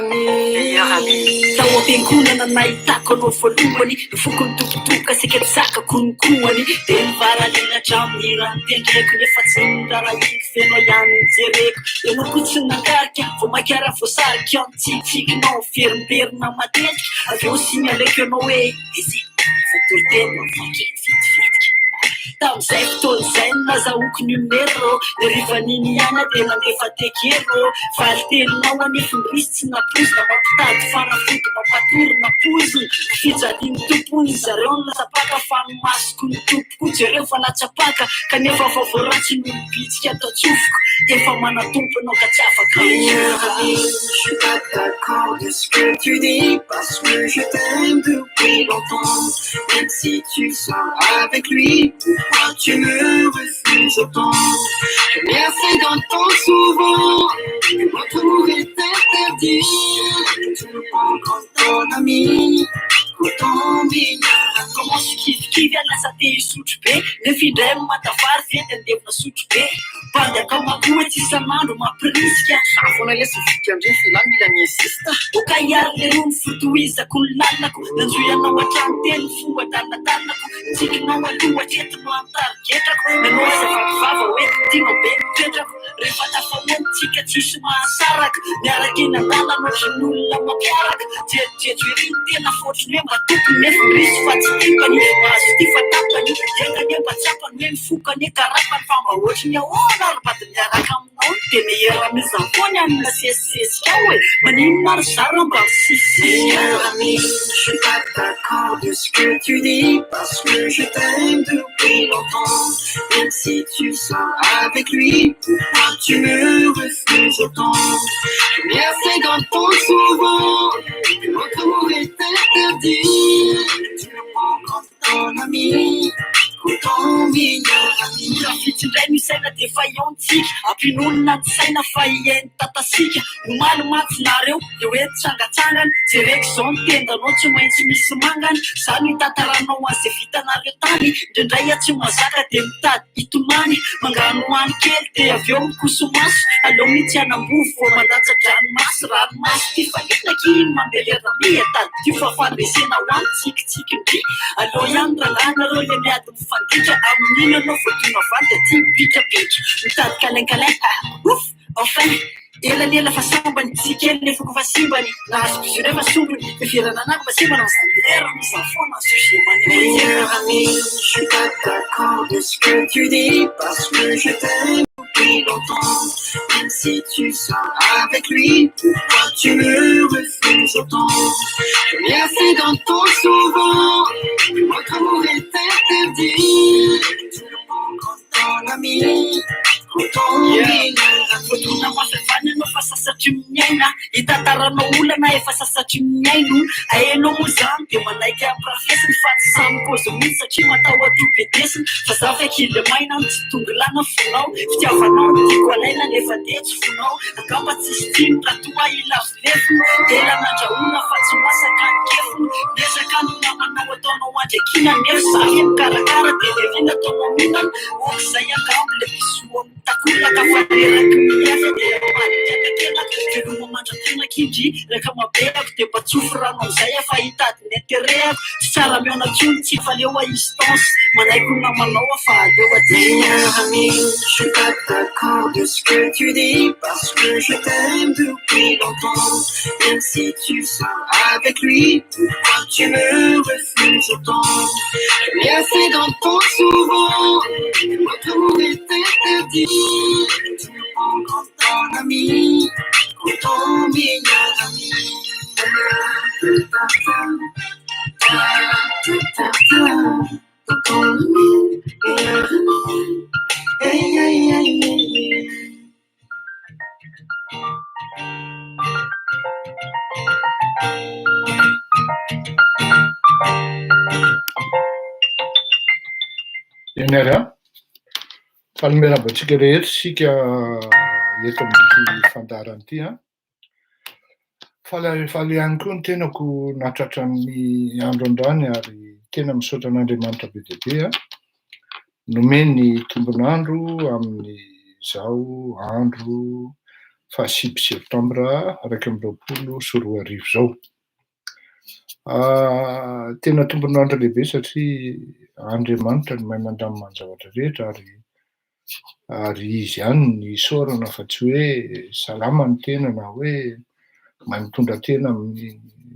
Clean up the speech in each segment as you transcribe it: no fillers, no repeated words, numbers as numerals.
Meilleur ami. Tao am-piangonana nahitako anao voalohany, ny foko nitobotoboka saika tsy zakako ny kohany. Dia nivaralina hatramin'ny hira notendreko, nefa tsy noraharahiako f'enao ihany no jereko. Ianao koa tsy nangarika, vao mainka ary voasarika ny tsikitsikinao miverimberina matetika. Avy eo signaleko ianao hoe aiza e, efa toriteny no vakiko vetivetika. Tamin'izay fotoana izay no nazahoako numéro, ny harivan'iny ihany aho dia nandefa tekero. Valin-teninao anefa indrisy tsy nampoizina, mampitady fanafody mampatory na poizina. Ny fijalian'ny Tompo hono zareo no latsa-paka fa ny masoko ny Tompo koa jereo fa latsa-paka. Kanefa vaovao ratsy no mibitsika ato an-tsofiko, efa manan-tompo ianao ka tsy afaka Meilleur ami, je suis pas d'accord de ce que tu dis parce que je t'aime depuis longtemps. Même si tu sors avec lui, pourquoi tu me refuses autant? Je m'essaie d'entendre souvent que notre amour est interdit. Tu me prends comme ton ami, comme ton meilleur ami. Commence kivikivy ary lasa te hisotro be, nefa indray manta vary ve dia andevona sotro be. Bandy akama koa tsy isan'andro mampirisika. Za foana lesy ny fika-ndreny fa ialahy mila mi-insiste. Ok ary leroa ny fotohizako ny lalako, nanjohy anao hatrany teny ny fo adaladalako, tsikinao aloha hatreto no anotarigetrako, nanao aza vaky vava hoe tianao be ny toetrako, rehefa tafahoana tsika tsisy mahasaraka, miaraka eny an-dalana ohatran'ny olona mampiaraka, jejojejo ery ny tena fa ohatran'ny hoe mba tompony nefa indrisy fa tsy tipany, mahazo tia fa tapany, enga anie mba tsapany hoe mifoka anie karapany fa mba ohatran'ny ahoana ary mba miaraka aminao dia meilleur ami za foana amina sesisesika ao e, maninona ary za raha mba misisisisika. Meilleur ami, je suis pas d'accord de ce que tu dis parce que je t'aime depuis longtemps. Même si tu sors avec lui, pourquoi tu me refuses autant? Je m'essaie d'entendre souvent que notre amour est interdit. Tu me prends comme ton ami, comme ton meilleur ami. Mora vitsy indray ny saina dia efa hiaontsika, ampiononina ny saina fa hihaino tatasika. Omaly mantsy nareo dia hoe tsangatsangana, jereko izao ny tendanao tsy maintsy misy mangana. Za no hitantaranao an'izay vitanareo tany, indraindray aho tsy mahazaka dia mitady hitomany. Manganohano kely dia avy eo mikoso-maso, aleo mihitsy hanambovo vao mandatsa-dranomaso. Ranomaso ity fahita akia iny mandeha miha, tadidio fa fandresena ho any tsikitsikin-dry. Aleo ihany rangahy nareo le miady mifanditra, amin'iny ianao vao tonga vandy aty mipikapika, mitady câlin câlin ah ouf enfin. Ela ny ela fa sambany, tsy kely nefa koa fa simbany, nahazo bisou nefa sombiny, fiheverana anako fa simbana fa za meilleur ami za foana sujet maneho Meilleur ami, je suis pas d'accord de ce que tu dis parce que je t'aime depuis longtemps. Même si tu sors avec lui, pourquoi tu me refuses autant? Je m'essaie d'entendre souvent que notre amour est interdit. Tu me prends comme ton ami, comme ton meilleur ami. Voadona mafy avy any ianao fa sasatry ny miaina, hitantaranao olana efa sasatry ny mihaino. Hainao moa izany dia manaiky ampirafesiny fa tsy samy kôzy mihitsy satria matahotra ho bedesiny. Fa za ve kely maina no tsy dongilana fonao, fitiavanao no tiako alaina nefa dia tsy fonao. Angamba tsisy tiany raha toa hilavo lefona, ela nandrahona fa tsy masaka ny kefona. Miezaka ny namanao ataonao andriakiana nefa za ve mikarakara dia lerina ataonao mihinana. Ok zay angamba le bisou amin'ny takolaka fa reraky ny miasa dia amadika takelaka. Veloma mandra-tena kindry reka mabeako dia mba tsofy rano amizay aho fa hitady ny intérêt-ako. Tsy tsara mihaona intsony tsy fa aleo à distance, manaiky ho namanao aho fa aleo à Meilleur distance. ami, je suis pas d'accord de ce que tu dis parce que je t'aime depuis longtemps. Même si tu sors avec lui, pourquoi tu me refuses autant? Je m'essaie d'entendre souvent que notre amour est interdit. Tu me prends comme ton ami, comme ton meilleur ami. Ton meilleur ami. Hey, hey, hey, hey, hey. Eny ary an, faly miarahaba antsika rehetra isika eto amin'ity fandaharana ity an. Faly faly ihany koa ny tenako nahatratra ny andro androany ary tena misaotra an'Andriamanitra be dia be an, nomeny tombon'andro amin'izao andro fahasivy septambra 2021 izao. Tena tompon'andro lehibe satria Andriamanitra no mahay mandamina ny zavatra rehetra ary ary izy ihany ny isaorana fa tsy hoe salama ny tena na hoe mahay mitondra tena amin'ny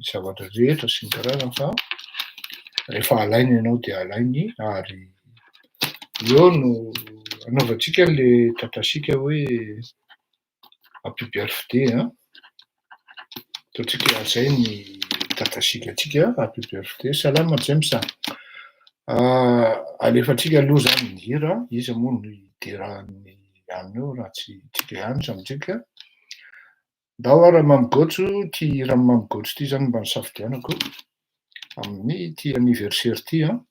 zavatra rehetra sy ny karazany fa rehefa alainy ianao dia alainy ary eo no anaovantsika le tatasika hoe happy birthday an! Ataontsika zay ny tatasika antsika happy birthday, salama James a! Alefantsika aloha zany ny hira, iza moa no hidera an'ny anio raha tsy tsika ihany samy tsika. Ndao ary Mamy Gôtso, ty hiran'i Mamy Gôtso ty zany mba nisafidianako amin'ity anniversaire ty an!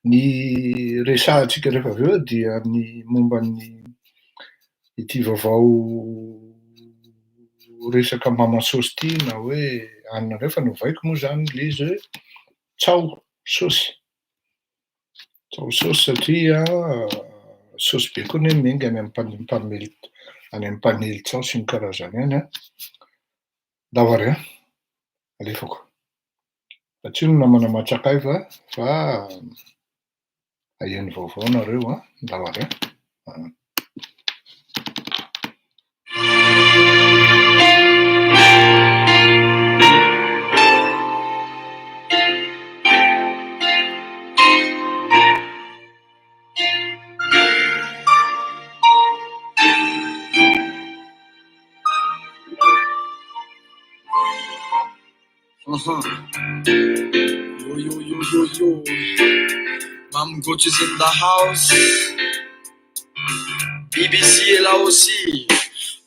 Ny resahantsika rehefa avy eo dia ny momba ny ity vaovao resaka mama saosy ity na hoe anona indray fa novaiko moa zany le izy hoe tsao saosy, tsao saosy satria saosy be koa anie miainga any amin'ny mpanely any amin'ny mpanely tsao sy ny karazany any an! Ndao ary an! Alefako. Atsio ny namana Matsakaiva fa aheno vaovao nareo an! Ndao ary an! Yo yo yo yo yo. Mam Goch is in the house. BBC est là aussi.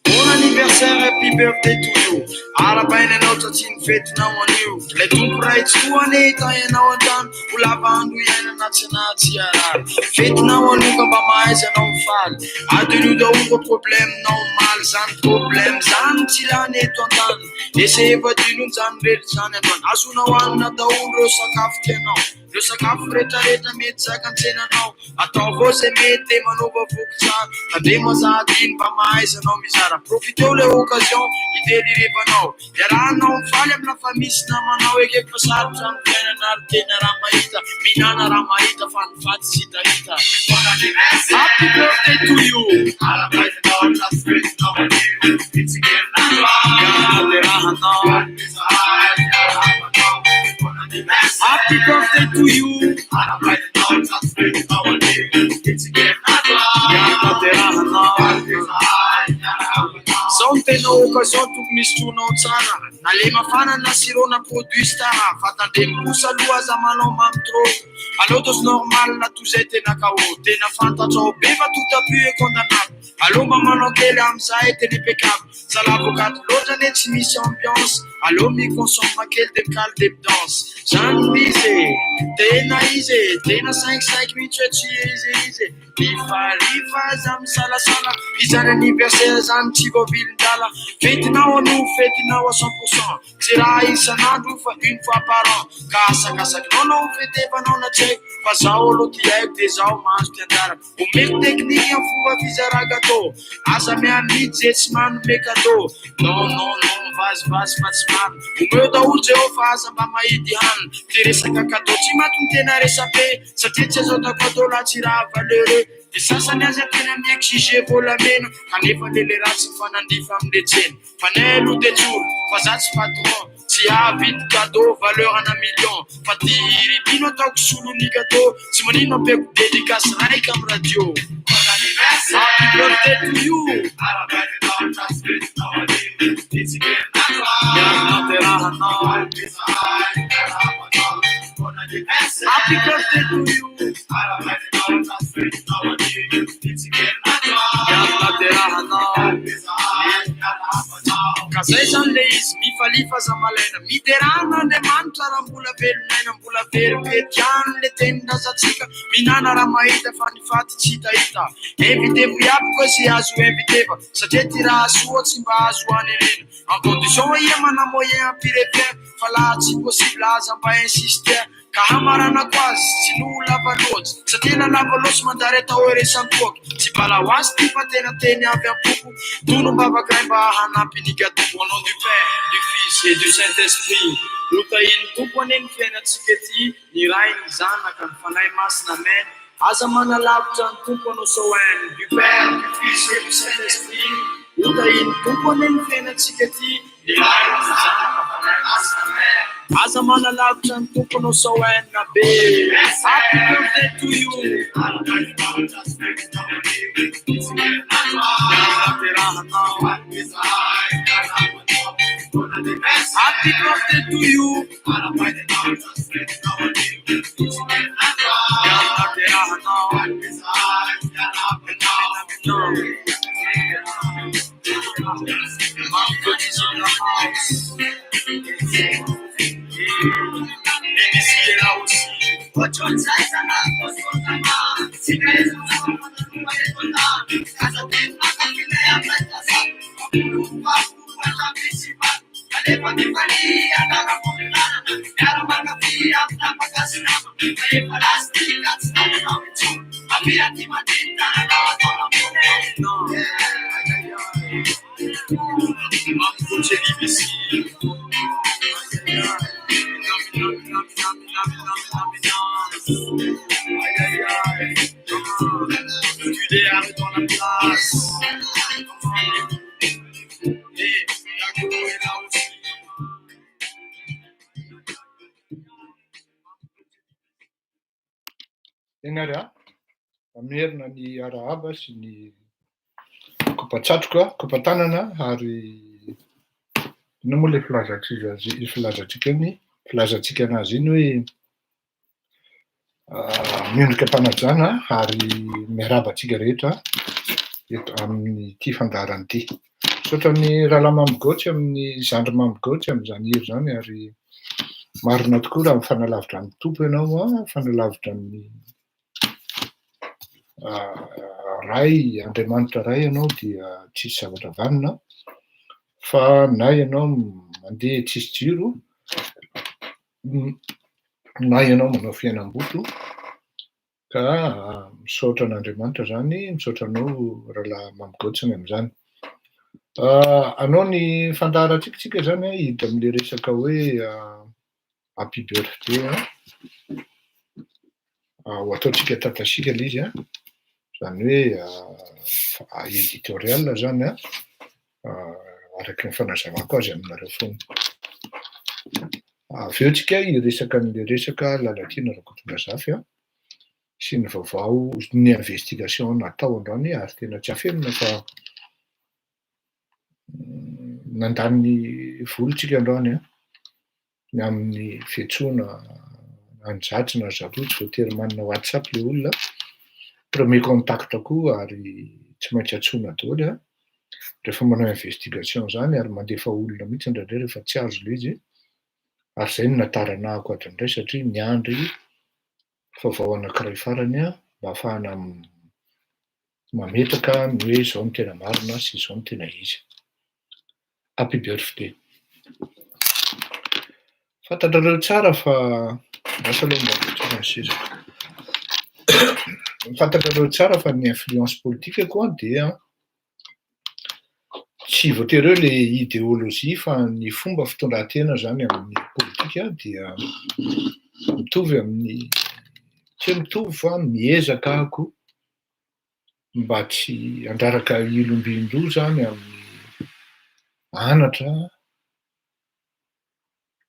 Bon anniversaire, happy birthday to you. Arahabaina ianao tratry ny fetinao anio. Ilay Tompo Ray Tsitoha anie hitahy anao hatrany. Ho lava andro iainana tsy na tsy harary. Fetinao anio ka mba mahaiza anao mifaly. Adino daholo ireo problème-nao omaly. Zany problème zany tsy lany eto an-tany. Ese efa adino zany rehetra zany androany. Azonao hanina daholo ireo sakafo tianao. Ireo sakafo retraretra mety zakan'ny tsenanao. Ataovy ao zay mety de manaova voky tsara. Tandremo aza adino mba mahaiza anao mizara. Profiteo le occasion hidelirevanao. Iarahanao mifaly amina fa misy namanao. Ekeko fa sarotra ny fiainana ary tena raha mahita. Mihinana raha mahita fa ny faty tsy hitahita. Happy birthday to you. Happy birthday to you. Zao no tena occasion tokony hisotroanao tsara. Na le mafana na sirop na produit star. Fa tandremo kosa aloha aza manao mamy trop. Aleo dose normale toy izay tena KO. Tena fantatrao be fa tout abus est condamnable. Aleo mba manao kely amin'izay tena impeccable. Sa l'avocat loatra anie tsy misy ambiance. Aleo mi-consomme kely de mikaly de mi-danse. Zany izy e, tena izy e, tena cinq cinq mihitsy hoe tsy izy izy e. Rifarifa aza misalasala, izany anniversaire zany tsy voavilin-dala. Fetinao anio, fetinao à cent pour cent. Tsy raha isan'andro fa une fois par an. Ka asakasakinao na ho fetevanao na tsy haiko. Fa zaho aloha ty haiko de zaho mahazo ty anjarako. Omeko technique amin'ny fomba fizara gâteau. Aza miamidy ze tsy manome cadeau. Non non non mivazivazy fa tsy marina. Omeo daholo jereo fa aza mba mahidy hanina. Ty resaka cadeau tsy maty ny tena resabe. Satria tsy azo atao cadeau laha tsy raha valeureux. Ty sasany aza tena mi-exiger volamena. Kanefa le le ratsy mifanandrify amle tsena. Fa ny ahy aloha de tsory fa za tsy patron tsy hahavidy cadeau valeur ana million fa ty hira ity no ataoko solon'ny cadeau tsy manino ampiako dedicace raika am radio. Happy birthday to you. Happy birthday to you. Ka zay zany le izy, mifalia fa aza malaina, miderà an'Andriamanitra raha mbola velon'aina, mbola velom-pety ihany le tenin-drazantsika, mihinana raha mahita fa ny faty tsy hitahita, invitez-vous iaby koa ze azo inviteva, satria ty raha soa tsy mba azo anenena, en condition ia mana moyen hampirevien, fa laha tsy possible aza mba insister. Ka hamaranako azy tsy noho lava loatra Sa tena lava loatra manjary atao hoe resan-toaka Tsy bala ho azy ty fa tena teny avy am-poko Tonom-bavaka ray mba hanampy ny gadoko Au nom du Père, du Fils et du Saint-Esprit Ho tahian'ny Tompo anie ny fiainantsika ety Ny Ray, ny Zanaka, ny Fanahy Masina Amen Aza manalavitra ny Tompo anao sao en Du Père, du Fils et du Saint-Esprit Ho tahian'ny Tompo anie ny fiainantsika ety Ny Ray, ny Zanaka, Fanahy Masina Amen Aza manalavitra ny Tompo anao sao en B Happy birthday to you Happy birthday to you Eny ary an, mamerina ny arahaba sy ny kopa-tsatroka, kopa-tanana ary inona moa ilay filazantsika azy, filazantsika iny, filazantsika anazy iny hoe miondrika am-panajana ary miarahaba antsika rehetra eto amin'ity fandaharana ity. Misaotra ny rahalahy Mamy Gaotsy amin'ny zandry Mamy Gaotsy amin'izany hira izany ary marina tokoa raha mifanalavitra amin'ny Tompo ianao an, mifanalavitra amin'ny Ray, Andriamanitra Ray ianao dia tsisy zavatra vanona fa na ianao mandeha tsisy jiro na ianao manao fiainam-boto Ka misaotra an'Andriamanitra zany, misaotra anao rahalahy Mamy Gaotsiny amin'izany. Anao ny fandaharantsika tsika zany an, hiditra amin'le resaka hoe happy birthday an, ho ataontsika tatasiaka le izy an, zany hoe editorial zany an, araky ny fanazavako azy aminareo foana. Avy eo tsika hiresaka an'le resaka Lalatiana Rakotondrazafy an, sy ny vaovao, ny investigation natao androany ary tena tsy afenina fa nandany vola tsika androany an, ny amin'ny fiantsoana an'izatsy na zaroa, tsy voatery manana WhatsApp le olona, premier contact koa ary tsy maintsy antsoina daholo an, rehefa manao investigation zany ary mandefa olona mihitsy indraindray rehefa tsy azo le izy, ary zay no nataranahako adiny iray satria niandry vaovao anankiray farany aho mba ahafahana mametraka ny hoe izao no tena marina sy izao no tena izy. Happy birthday. Fantatrareo tsara fa lasa aloha mba mipetraka ny sezako. Fantatrareo tsara fa ny influence politique-ko an dia tsy voatery hoe le idéologie fa ny fomba fitondran-tena zany amin'ny politika dia mitovy amin'ny, tsy hoe mitovy fa miezaka aho mba tsy handraraka ilombin-doha zany amin'ny anatra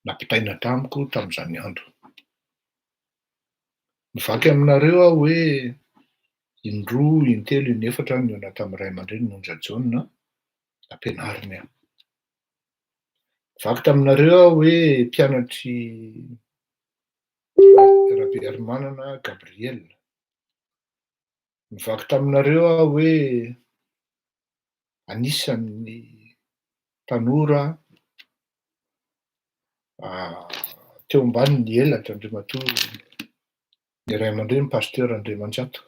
nampitaina tamiko tamin'izany andro. Mivaky aminareo aho hoe indroa, intelo, inefatra aho nihaona tamin'ny ray aman-dreny Monja Jaona, nampianariny aho. Nivaky taminareo aho hoe mpianatr'i Rabearimanana Gabriel. Nivaky taminareo aho hoe anisan'ny tanora teo ambanin'ny elatra Andriamatoa ny ray aman-dreny Pasteur Andriamanjato.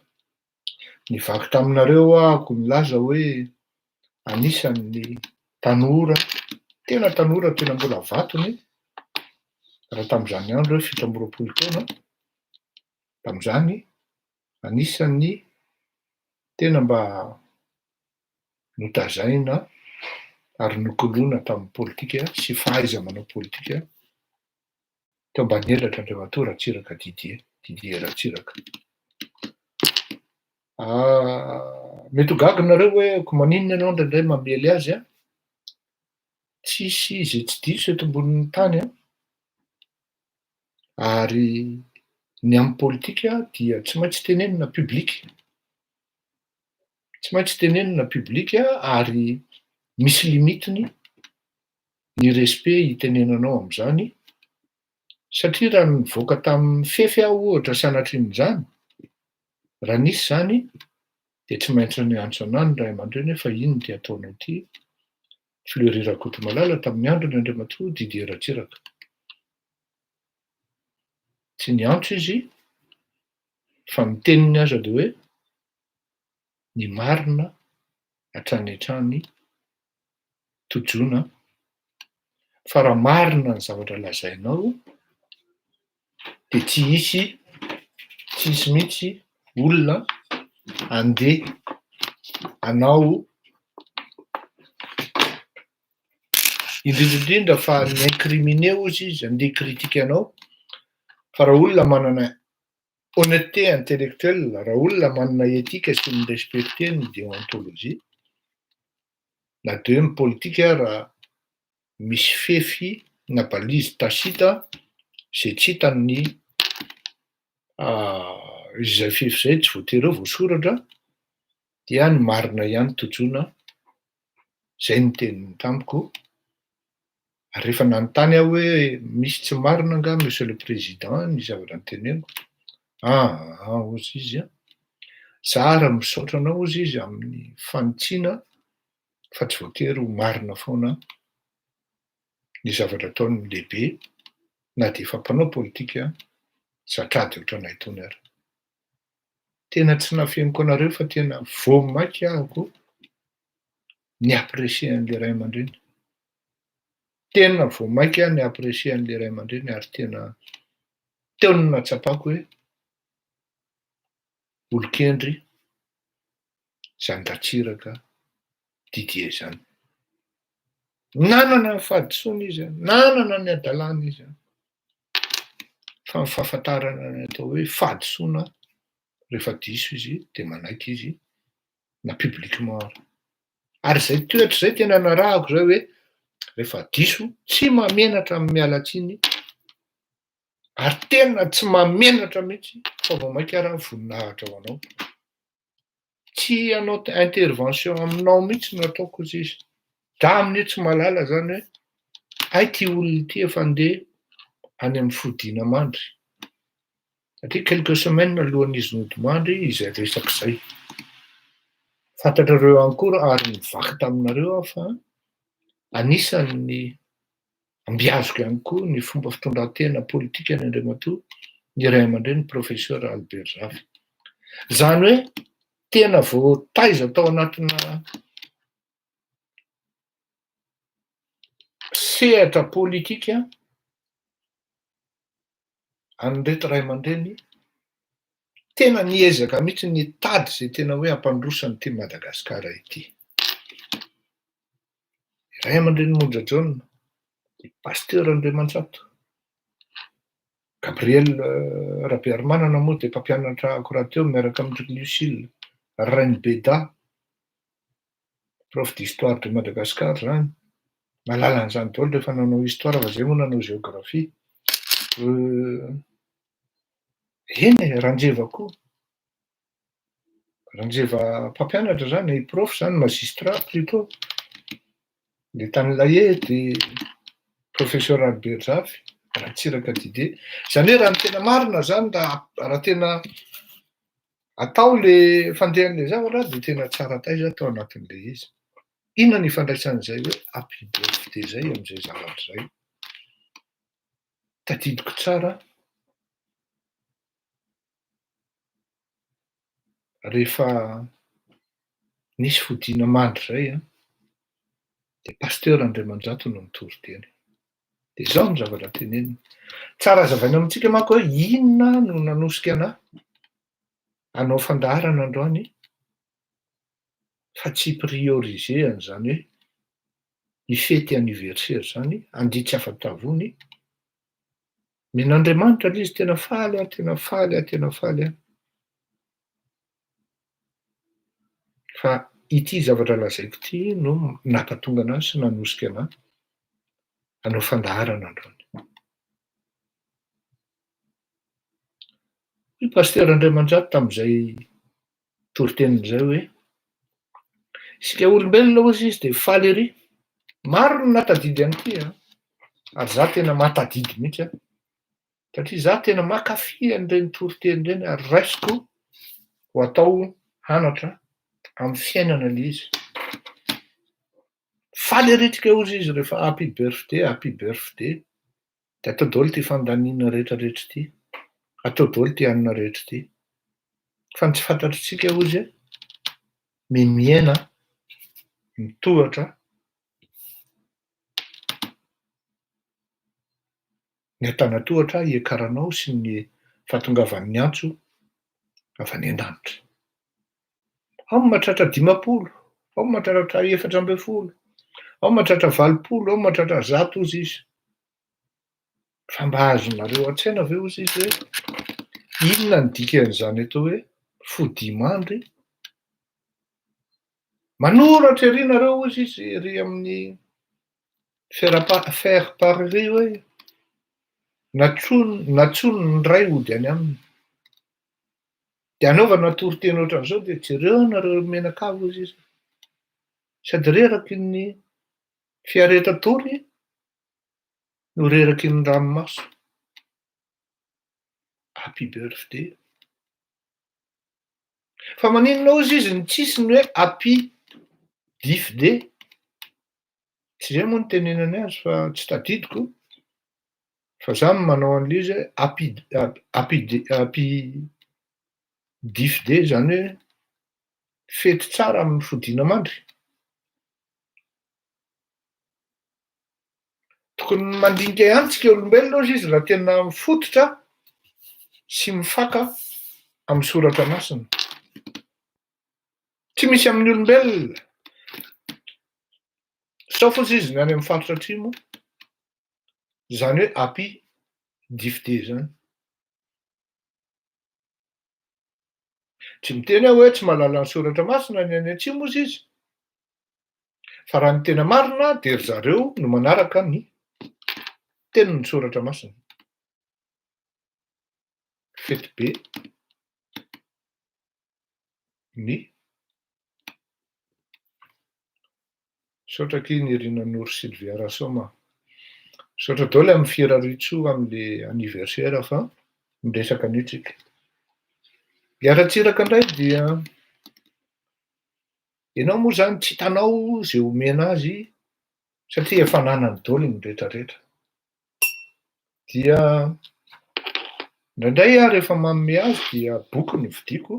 Nivaky taminareo aho nilaza hoe anisan'ny tanora, tena tanora, tena mbola vatony. Raha tamin'izany andro hoe 27 taona, tamin'izany anisan'ny tena mba notazaina ary nokoloina tamin'ny politika sy fahaiza-manao politika teo ambany elatra Andriamatoa Ratsiraka Didier, Didier Ratsiraka. Mety ho gaga nareo hoe ko maninona ianao indraindray mamely azy an? Tsisy izay tsy diso eto ambonin'ny tany an! Ary ny amin'ny politika dia tsy maintsy tenenina public. Tsy maintsy tenenina public ary misy limite-ny ny respect hitenenanao amin'izany satria raha nivoaka tamin'ny fefy aho ohatra sanatrian'izany, raha nisy izany dia tsy maintsy niantso anah ny ray aman-dreny hoe fa inona ity ataonao ity, Fleury Rakotomalala tamin'ny androny Andriamatoa Didier Ratsiraka. Tsy niantso izy fa ny teniny aza dia hoe ny marina hatrany hatrany tojoina fa raha marina ny zavatra lazainao dia tsy hisy tsy hisy mihitsy olona andeha hanao indrindra indrindra fa ny incriminer hozy izy andeha hi-critique anao fa raha olona manana honnêteté intellectuelle, raha olona manana éthique sy mi-respecter ny déontologie na de hoe ny politika ara misy fefy na balise tacite izay tsy hitan'ny izay fefy izay tsy voatery hoe voasoratra dia ny marina ihany tojoina, izay no teniny tamiko, ary rehefa nanontany aho hoe misy tsy marina angaha monsieur le président ny zavatra noteneniko, aa hozy izy an, za ary misaotra anao hozy izy amin'ny fanitsiana fa tsy voatery ho marina foana ny zavatra ataon'ny lehibe na dia efa mpanao politika zatra-ady ohatranay itony ary. Tena tsy nafeniko anareo fa tena vao maika aho koa ni-apprecier an'ilay ray aman-dreny. Tena vao maika aho ni-apprecier an'ilay ray aman-dreny ary tena teo no nahatsapako hoe olon-kendry izany Ratsiraka Didier izany. Nanana ny fahadisoany izy, nanana ny hadalany izy, fa ny fahafantarana ny atao hoe fahadisoana rehefa diso izy dia manaiky izy na publiquement ary. Ary izay toetra izay tena narahako izay hoe rehefa diso tsy mahamenatra ny miala tsiny ary tena tsy mahamenatra mihitsy fa vao mainka ara voninahitra ho anao. Tsy hanao intervention aminao mihitsy no ataoko hozy izy. Za amin'io tsy mahalala zany hoe hay ty olona ity efa andeha any amin'ny fodiana mandry. Satria quelques semaines alohan'izy nodimandry izay resaka izay. Fantatrareo ihany koa ary nivaky taminareo aho fa anisan'ny Ambiaziko ihany koa ny fomba fitondran-tena politikan'i Andriamatoa ny ray aman-dreny Professeur Albert Zafy. Izany hoe tena voataiza tao anatina sehatra politika an'ireto ray aman-dreny tena niezaka mihitsy nitady izay tena hoe hampandroso an'ity Madagasikara ity. Ray aman-dreny Monja Jaona, i Pasteur Andriamantsato, Gabriel Rabearimanana moa dia mpampianatra ako rahateo miaraka amin-dry Lucille Rainibeda, prof d'histoire de Madagascar izany, mahalala an'izany daholo rehefa nanao histoire fa izay moa nanao géographie. Eny e, Ranjeva koa. Ranjeva mpampianatra zany, prof zany, magistrat plutôt, le tany Laye de professeur Albert Zafy, Ratsiraka Didier. Zany hoe raha ny tena marina zany raha raha tena atao le fandehan'le zavatra de tena tsara taiza tao anatin'le izy. Inona ny ifandraisan'izay hoe happy birthday zay am'zay zavatra zay? Tadidiko tsara Rehefa nisy fodiana mandry izay an, dia Pasteur Andriamanjato no nitory teny. De zao ny zavatra teneniny. Tsara hazavaina amintsika manko hoe inona no nanosika anah hanao fandaharana androany fa tsy hi-prioriser an'izany hoe hifety anniversaire zany, handia tsy afa-tavony. Nen'Andriamanitra le izy, tena faly aho, tena faly aho, tena faly aho. Fa ity zavatra lazaiko ity no nampatonga anah sy nanosika anah hanao fandaharana androany. Hoy Pasitera Andriamanjato tamin'izay toriteniny izay hoe, isika olombelona hozy izy dia faly ery. Maro ny nahatadidy an'ity an, ary za tena mahatadidy mihitsy an, satria za tena mankafy an'ireny toriteny ireny ary raisiko ho atao hanatra amin'ny fiainana le izy. Faly ery tsika hozy izy rehefa happy birthday, happy birthday. De atao daholo ity fandaniana rehetra rehetra ity, atao daholo ity hanina rehetra ity. Fa ny tsy fantatritsika hozy ny miaina mitohatra ny antanatohatra hiakaranao sy ny fahatongavan'ny antso avy any an-danitra. Ao ny mahatratra 50, ao ny mahatratra 14, ao ny mahatratra 80, ao ny mahatratra 100 hozy izy. Fa mba azonareo an-tsaina ve hozy izy hoe inona ny dikan'izany atao hoe fodimandry? Manoratra ery nareo hozy izy ery amin'ny faire-part ery hoe nantsoiny ny ray hody any aminy. Dia anaovana toriteny ohatran'izao dia jereo nareo mianakavy hozy izy. Sady reraky ny fiaretan-tory no reraky ny ranomaso. Happy birthday. Fa maninona hozy izy no tsisy ny hoe happy difday? Tsy izay moa no tenenany azy fa tsy tadidiko fa za manao an'ilay izy hoe happy happy happy difday zany hoe fety tsara amin'ny fodiana mandry. Tokony mandinika ihany tsika olombelona hozy izy raha tena mifototra sy mifaka amin'ny soratra masina. Tsy misy amin'ny olombelona. Sauf hozy izy ny any amin'ny faritra atsimo, izany hoe happy difday zany. Tsy miteny aho hoe tsy mahalala ny soratra masina ny any atsimo hozy izy. Fa raha ny tena marina dia ry zareo no manaraka ny tenin'ny soratra masina. Fety be ny Misaotra akia Nirina Noro Sylvia Rasoma. Misaotra daholo amin'ny firariantsoa amin'le anniversaire fa miresaka an'io tsika. I Ratsiraka indray dia ianao moa zany tsy hitanao ze omena azy satria efa ananany daholo ny retraretra. Dia indraindray aho rehefa manome azy dia boky no vidiako.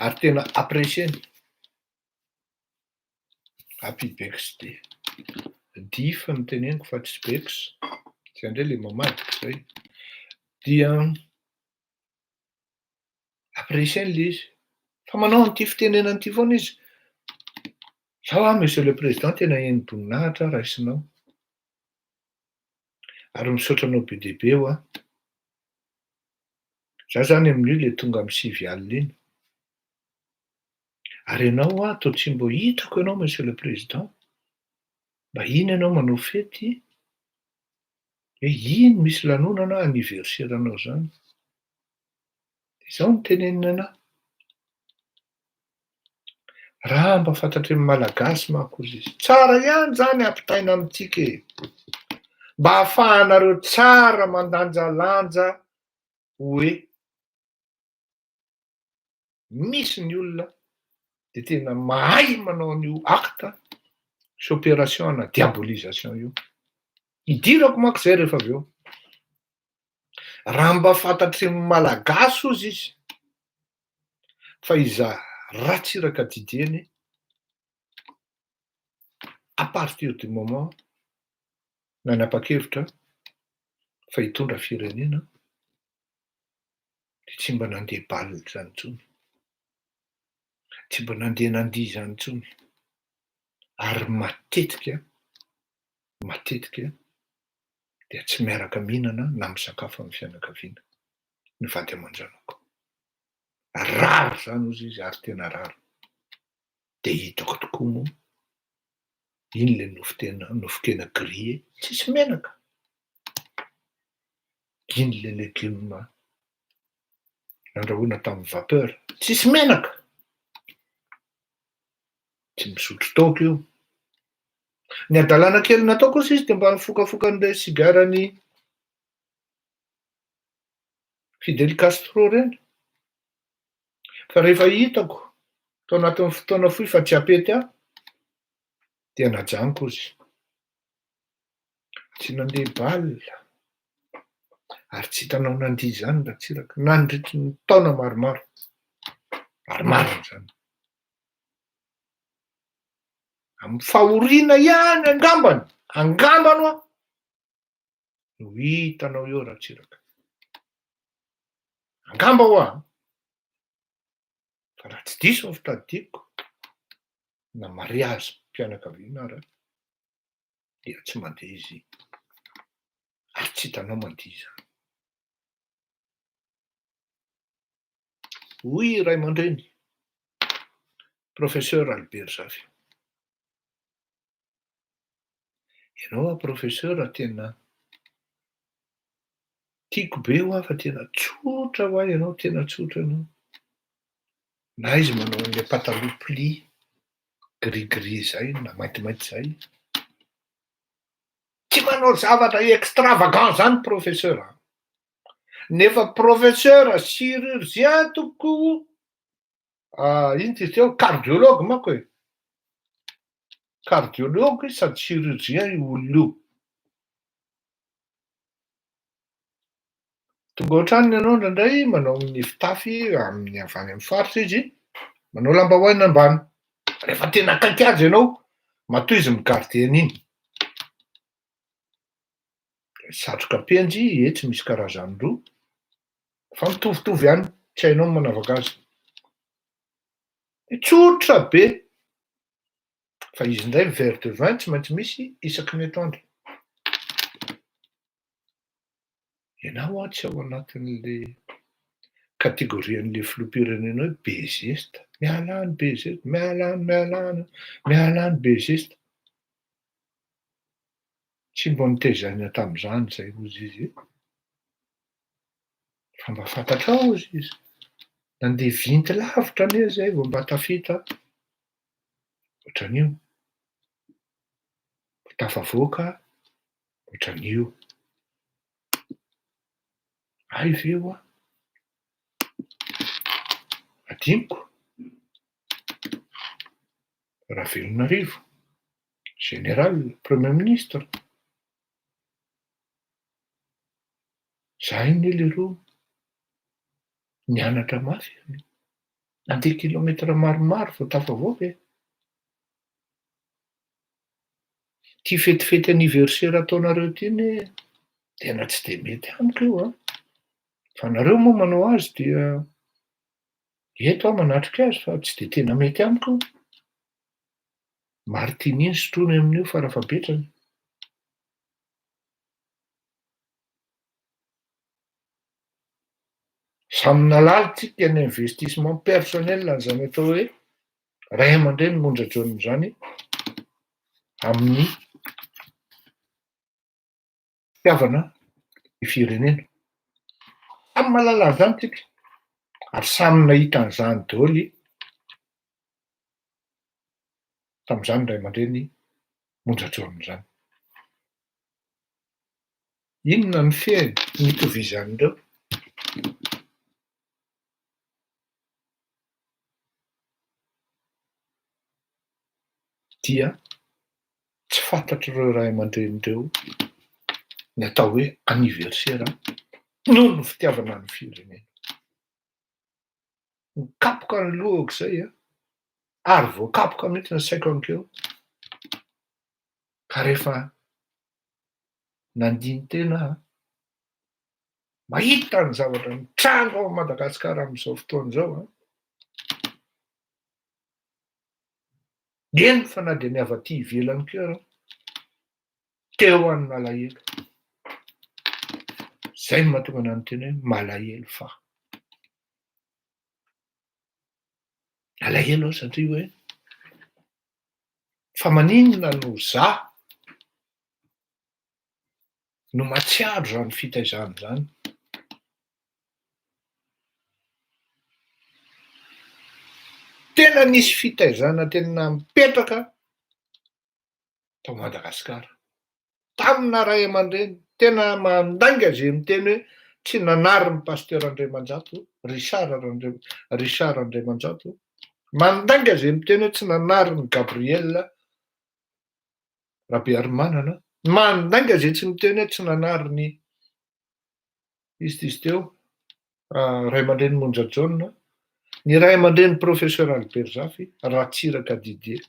Ary tena apprécier-ny. Happy birthday. Dif no teneniko fa tsy bex, zay indray le mamadika zay. Dia apprécier-ny le izy. Fa manao an'ity fitenenana ity foana izy. Zao aho monsieur le président tena heni-boninahitra raisinao. Ary misaotra anao be dia be hoa. Za zany amin'io le tonga amin'ny 9 alina iny. Ary ianao hoa toa tsy mbo hitako ianao monsieur le président. Mba iny ianao manao fety hoe iny misy lanonana anniversaire anao zany. Izao no teneniny anah. Raha mba fantatry ny Malagasy manko hozy izy. Tsara ihany zany ampitaina amintsika e. Mba ahafahanareo tsara mandanjalanja hoe misy ny olona de tena mahay manao an'io acte sy opération ana diabolisation io. Idirako manko zay rehefa avy eo. Raha mba fantatry ny Malagasy hozy izy fa iza Ratsiraka Didier anie. À partir du moment nanapa-kevitra fa hitondra firenena dia tsy mba nandeha bal izany intsony, tsy mba nandeha nandihy izany intsony, ary matetika, matetika dia tsy miaraka mihinana na misakafo amin'ny fianakaviana ny vady aman-janako. Rare izany hozy izy ary tena rare. Dia hitako tokoa moa iny ilay nofon-tena, nofon-kena grillé tsisy menaka. Iny ilay legioma nandrahoina tamin'ny vapeur tsisy menaka. Tsy misotro toaka io. Ny hadalana kely natao kosa izy dia mba nifokafoka an'ilay sigaran'i Fidel Castro ireny. Fa rehefa hitako tao anatin'ny fotoana fohy fa tsy hampety ahy dia najanoko izy. Tsy nandeha bal ary tsy hitanao nandihy izany Ratsiraka nandritry ny taona maromaro. Ary marina izany. Amin'ny fahoriana ihany angambany, angambany hoa, no hitanao eo Ratsiraka. Angamba hoa an! Fa raha tsy diso ny fitadidiako, na mariazim-pianakaviana ara, dia tsy mandeha izy ary tsy hitanao mandihy izany. Hoy i ray aman-dreny, Professeur Albert Zafy. Ianao hoa Professeur tena tiako be hoa fa tena tsotra hoa ianao, tena tsotra ianao. Na izy manao an'ilay pataloha pli gris gris izay na maintimainty izay. Tsy manao zavatra extravagant zany Professeur a! Nefa Professeur chirurgien tompoko Inona izy teo? Cardiologue manko e! Cardiologue sady chirurgien io olona io. Tonga ao an-tranony ianao indraindray manao ny fitafy amin'ny avy any amin'ny faritra izy, manao lambahoany ambany. Rehefa tena akaiky azy ianao, matoa izy mi-garder an'iny. Satroka penjy etsy misy karazany roa fa mitovitovy ihany, tsy hainao ny manavaka azy. Tsotra be! Fa izy indray verre de vin tsy maintsy misy isaky ny atoandro. Ianao hoa tsy ao anatin'le catégorie an'le filoham-pirenena hoe be zesta. Miala any be zesta, miala any, miala any, miala any be zesta. Tsy mba notezaina tamin'izany izay hozy izy e! Fa mba fantatrao hozy izy, nandeha vinty lavitra anie izay vao mba tafita ohatran'io, vao tafavoaka ohatran'io. Hay ve hoa? Adinoko. Ravelonarivo, Général, Premier Ministre. Zahay anie leroa nianatra mafy e, nandeha kilomètre maromaro vao tafavoaka e. Ity fetifety anniversaire ataonareo ity anie tena tsy dia mety amiko io an! Fa nareo moa manao azy dia Eto aho manatrika azy fa tsy dia tena mety amiko io. Martini no sotroiny amin'io farafahabetrany. Samy nalaly tsika ny investissement personnel an'izany atao hoe ray aman-dreny Monja Jaona izany amin'ny fitiavana ny firenena. Samy mahalala an'izany tsika ary samy nahita an'izany daholo tamin'izany ray aman-dreny Monja Jaona izany. Inona ny fehiny nitovizan'ireo? Dia tsy fantatr'ireo ray aman-dreny ireo ny atao hoe anniversaire noho ny fitiavana ny firenena. Nikapoka ny lohako izay an, ary voakapoka mihitsy ny saiko ankeo. Ka rehefa nandini-tena aho, mahita ny zavatra mitranga ao Madagasikara amin'izao fotoana izao an, eny fa na dia ny avy aty ivelany koa ary, teo aho no nalahelo. Izay no mahatonga anah niteny hoe malahelo fa. Alahelo aho satria hoe fa maninona no za no mahatsiaro izany fitaizana izany? Tena nisy fitaizana tena mipetraka tao Madagasikara. Tamina ray aman-dreny, tena mandainga ze miteny hoe tsy nanary ny Pasteur Andriamanjato, Richard Randria- Richard Andriamanjato, mandainga ze miteny hoe tsy nanary ny Gabriel Rabearimanana, mandainga ze tsy miteny hoe tsy nanary ny izy ty izy teo, ray aman-dreny Monja Jaona, ny ray aman-dreny Professeur Albert Zafy, Ratsiraka Didier.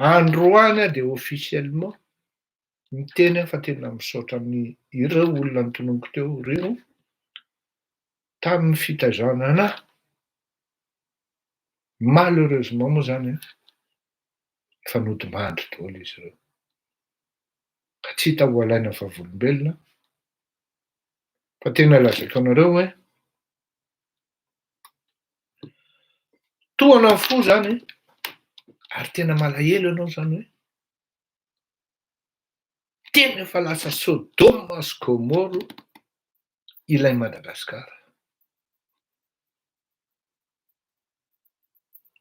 Androany aho dia officiellement miteny aho fa tena misaotra ny ireo olona notononiko teo ireo tamin'ny fitaizana anah. Malheureusement moa zany an, efa nodimandry daholo izy ireo. Ka tsy hita ho alaina vavolombelona fa tena lazaiko anareo hoe Tohana ny fo zany ary tena malahelo ianao zany hoe tena efa lasa Sodoma sy Gomoro ilay Madagasikara.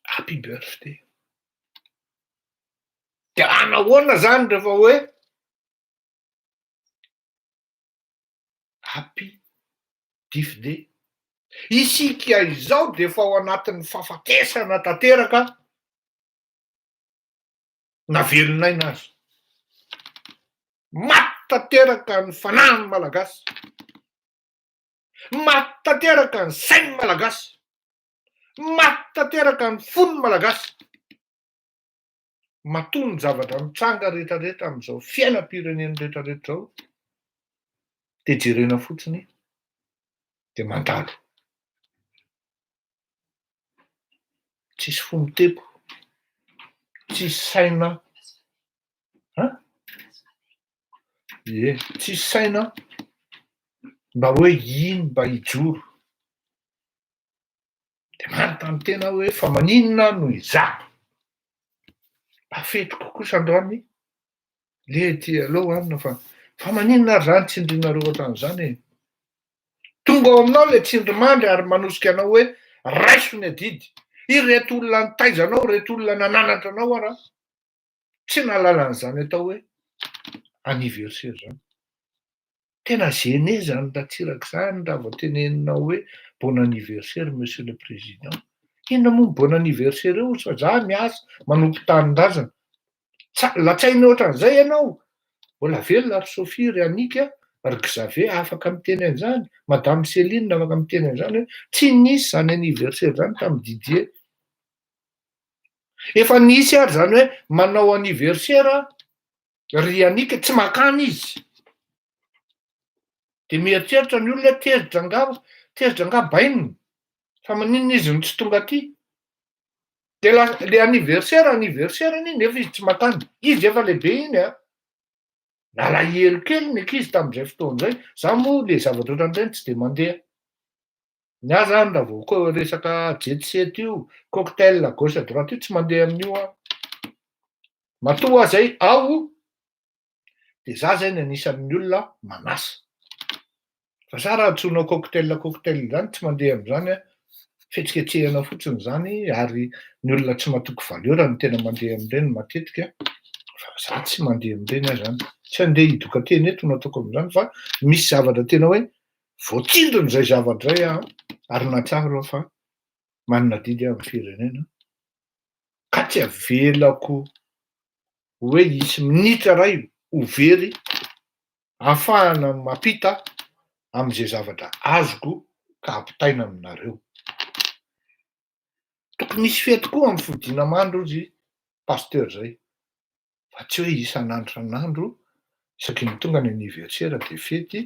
Happy birthday. De anahoana zany rehefa hoe Happy Difde. Isika izao dia efa ao anatin'ny fahafatesana tanteraka na velon'aina aza. Maty tanteraka ny fanahin'ny Malagasy. Maty tanteraka ny sain'ny Malagasy. Maty tanteraka ny fon'ny Malagasy. Matoa ny zavatra mitranga rehetrarehetra amin'izao fiainam-pirenena rehetrarehetra izao dia jerena fotsiny dia mandalo. Tsisy fo mitepo, tsisy saina an! Ie, tsisy saina mba hoe iny mba hijoro. Dia manontany tena aho hoe fa maninona aho no izaho? Mba fetiko kosa androany le ety aloha anona fa fa maninona ary zany tsindrinareo ohatran'izany e? Tonga ao aminao le tsindrimandry ary manosika anao hoe raiso ny adidy. Ireto olona nitaiza anao, ireto olona nananatra anao ara tsy nahalala an'izany atao hoe anniversaire zany. Tena gêné zany Ratsiraka zany raha vao teneninao hoe bon anniversaire monsieur le président. Inona moa ny bon anniversaire eo fa za miasa manompo tanindrazana. Tsa- latsaina ohatran'izay ianao. Mbola velona ry Sophie, ry Annick, ry Xavier afaka miteny an'izany, madame Céline afaka miteny an'izany hoe tsy nisy zany anniversaire zany tamin'i Didier. Efa nisy ary zany hoe manao anniversaire Ry Annick tsy makany izy. Dia mieritreritra ny olona hoe tezitra angaha, tezitra angaha bainina, fa maninona izy no tsy tonga aty? Dia lasa, le anniversaire, anniversaire anie nefa izy tsy makany. Izy efa lehibe iny an! Nalahelo kely ny ankizy tamin'izay fotoana izay, za moa le zavatra ohatran'ireny tsy dia mandeha. Ny ahy zany raha vao ko- resaka jet set io, cocktail à gauche à droite io tsy mandeha amin'io aho. Matoa aho zay ao de za zay ny anisan'ny olona manasa. Fa za raha antsoinao cocktail cocktail zany tsy mandeha amin'izany aho, fihetsiketsehana fotsiny zany ary ny olona tsy matoky valeur no tena mandeha amin'ireny matetika fa za tsy mandeha amin'ireny aho zany. Tsy handeha hidoka teny eto no ataoko amin'izany fa misy zavatra tena hoe Voatsindrin'izay zavatra izay aho ary nahatsiaro aho fa manana adidy aho amin'ny firenena ka tsy avelako hoe hisy minitra iray ho very ahafahana mampita amin'izay zavatra azoko ka ampitaina aminareo. Tokony hisy fety koa amin'ny fodiana mandry hozy. pasteur zay, fa tsy hoe isan'andro isan'andro isaky ny tonga ny anniversaire de fety,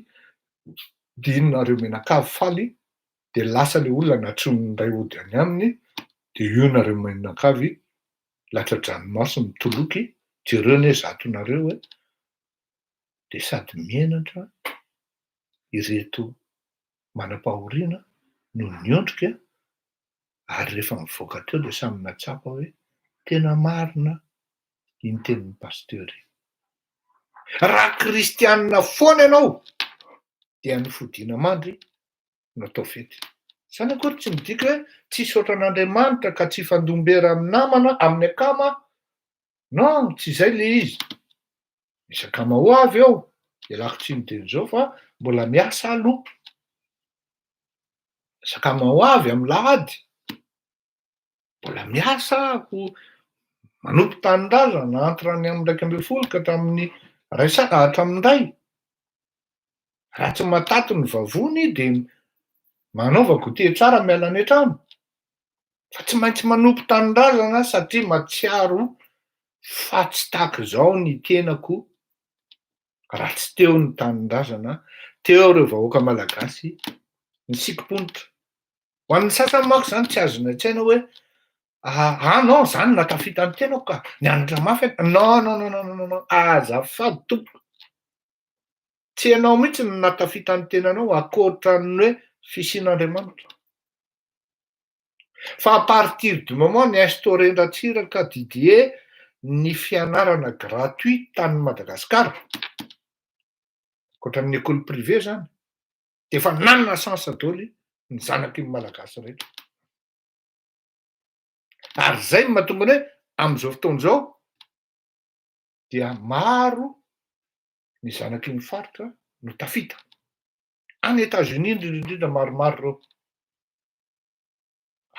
de iny nareo mianakavy faly, de lasa le olona nantsoin'ny ray hody any aminy, de io nareo mianakavy latsa-dranomaso mitoloky, jereo anie zatonareo e, de sady menatra ireto manam-pahoriana no niondrika, ary rehefa mivoaka teo de samy nahatsapa hoe tena marina iny tenin'ny pasteur iny. Raha kristianina foana ianao dia ny fodiana mandry no atao fety. Zany akory tsy midika hoe tsy hisaotra an'Andriamanitra ka tsy hifandom-bera amin'ny namana, amin'ny akama, non, tsy izay le izy. Misy akama ho avy eo, ialako tsiny dieny izao fa mbola miasa aloha. Misy akama ho avy amin'ny lahady, mbola miasa aho, manompo tanindrazana entre ny amin'ny 11 ka hatramin'ny ray sa- hatramin'ny ray. Raha tsy mahataty ny vavony de manaova goûter tsara miala any an-trano. Fa tsy maintsy manompo tanindrazana satria mahatsiaro fa tsy tahaka izao ny tenako raha tsy teo ny tanindrazana, teo ireo vahoaka malagasy nisikim-ponitra. Ho an'ny sasany manko zany tsy azony an-tsaina hoe ah non, zany no nahatafita ny tenako ka, nianatra mafy aho. Non non non non non non, azafady tompoko. Tsy ianao mihitsy no nahatafita ny tenanao ankoatran'ny hoe fisian'Andriamanitra. Fa à partir du moment ni-instaurer-ndratsiraka Didier ny fianarana gratuit tany Madagasikara, ankoatran'ny école privée zany, de efa nanana chance daholo ny zanaky ny Malagasy rehetra. Ary zay no mahatonga ny hoe am'izao fotoana izao dia maro ny zanaky ny faritra no tafita. Any États-Unis indrindrindrindra maromaro reo.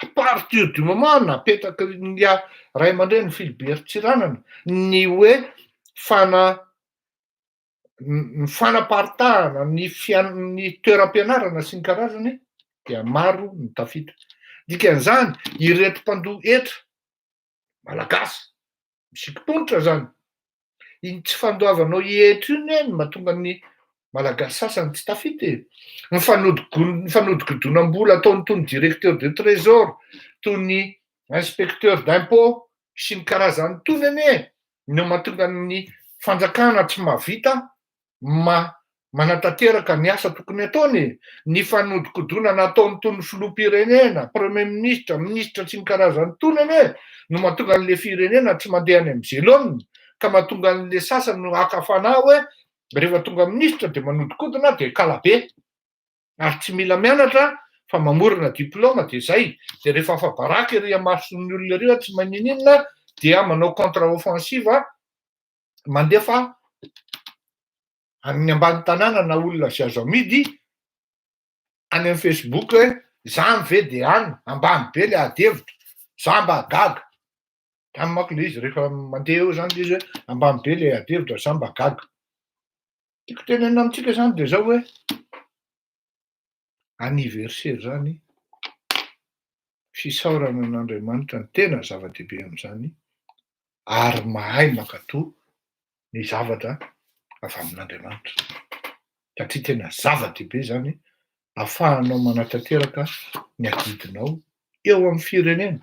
À partir du moment napetaky ny ray aman-dreny Philibert Tsiranana ny hoe fana ny fanaparitahana ny fian- ny toeram-pianarana sy ny karazany dia maro ny tafita. Dikan'izany ireto mpandoa hetra malagasy misikim-ponitra zany, iny tsy fandoavanao hetra iny e no mahatonga ny malagasy sasany tsy tafita e. Ny fanodigon- ny fanodikodinam-bola ataony toy ny directeur de trésor, toy ny inspecteur d'impôt sy ny karazany tony anie no mahatonga ny fanjakana tsy mahavita ma- manatanteraka ny asa tokony ataony e. Ny fanodikodinana ataony toy ny filoham-pirenena, premier ministre, ministra sy ny karazany tony anie no mahatonga an'le firenena tsy mandeha any am'zay laoniny, ka mahatonga an'le sasany no haka fanahy hoe rehefa tonga ministra de manodikodina de kalabe, ary tsy mila mianatra fa mamorona diplôma de zay, de rehefa afa-baraka ery amason'ny olona ery tsy mahay nininona dia manao contre offensive mandefa any ambany tanàna na olona zay azo amidy any amin'ny Facebook hoe zany ve de any ambany be le ady hevitra, za mba gaga. Zany manko le izy rehefa mandeha eo zany le izy hoe ambany be le ady hevitra, za mba gaga. Tiako tenenina amintsika zany de zao hoe anniversaire zany fisaorana an'Andriamanitra ny tena zava-dehibe am'izany ary mahay mankatò ny zavatra avy amin'Andriamanitra. Satria tena zava-dehibe zany ahafahanao manatanteraka ny adidinao eo amin'ny firenena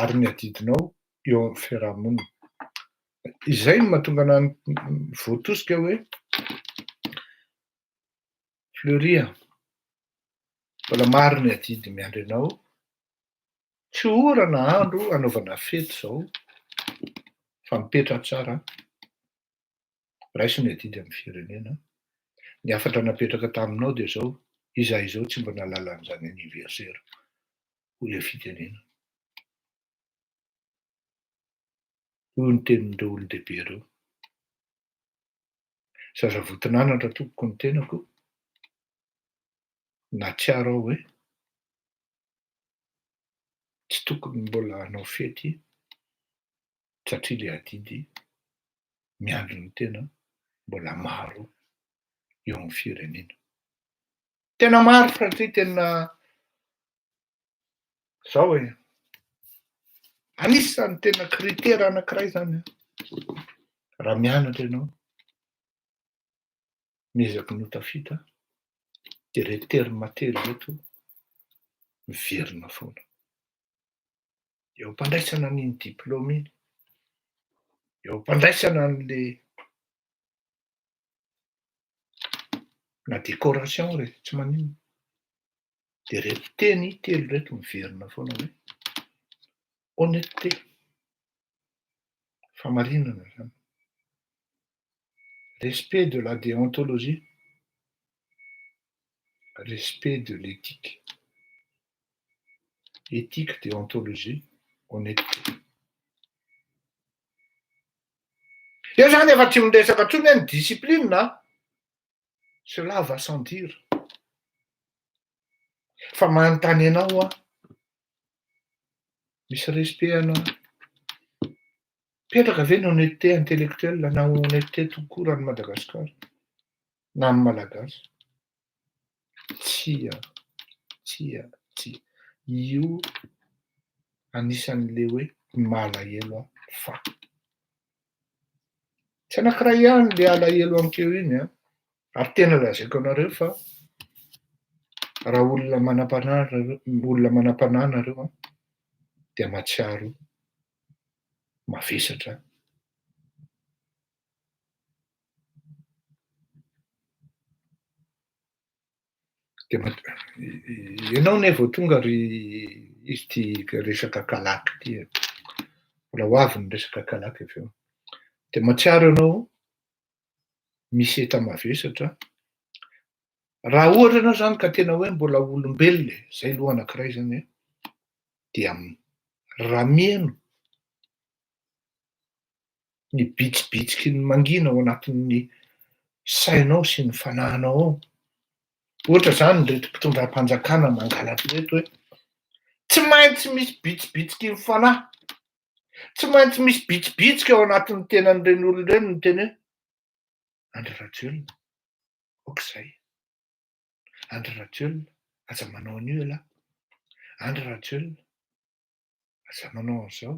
ary ny adidinao eo amin'ny fiarahamonina. Izay no mahatonga ana voatosika hoe Fleury a, mbola maro ny adidy miandry anao, tsy ora na andro anaovana fety zao fa mipetraha tsara, raiso ny adidy amin'ny firenena. Ny hafatra napetraka taminao de zao, izahay izao tsy mba nahalala an'izany anniversaire, hoy le fitenena. Hoy ny tenin'ireo olon-dehibe ireo. Zaza votonanatra tompoko ny tenako, nahatsiaro aho hoe tsy tokony mbola hanao fety satria le adidy miandry ny tena mbola maro eo amin'ny firenena. Tena maro satria tena zao e. Anisan'ny tena critère anankiray zany an, raha mianatra ianao, miezaky ny ho tafita, de reto terme telo reto miverina foana. Eo am-pandraisana an'iny diplôme iny, eo am-pandraisana an'le na décoration re, tsy maninona. De reto teny telo reto miverina foana hoe honnêteté, fahamarinana zany, respect de la déontologie, respect de l'éthique, éthique, déontologie, honnêteté. Eo zany efa tsy miresaka intsony hoe ny discipline an, cela va sans dire. Fa manontany anao aho, misy respect anao, mipetraka ve ny honnêteté intellectuelle na honnêteté tout court any Madagasikara na amin'ny Malagasy? Tsia, tsia, tsia. Io anisan'le hoe malahelo aho fa. Tsy anankiray ihany le alahelo ankeo iny an, ary tena lazaiko anareo fa raha olona manam-panahy nareo, olona manam-panahy nareo an, dia mahatsiaro mavesatra. Dia ianao anie vao tonga ry izy ity resaka kalaky ity e. Mbola ho avy ny resaka kalaky avy eo. Dia mahatsiaro ianao misy enta-mavesatra. Raha ohatra ianao izany ka tena hoe mbola olombelona e, izay aloha anankiray izany e, dia raha miheno ny bitsibitsiky ny mangina ao anatin'ny sainao sy ny fanahinao ao. Ohatra izany ireto mpitondram-panjakana mangalatra ireto hoe tsy maintsy misy bitsibitsiky ny fanahy, tsy maintsy misy bitsibitsika ao anatin'ny tenan'ireny olona ireny miteny hoe Andry Rajoelina, aoka izay. Andry Rajoelina, aza manao an'io ialahy. Andry Rajoelina, aza manao an'izao.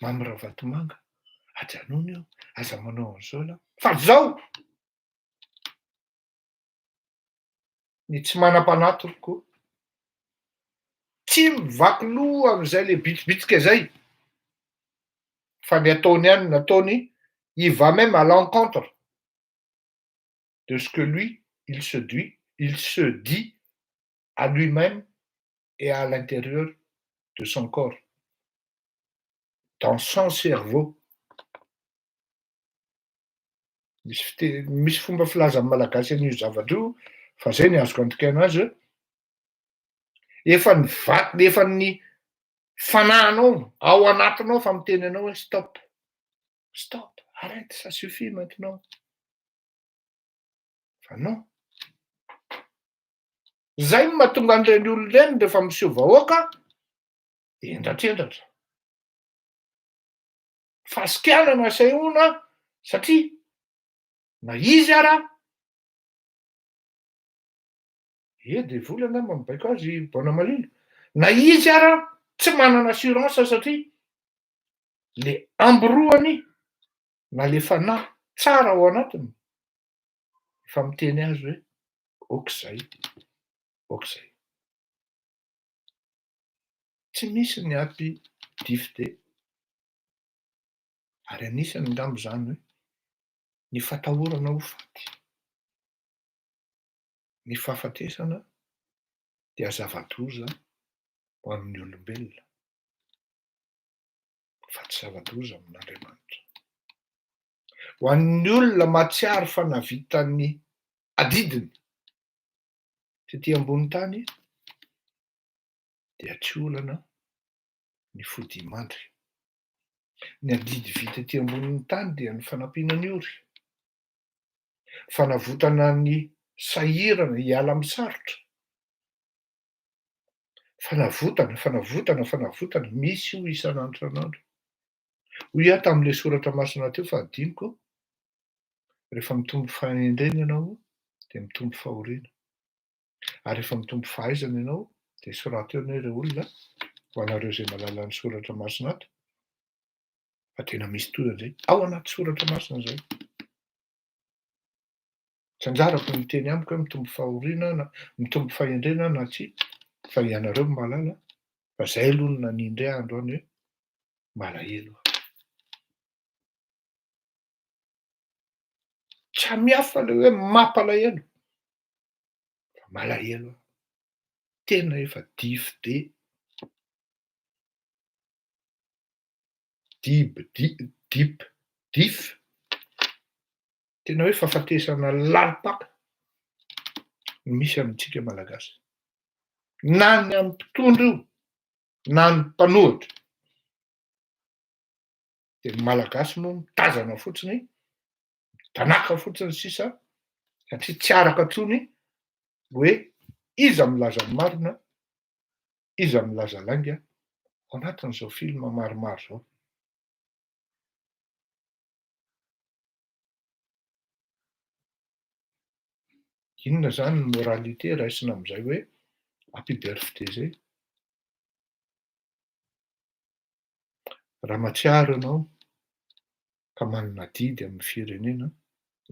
Mamy Ravatomanga, ajanony io, aza manao an'izao ialahy. Fa zao! Ny tsy manam-panahy tompoko, tsy mivaky loha amin'izay le bitsibitsika zay, fa ny ataony ihany no ataony, il va même à l'encontre de ce que lui il se dit, il se dit à lui-même et à l'intérieur de son corps, dans son cerveau. Misy fite- misy fomba filazan'ny Malagasy an'io zavatra io fa zay ny azoko andikana azy hoe efa ny va- efa ny fanahinao ao anatinao fa miteny anao hoe stop, stop, arrête, ça suffit maintenant. Fa non. Zay no mahatonga an'ireny olona ireny rehefa miseho vahoaka de hendratrendratra. Fasikiana no asehoana satria na izy ara e devoly angamba mibaiko azy Bona Malilo, na izy ara tsy manana assurance satria le ambiroany na le fanahy tsara ao anatiny efa miteny azy hoe ok zay, ok zay. Tsy misy ny aty difde ary anisany angamba izany hoe ny fatahorana ho faty, ny fahafatesana dia zava-doza ho an'ny olombelona fa tsy zava-doza amin'Andriamanitra. Ho an'ny olona mahatsiaro fa nahavita ny adidiny tety ambony tany dia tsy olana ny fodiamandry. Ny adidy vita ety ambonin'ny tany dia ny fanampiana ny ory, fanavotana ny sahirana hiala amin'ny sarotra, fanavotana, fanavotana, fanavotana, misy io isan'andro isan'andro. Hoy aho tamin'ilay soratra masina teo fa adinoko, rehefa mitombo fahendrena ianao dia mitombo fahoriana. Ary rehefa mitombo fahaizana ianao dia soraty eo anie ireo olona. Ho anareo izay mahalala ny soratra masina ato, fa tena misy toy an'izay ao anaty soratra masina izay. Tsy anjarako ny miteny amiko hoe mitombo fahoriana na mitombo fahendrena na tsia, fa ianareo no mahalala, fa izay aloha no nanindry ahy androany hoe malahelo aho. Samy hafa ilay hoe mampalahelo fa malahelo aho. Tena efa dify be. Dib, dip, dif. Tena hoe fahafatesana lalim-paka no misy amintsika Malagasy. Na ny amin'ny mpitondra io na ny mpanohitra. Dia ny Malagasy moa mitazana fotsiny, mitanàka fotsiny sisa satria tsy araka intsony hoe iza milaza ny marina, iza milaza lainga ao anatin'izao film maromaro izao. Inona izany ny moralité raisina amin'izay hoe happy birthday izay? Raha mahatsiaro ianao ka manana adidy amin'ny firenena,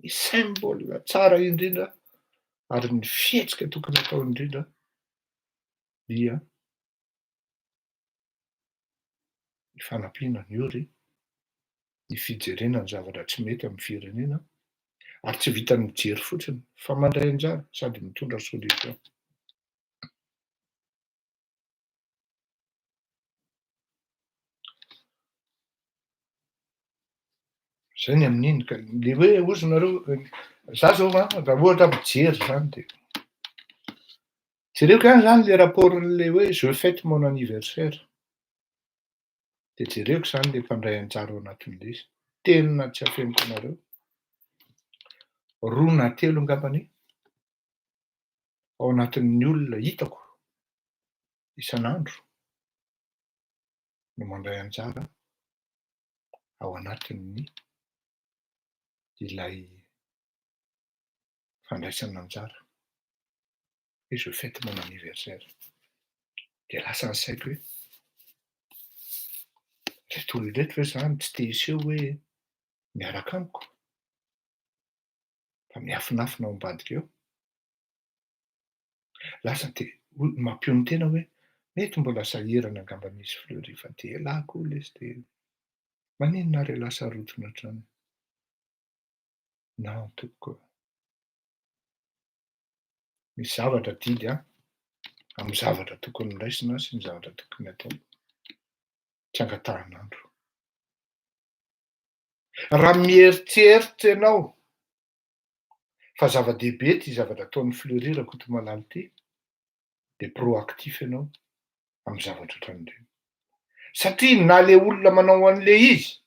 ny symbole tsara indrindra ary ny fihetsika tokony hatao indrindra dia ny fanampiana ny ory, ny fijerena ny zavatra tsy mety amin'ny firenena, ary tsy vitan'ny mijery fotsiny fa mandray anjara sady mitondra solution. Zay ny amin'iny ka, le hoe ozy nareo, za zao an, raha ohatra mijery zany de jereko ihany zany le rapport-n'le hoe je fête mon anniversaire, de jereko zany le mpandray anjara ao anatin'le izy, tena tsy afeniko anareo, roa na telo angambany ao anatin'ny olona hitako isan'andro no mandray anjara ao anatin'ny ilay fandraisana anjara hoe je fête mon anniversaire. Dia lasa ny saiko hoe ireto olona ireto ve izany tsy te hiseho hoe miaraka amiko fa miafinafina ao ambadika eo. Lasa dia mampionon-tena hoe mety mbola sahirana angamba nisy Fleury fa dia elah koa lesy dia maninona ary elah sarotiny hatrany. Non tompoko ô. Misy zavatra adidy an, amin'ny zavatra tokony raisina sy ny zavatra tokony atao. Tsy angatahan'andro. Raha mieritreritra ianao fa zava-dehibe ity zavatra ataon'i Fleury Rakotomalala ity dia proactif ianao amin'ny zavatra ohatran'ireny. Satria na le olona manao an'le izy,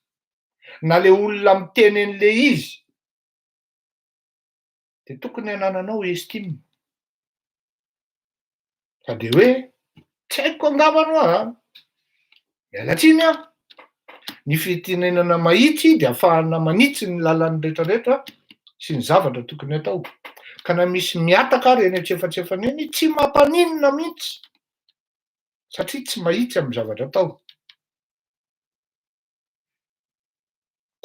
na le olona miteny an'le izy dia tokony hanananao estime. Fa dia hoe tsy haiko angambany hoa an! Miala tsiny aho, ny fitenenana mahitsy dia ahafahana manitsy ny lalan'ny retraretra sy ny zavatra tokony atao. Ka na misy mihataka ary eny antsefatsefany eny tsy mampaninona mihitsy satria tsy mahitsy amin'ny zavatra atao.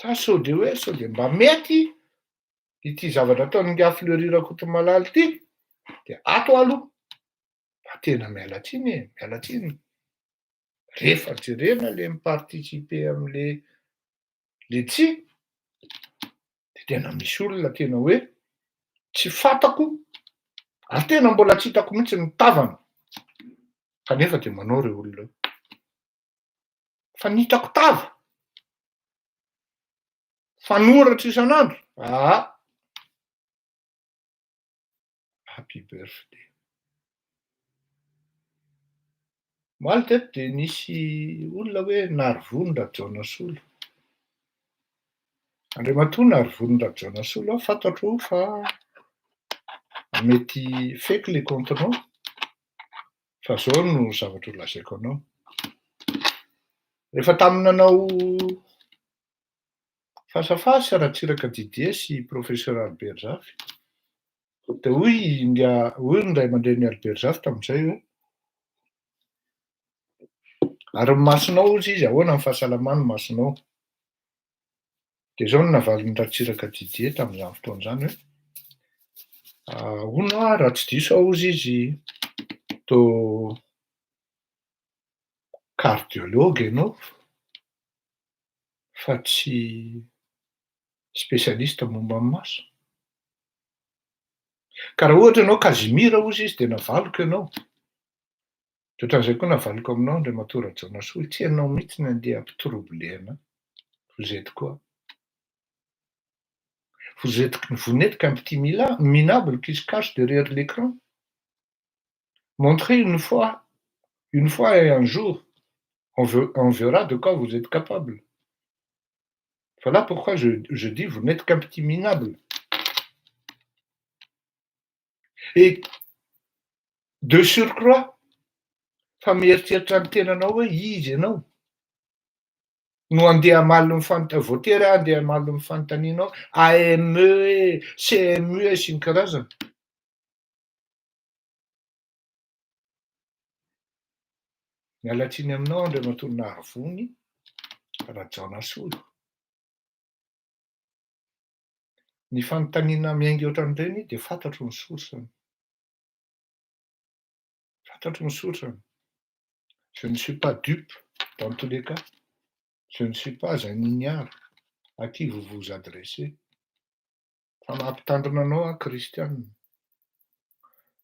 Sa sao dia hoe sao dia mba mety ity zavatra ataon'ingahy Fleury Rakotomalala ity dia ato aho aloha fa tena miala tsiny e, miala tsiny. Rehefa jerena le mi-participer am'le le tsia de tena misy olona tena hoe tsy fantako ary tena mbola tsy hitako mihitsy ny tavany kanefa de manao reo olona reo. Fa ny hitako tava, fanoratra isan'andro, aa! Happy birthday. Omaly teto dia nisy olona hoe Narivony Rajaonasolo. Andriamatoa Narivony Rajaonasolo aho fantatro fa mety fake le compte-nao fa zao no zavatra ho lazaiko anao. Rehefa tamin'ny nanao face à face Ratsiraka Didier sy Professeur Albert Zafy dia hoy ingahy hoy ny ray aman-drenin'i Albert Zafy tamin'izay hoe. Ary ny masonao hozy izy, ahoana ny fahasalaman'ny masonao? De zao no navalin'i Ratsiraka Didier tamin'izany fotoana izany hoe, hono aho raha tsy diso aho hozy izy toa cardiologue ianao fa tsy spécialiste momba ny maso. Ka raha ohatra ianao Casimir hozy izy de navaliko ianao. De ohatran'izay koa navaliko aminao Andriamatoa Rajaonasolo, tsy ianao mihitsy no andeha hampi-troubler anahy. Vous êtes quoi? Vous êtes, vous n'êtes qu'un petit minable qui se cache derrière l'écran. Montrez une fois et un jour, on verra de quoi vous êtes capable. Voilà pourquoi je dis vous n'êtes qu'un petit minable. Et de surcroît, fa mieritreritra ny tenanao hoe izy ianao no andeha hamaly ny voatery aho andeha hamaly ny fanontanianao AME e, CMU e sy ny karazany. Miala tsiny aminao Andriamatoa Nahavony Rajaonasolo. Ny fanontaniana miainga ohatran'ireny dia fantatro ny source-ny. Fantatro ny source-ny. Je ne suis pas dupe dans tous les cas. Je ne suis pas un ignare à qui vous vous adressez. Fa mampitandrina anao aho kristianina.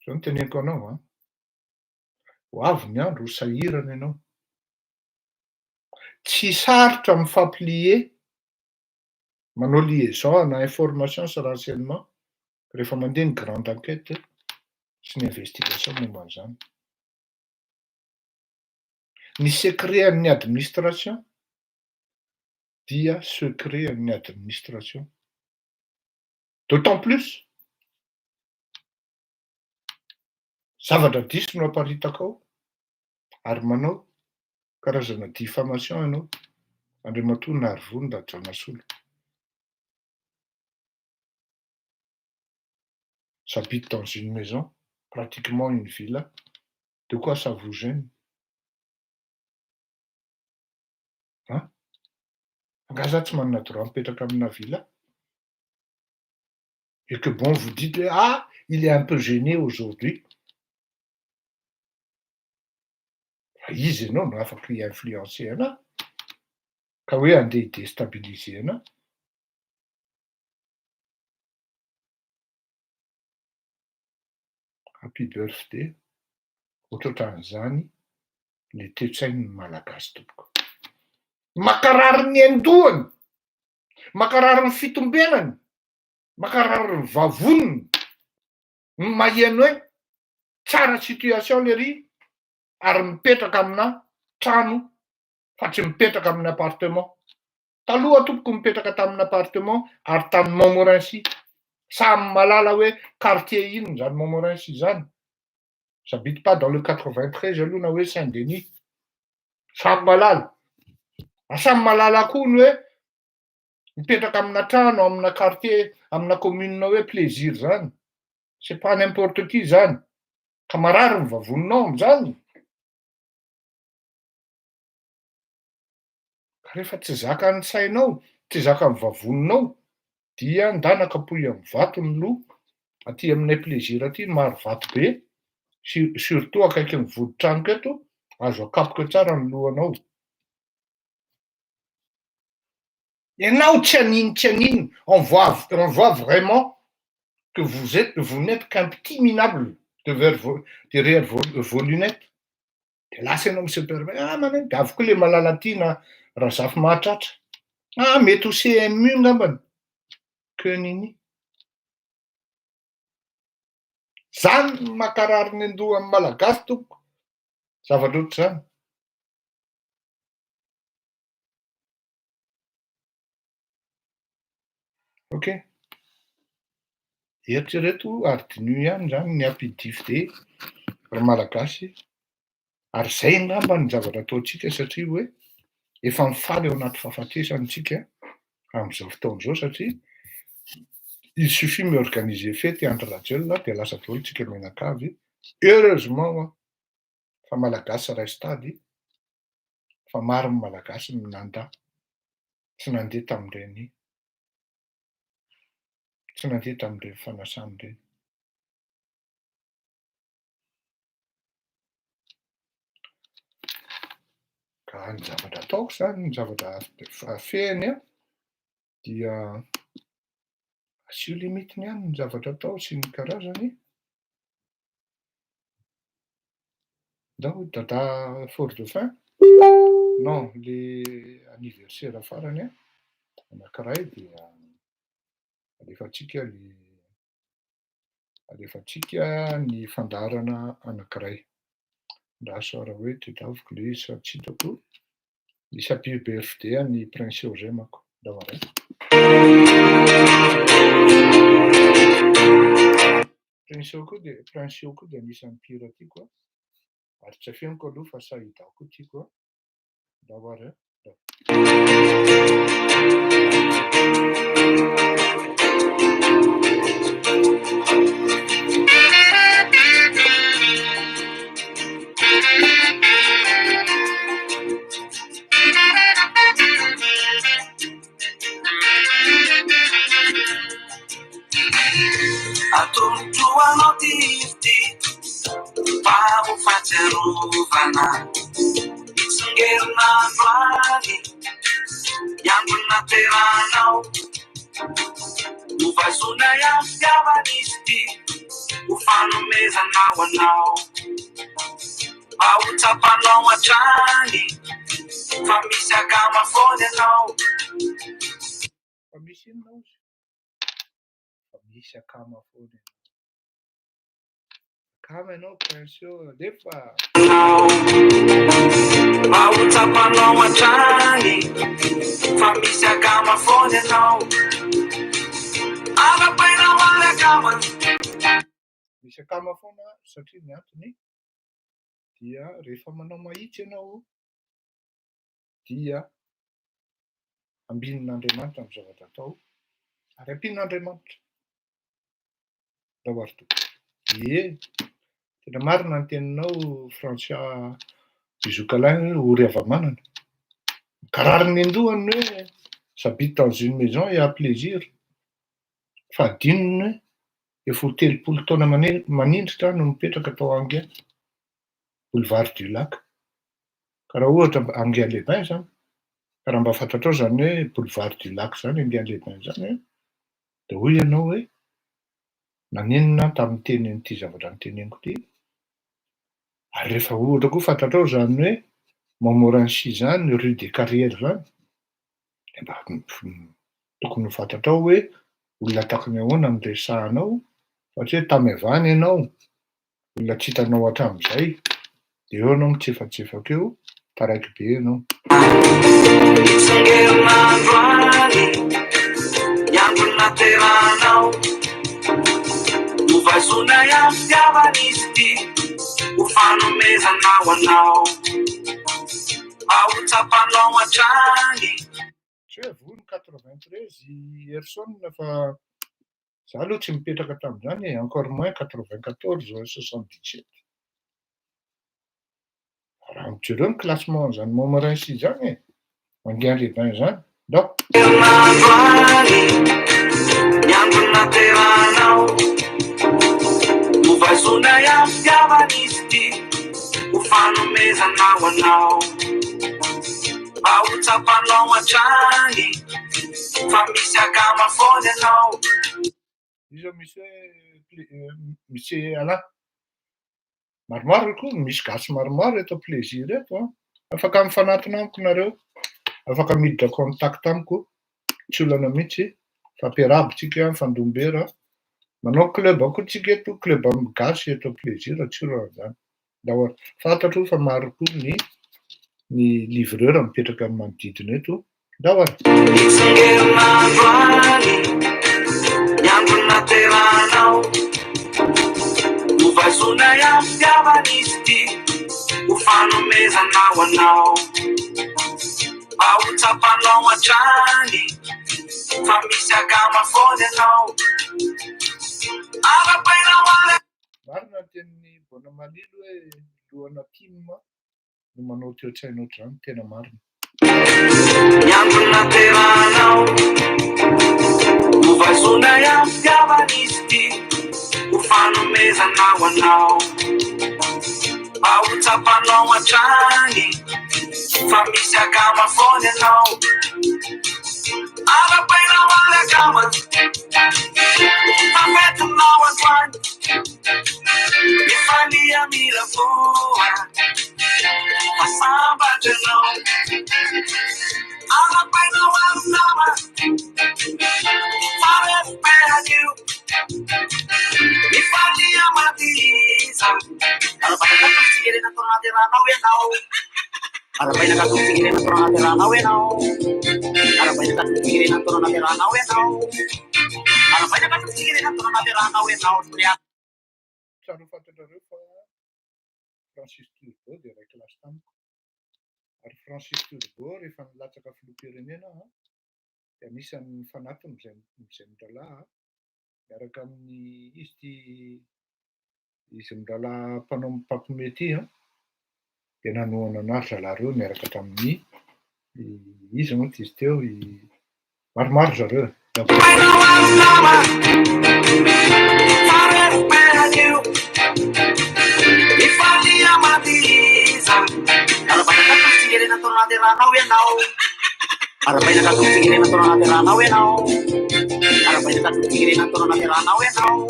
Zao no teneniko anao an. Ho avy ny andro ho sahirana ianao. Tsy sarotra mifamplier manao liaison na information sy renseignement rehefa mandeha ny grande enquête sy ny investigation momba an'izany. Ny secret an'ny administration dia secret an'ny administration. D'autant plus zavatra diso no aparitaka ao ary manao karazana diffamation ianao Andriamatoa Naharivony Rajaonasolo. J'habite dans une maison, pratiquement une villa. De quoi ça vous gêne? Hein? Angaha za tsy manana droit mipetraka amina villa? Et que bon, vous dites, ah, il est un peu gêné aujourd'hui. Fa izy ianao no afaka hi-influencer anahy. Ka hoe andeha hi-déstabiliser anahy. Happy birthday. Ohatrohatran'izany le toe-tsain'ny Malagasy tompoko. Makarary ny andohany, makarary ny fitombenany, makarary ny vavoniny, ny maheno hoe tsara situation le ry ary mipetraka amina trano fa tsy mipetraka amin'ny appartement. Taloha tompoko mipetraka tamin'ny appartement ary tany Montmorency. Samy malala hoe quartier inona zany Montmorency zany. J'habite pas dans le 93 aloha na hoe Saint-Denis. Samy malala. Samy malala koa ny hoe mipetraka amina trano, amina quartier, amina commune hoe Plaisir zany. C'est pas n'importe qui zany. Ka marary ny vavoninao am'zany. Ka rehefa tsy zakan'ny sainao, tsy zakan'ny vavoninao, dia ndana kapohy amin'ny vato ny loha, aty aminay Plaisir aty maro vato be, surtout akaiky ny vodi-tranoko eto, azo akapoka tsara ny lohanao. Ianao tsy anino tsy anino, on voit vraiment que vous n'êtes qu'un petit minable derrière vos lunettes. De lasa ianao mi-se permet, ah maneno, de avy koa le malala tiana raha zafy mahatratra. Ah mety ho CMU ngambany. Que nini. Zany no makarary ny andohan'ny Malagasy tompoko. Zavatra ohatr'izany. Ok. Eritrereto ary diniho ihany zany ny happy day ry Malagasy. Ary zay angamba ny zavatra ataontsika satria hoe efa mifaly ao anaty fahafatesana tsika amin'izao fotoana izao satria il suffit mi-organiser fety Andry Rajoelina de lasa daholo tsika mianakavy. Heureusement fa Malagasy ray stady. Fa maro ny Malagasy no nandà, tsy nandeha tamin'ireny, tsy nandeha tamin'ireny fanasana ireny. Ka ny zavatra ataoko zany, ny zavatra fehiny an, dia asio limite-ny ihany ny zavatra atao sy ny karazany. Ndao Dada Fort Dauphin, non le anniversaire farany an, anankiray dia alefantsika le alefantsika ny fandaharana anankiray. Andraso raha hoe tadiaviko le izy fa tsy hitako. Misy happy birthday an'i Prince Eugène manko. Ndao ary. Prince eo koa dia Prince eo koa dia anisan'ny mpihira tiako a. Ary tsy afeniko aloha fa Saïda koa tiako a. Ndao ary a. Ndao. Atolotro anao ty hira ty mba ho fahatsiarovana Tsingerina androany ny andro naterahanao Novazoinay amin'ny fitiavana izy ity ho fanomezana ho anao Mba ho tsapanao hatrany fa misy akama foana ianao. Fa misy inona ozy? Fa misy akama foana ianao. Akama ianao Prince ô, alefa. Mba ho tsapanao hatrany fa misy akama foana ianao. Arapaina ho ary akama. Misy akama foana satria ny antony dia rehefa manao mahitsy ianao dia ambinin'Andriamanitra ny zavatra atao ary ampian'Andriamanitra. Ndao ary tompoko. Ie, tena marina ny teninao Francia Bizokalain hoe ory hava-manana. Mankarary ny an-dohany ny hoe j'habite dans une maison et à plaisir. Fa adinony hoe efa ho 30 taona manindritra aho no mipetraka tao Enghien, boulevard du lac. Ka raha ohatra mba Enghien-les-Bains zany, ka raha mba fantatrao zany hoe boulevard du lac zany Enghien-les-Bains zany an, dia hoy ianao hoe naninona aho tamin'ny niteny an'ity zavatra noteneniko ity? Ary rehefa ohatra koa fantatrao zany hoe Montmorency zany, rue des Carrières zany, dia mba tokony ho fantatrao hoe olona tahaka ny ahoana no resahanao fa tsy hoe tamy avy any ianao, olona tsy hitanao hatramin'izay, dia eo ianao mitsefatsefaka eo, taraiky be ianao. Mitsingerina androany ny andro naterahanao Novazoinay amin'ny fitiavana izy ity ho fanomezana ho anao Mba ho tsapanao hatrany. Tsy hoe voa ny 93 i Herson fa za aloha tsy mipetraka tamin'izany e, encore moins 94, 77. Raha jereo ny classement an'izany Montmorency izany e, Enghien-les-Bains izany, ndao. Herinandro any ny andro naterahanao Novazoinay amin'ny fitiavana izy ity ho fanomezana ho anao Mba ho tsapanao hatrany fa misy akama foana ianao. Io zao misy hoe Monsieur Alain. Maromaro koa, misy gasy maromaro eto Plaisir eto an. Afaka mifanatona amiko nareo, afaka miditra contact amiko, tsy olana mihitsy, fampiarahaba tsika, mifandom-bera. Manao club koa tsika eto, club amin'ny gasy eto Plaisir, tsy olana zany. Ndao ary. Fantatro fa maro koa ny ny livreur mipetraka amin'ny manodidina eto. Ndao ary. Mitsingerina androany ny andro naterahanao Novazoinay amin'ny fitiavana izy ity ho fanomezana ho anao Mba ho tsapanao hatrany fa misy akama foana ianao Arapaina ho any Marina ny tenin'i Bonamalilo hoe lohana tim. no manao toe-tsaina ohatr'izany, tena marina. Ny andro naterahanao Hovazoanay am-pitiavana izy ity Ho fanomezana ho anao Mba ho tsapanao hatrany Fa misy akama foana ianao Arahabaina ho ary akama Fa fetinao androany Mifalia mirapoa Fa sambatra ianao Arahabaina ho ary nama Fa resim-pe anio Mifalia madiza Arahabaina ka tsingerenan'ny taona nahaterahanao ianao Arahabaina ka tsingerenan'ny taona nahaterahanao ianao Arahabaina ka tsingerenan'ny taona nahaterahanao ianao Arahabaina ka tsingerenan'ny taona nahaterahanao ianao Tsara ho fantatrareo fa Francis Turbo dia iray kilasy tamiko. Ary Francis Turbo rehefa nilatsaka filoham-pirenena aho dia anisan'ny fanatiny izay izay mirahalahy miaraka amin'ny izy ity izy mirahalahy mpanao mpampiomehy ity an, dia nanohana an'ahy ry zalahy ireo niaraka tamin'ny iza moa izy teo i maromaro zareo e. Arahabaina ka tsingerenan'ny taona nahaterahanao ianao Arahabaina ka tsingerenan'ny taona nahaterahanao ianao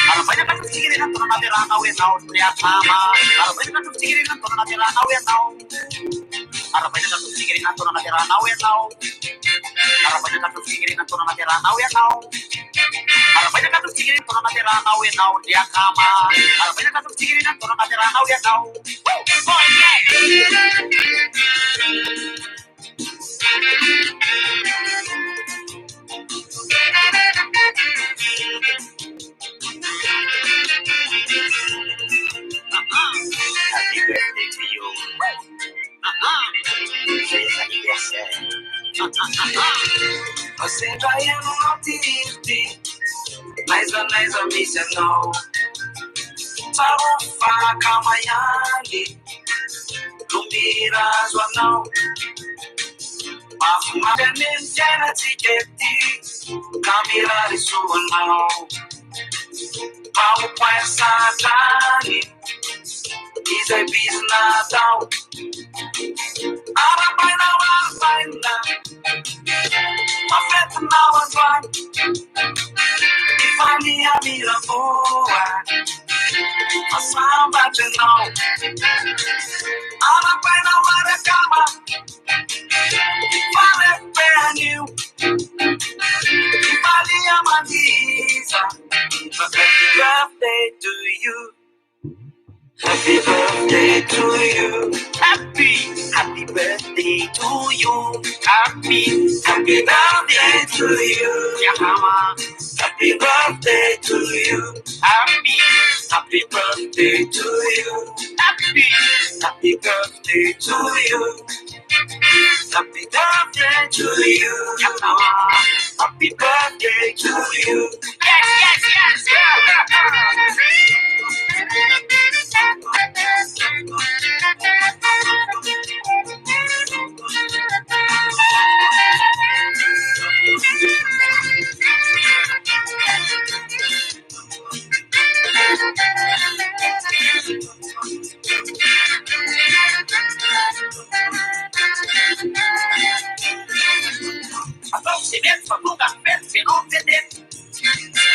Arahabaina ka tsingerenan'ny taona nahaterahanao ianao ry akama Arahabaina ka tsingerenan'ny taona nahaterahanao ianao Arahabaina ka tsingerenan'ny taona nahaterahanao ianao Arahabaina ka tsingerenan'ny taona nahaterahanao ianao Arahabaina ka tsingerenan'ny taona nahaterahanao ianao ry akama Arahabaina ka tsingerenan'ny taona nahaterahanao ianao. Oh yeah! Happy birthday to you. Joyeux anniversaire. Sendra ianao ty ity N'aiza n'aiza misy anao Tsarovy fa akama ihany No mira azo anao Mahafinaritra anie ny fiainantsika ety Ka mirary soa anao Mba ho poinsa hatrany Izay bizina atao Arahabaina ho arahabaina Fa fetinao androany Mifalia mirapoa Fa sambatra ianao Arahabaina ho arakama Fa refobe anio Mifalia mandiza Happy birthday to you Happy birthday to you Happy, happy birthday to you. Happy, happy birthday to you. Yahama. Happy birthday to you Happy, Happy birthday to you happy, Happy birthday to you Happy birthday to you Yahama. Happy birthday to you Yes, yes, yes. Ataovy izay mety fa tonga ny fety, feno ny fetety. Tsy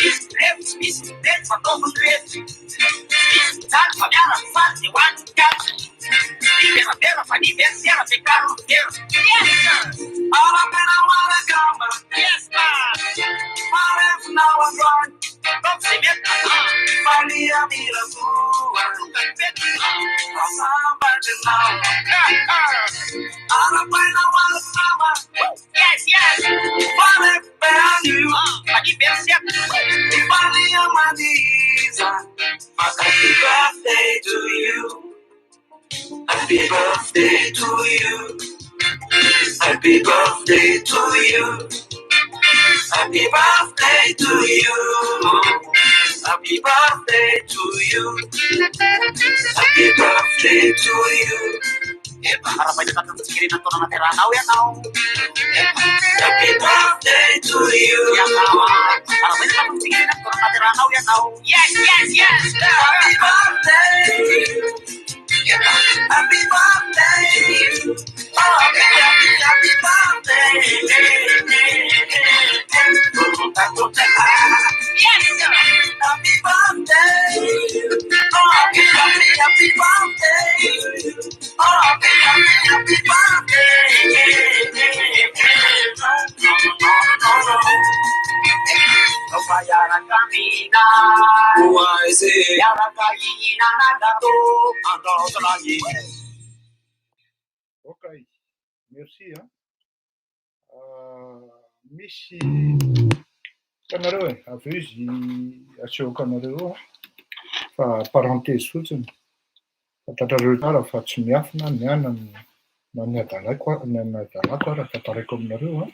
misy grevy, tsy misy mitety fa ataovy ny fety. Tsy misy mijaly fa miara-mifaly dia ho any ny kaly. Tsy miveravera fa ny versiera fiakaro ny vera. Yes! Arahabaina ho arakama Yes! Fa refinao androany Ataovy izay mety. Mifalia mirapoa Tonga ny fety. Fa sambatra ianao Arahabaina ho arakama Yes, yes! Fa refobe anio Anniversaire. Mifalia mandiza Happy birthday to you Happy birthday to you Happy birthday to you Happy birthday to you Happy birthday to you. Happy birthday to you. Arahabaina tratran'ny fitsingerenan'ny taona naterahanao ianao. Happy birthday to you. Arahabaina tratran'ny fitsingerenan'ny taona naterahanao ianao. Yes, yes, yes. Happy birthday. Happy birthday. Oh, happy, happy, happy birthday. Yes. Happy birthday. Oh, happy, happy, happy birthday. Oh, happy, happy, happy birthday. No, no, no, no, no. No miaraka mihinana. Ho aiza e? Miaraka hihinana gâteau. Andao zalahy. Ok, merci a. Misy hitanareo e, avy eo izy asehoko anareo eo a, fa parenthèse fotsiny. Fantatrareo tsara fa tsy miafina ny anany na ny adalako na ny adalako ara tantaraiko aminareo a.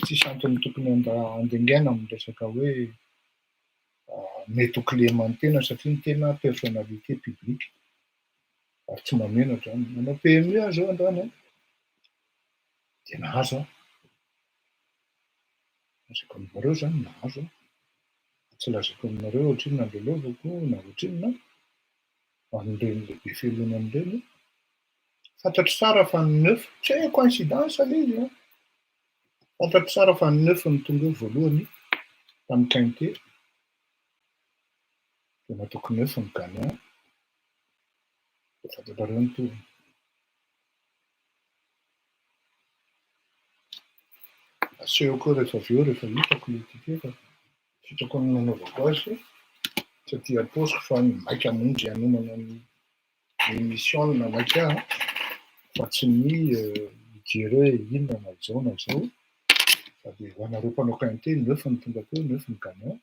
Tsisy antony tokony andengaina amin'ny resaka hoe mety ho kilema ny tena satria ny tena personnalité publique ary tsy mahamenatra zany. Nanao PMU aho zao androany a, de nahazo aho. Lazaiko aminareo zany nahazo aho. Tsy lazaiko aminareo ohatrinona ny lalaovako na ohatrinona amin'ireny lehibe fialonana ireny. Fantatro tsara fa ny neuf, tsy hoe coïncidence le izy a. Fantatro tsara fa ny neuf no tonga eo voalohany tamin'ny quinté. De nataoko neuf ny gagnant. De fantatrareo ny tohiny. Asehoko eo rehefa avy eo rehefa hitako le ticket fa tsy hitako ny nanaovako azy tsy aty am-paosiko fa ny maika hamonjy hanomana ny émission no namaika ahy fa tsy ny hijery hoe inona na izao na izao. Fa de ho anareo mpanao quinté, neuf no tonga teo, neuf ny gagnant.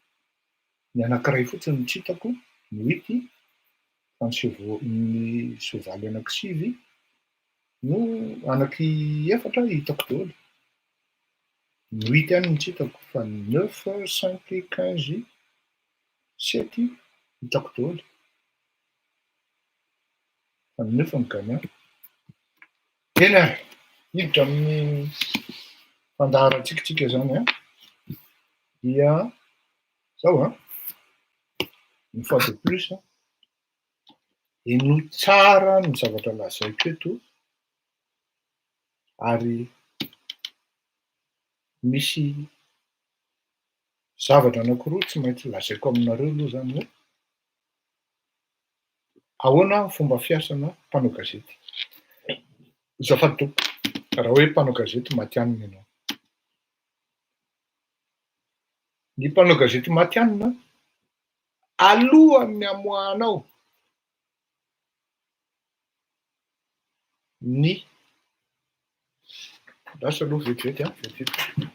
Ny anankiray fotsiny no tsy hitako, ny huit, fa ny chevaux ny soavaly anankisivy no anaky efatra hitako daholo. Ny huit ihany no tsy hitako fa ny neuf, cinq, 15, sept hitako daholo. Fa ny neuf no gagnant. Eny ary, hiditra amin'ny fandaharantsika tsika zany a, dia zao a, une fois de plus, henoy tsara ny zavatra lazaiko eto ary misy zavatra anankiroa tsy maintsy lazaiko aminareo aloha zany hoe ahoana ny fomba fiasana mpanao gazety. Azafady tompoko, raha hoe mpanao gazety matihanina ianao. Ny mpanao gazety matihanina, alohan'ny hamoahanao ny lasa aloha vetivety a, vetivety.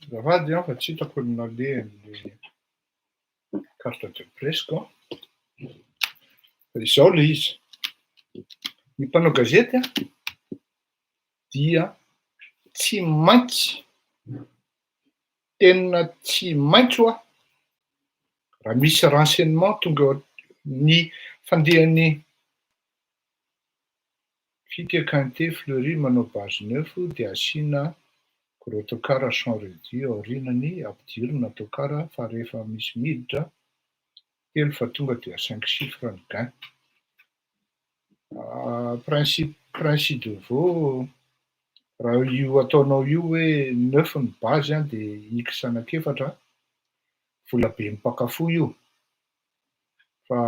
Azafady an, fa tsy hitako ny nalehan'ny carte de presse ko. Fa izao le izy, ny mpanao gazety a dia tsy maintsy, tena tsy maintsy hoa raha misy renseignement tonga eo ny fandehan'ny fika quinté Fleury manao base neuf dia asiana gros tocard champ réduit aorianany ampidirina tocard fa rehefa misy miditra telo fa tonga dia cinq chiffres ny gain. Principe Prince de Vaux, raha io ataonao io hoe neuf ny base an de x anankiefatra, vola be mpakafo io, fa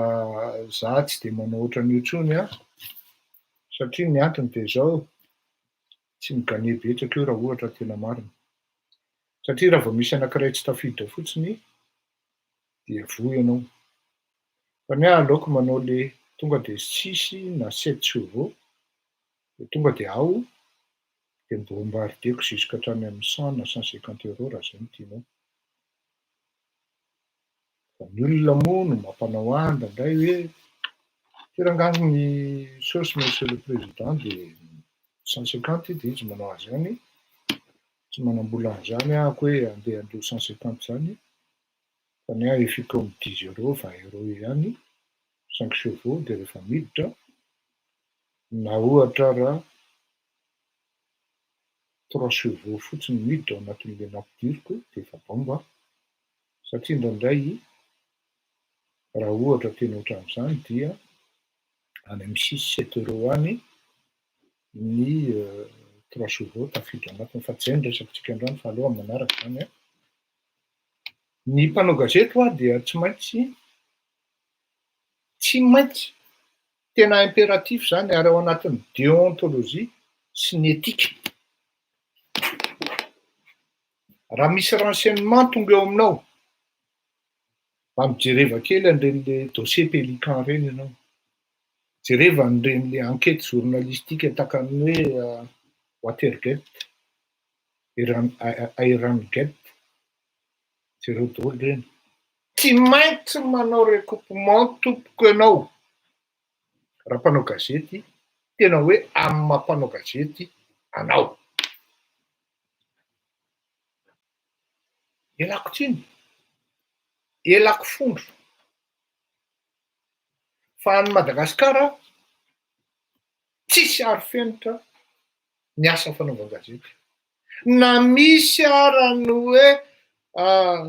za tsy de manao ohatran'io intsony an, satria ny antony de zao, tsy mi-gagner betsaka io raha ohatra tena marina, satria raha vao misy anankiray tsy tafiditra fotsiny dia voa ianao. Fa ny ahy aleoko manao le tonga de six na sept chevaux de tonga de ao, de mi-bombardeko jusqu'à hatrany amin'ny cent na 150 euros raha zay no tianao. Fa ny olona moa no mampanao ahy indraindray hoe ty rangahy ny saosy monsieur le président de 150 de izy manao azy ihany, tsy manam-bola an'izany ahako hoe andeha handoa 150 zany, fa ny ahy efiko amy 10 euros, 20 euros eo ihany, cinq chevaux de rehefa miditra, na ohatra raha trois chevaux fotsiny miditra ao anatin'le nampidiriko de efa bomba, satria indraindray raha ohatra tena ohatran'izany dia any amy six sept euros any ny trois chevaux tafiditra anatiny, fa tsy zay no resakitsika androany fa aloha amy manaraka zany an. Ny mpanao gazety hoa dia tsy maintsy tena impératif zany ary ao anatin'ny déontologie sy ny éthique. Raha misy renseignement tonga eo aminao, mba mijereva kely an'ireny le dossier Pélican reny ianao, jereva an'ireny le enquête journalistique tahaka ny hoe Watergate, Iran Irangate, jereo daholo reny. Tsy maintsy manao recoupement tompoko ianao raha mpanao gazety, tena hoe amy maha mpanao gazety anao. Ialako tsiny, ialako fondro, fa any Madagasikara tsisy arofenitra ny asa fanaovan-gazety. Na misy ara ny hoe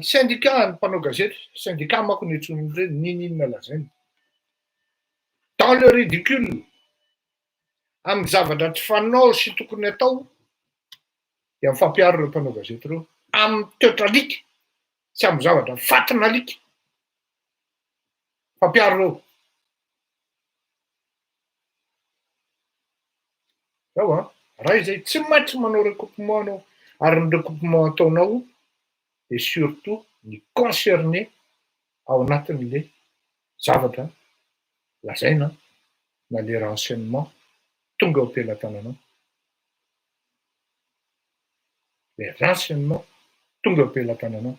syndicat ny mpanao gazety, syndicat manko ny antson'ireny, n'inon'inona lazainy. Dans le ridicule, amy zavatra tsy fanao sy tokony atao, dia mifampiaro ireo mpanao gazety ireo, amy toetra alika sy amy zavatra fatin'alika. Fampiaro ireo. Zao an, raha izay tsy maintsy manao recoupement anao, ary ny recoupement ataonao de surtout ny concerné ao anatin'le zavatra lazaina na le renseignement tonga eo am-pelatananao. Le renseignement tonga eo am-pelatananao.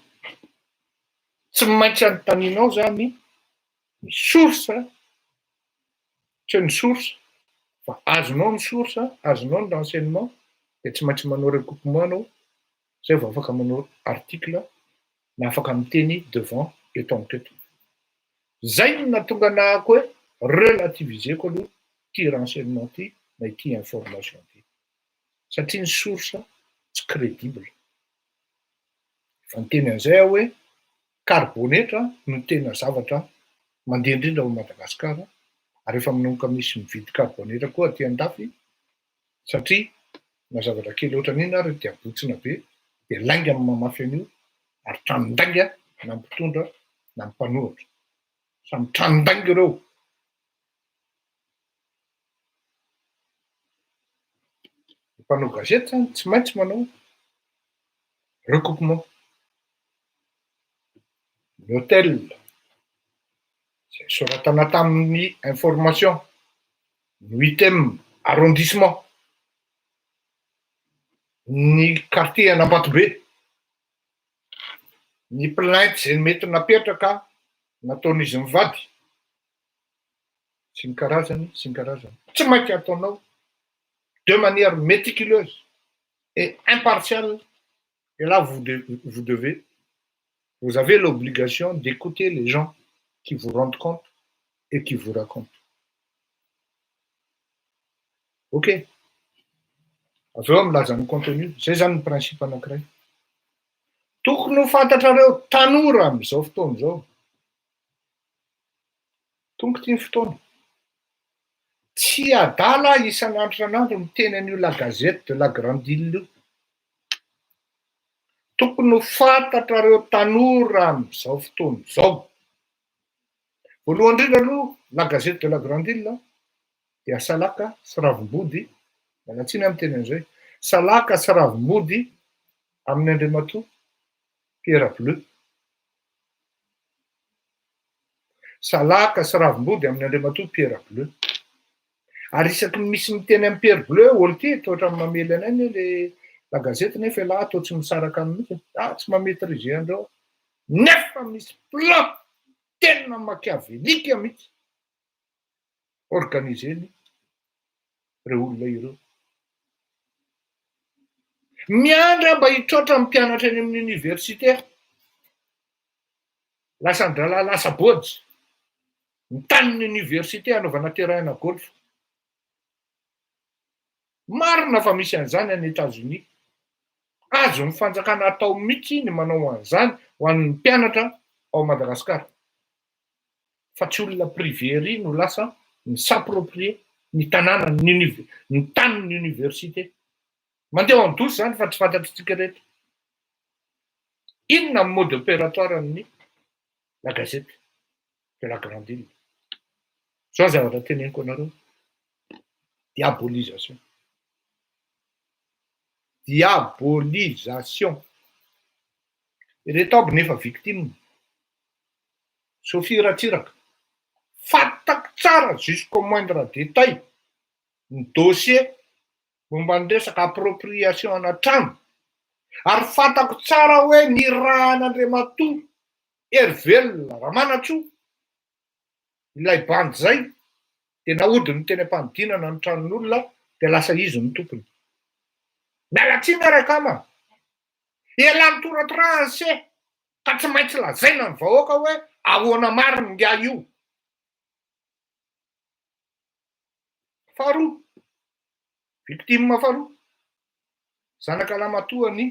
Tsy maintsy anontanianao zany ny source, tsy hoe ny source fa azonao ny source, azonao ny renseignement, de tsy maintsy manao recoupement anao, zay vao afaka manao article na afaka miteny devant eto amiko eto. Zay no nahatonga anahako hoe relativiseko aloha ty renseignement ty na ity information ty, satria ny source tsy crédible. Efa niteny an'izay aho hoe karibonetra no tena zavatra mandeha indrindra ao Madagasikara, ary efa manomboka misy mividy karibonetra koa aty an-dafy, satria na zavatra kely ohatran'iny ary de abotsina be, de lainga ny mamafy an'io, ary tranon-dainga na mpitondra na mpanohitra. Samy tranon-dainga ireo. Ny mpanao gazety zany tsy maintsy manao recoupement. Ny hôtel zay soratana tamin'ny information, ny huitième arrondissement, ny quartier an'Ambatobe, ny plainte zay mety napetraka nataon'izy mivady, sy ny karazany sy ny karazany. Tsy maintsy ataonao de manière méticuleuse et impartiale, et là vous avez l'obligation d'écouter les gens qui vous rendent compte et qui vous racontent. Ok, avy eo milaza ny contenu, zay zany ny principe anankiray. Tokony ho fantatrareo tanora am'izao fotoana izao. Tonga ty ny fotoana. Tsy adala aho isan'andro isan'andro miteny an'io La Gazette de la Grande Ile io. Tokony ho fantatrareo tanora amin'izao fotoana izao. Voalohany indrindra aloha, La Gazette de la Grande Ile dia salaka sy ravimbody, miala tsiny aho miteny an'izay, salaka sy ravimbody amin'ny Andriamatoa Pierre Bleu. Salaka sy ravimbody amin'ny Andriamatoa Pierre Bleu. Ary isaky ny misy miteny amin'i Pierre Bleu hoe olo ty toa ohatran'ny mamely anay anie le la gazette nefa elah toa tsy misaraka aminy mihitsy, ah tsy ma-maitriser an'ireo aho. Nefa misy plan tena machiavélique mihitsy organiser-ny ireo olona ireo. Miandry aho mba hitroatra ny mpianatra eny amin'ny université. Lasan-drahalahy lasa bôjy ny tanin'ny université hanaovana terrain-na golf. Marina fa misy an'izany any Etats-Unis. Azon'ny fanjakana atao mihitsy ny manao an'izany ho an'ny mpianatra ao Madagasikara. Fa tsy olona privé ery no lasa mi-s'approprier ny tanàna, ny uni- ny tanin'ny université. Mandeha en douce zany fa tsy fantatr'tsika rehetra. Inona ny mode opératoire an'ny la gazette de la grande ile? Zao ny zavatra teneniko anareo, diabolisation, diabolisation. Ireto aby nefa victime, Sophie Ratsiraka, fantako tsara jusqu'au moindre détail ny dossier momba ny resaka appropriation ana trano ary fantako tsara hoe nirahan'Andriamatoa Herivelona Ramanantsoa ilay bandy zay de nahodiny teny am-panodinana ny tranon'olona de lasa izy no tompony. Miala tsiny aho Rakama a! Elah nitoratorahany se ka tsy maintsy lazaina ny vahoaka hoe ahoana marina ingahy io. Faharoa, victime faharoa, zanaka lahimatoan'i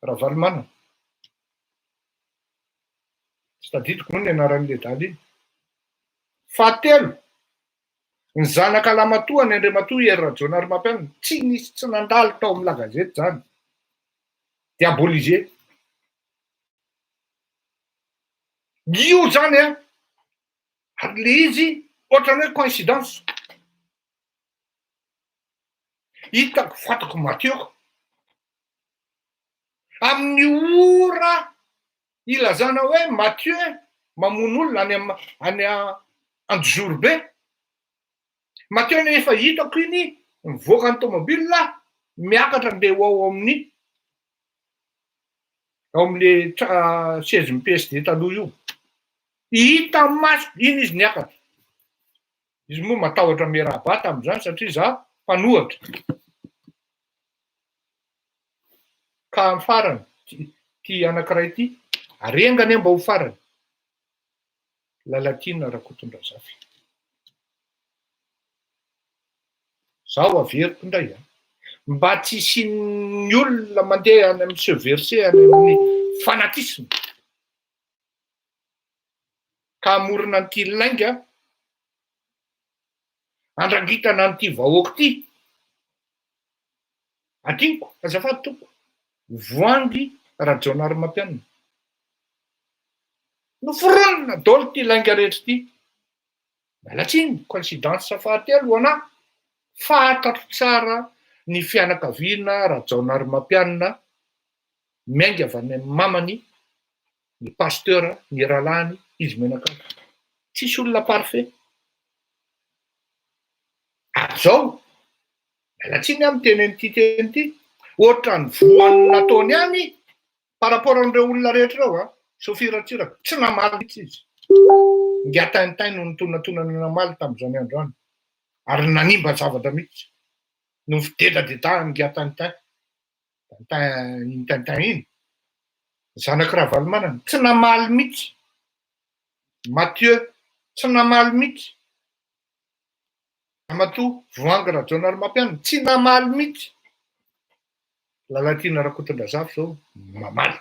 Ravalomanana. Tsy tadidiko moa ny anaran'ilay adala iny. Fahatelo, ny zanaka lahimatoan'i Andriamatoa Hery Rajaonarimampianina, tsy nisy tsy nandalo tao amin'ny la gazette izany. Diabolisé. Io izany an, Ary le izy ohatran'ny hoe coïncidence. Hitako, fantako Mathieu. Amin'ny ora ilazana hoe Mathieu mamono olona any am any Anjozorobe, Mathieu anie efa hitako iny mivoaka ny tomobile miakatra andeha ho ao amin'ny ao amle siège-n'ny PSD taloha io. Hita maso iny izy niakatra. Izy moa matahotra miarahaba tamin'izany satria za mpanohatra. Ka amin'ny farany, ty anankiray ty, ary enga anie mba ho farany, Lalatiana Rakotondrazafy. Zaho averiko indray an! Mba tsy hisian'ny olona mandeha any amin'ny se verser any amin'ny fanatisme ka hamorona an'ity lainga handrangitana an'ity vahoaka ity. Adinoko, azafady tompoko, Voahangy Rajaonarimampianina. Noforonina daholo ity lainga rehetra ity. Miala tsiny, coïncidence fahatelo ho anà, fantatro tsara ny fianakaviana Rajaonarimampianina, miainga avy any amin'ny mamany, ny pasteur, ny rahalahiny, izy mianakavy. Tsisy olona parfait. Ary zao, miala tsiny aho miteny an'ity teny ity, ohatran'ny voan'ny nataony ihany Par rapport an'ireo olona rehetra ireo an, Sophie Ratsiraka, tsy namaly mihitsy izy. Ingahy Tintin no nitonatonana namaly tamin'izany andro izany, ary nanimba zavatra mihitsy noho ny fidedadedahany ingahy Tintin, Tintin, iny Tintin iny, zanak'i Ravalomanana, tsy namaly mihitsy. Mathieu, tsy namaly mihitsy. Ramatoa Voahangy Rajaonarimampianina, tsy namaly mihitsy. Lalatiana Rakotondrazafy izao mamaly.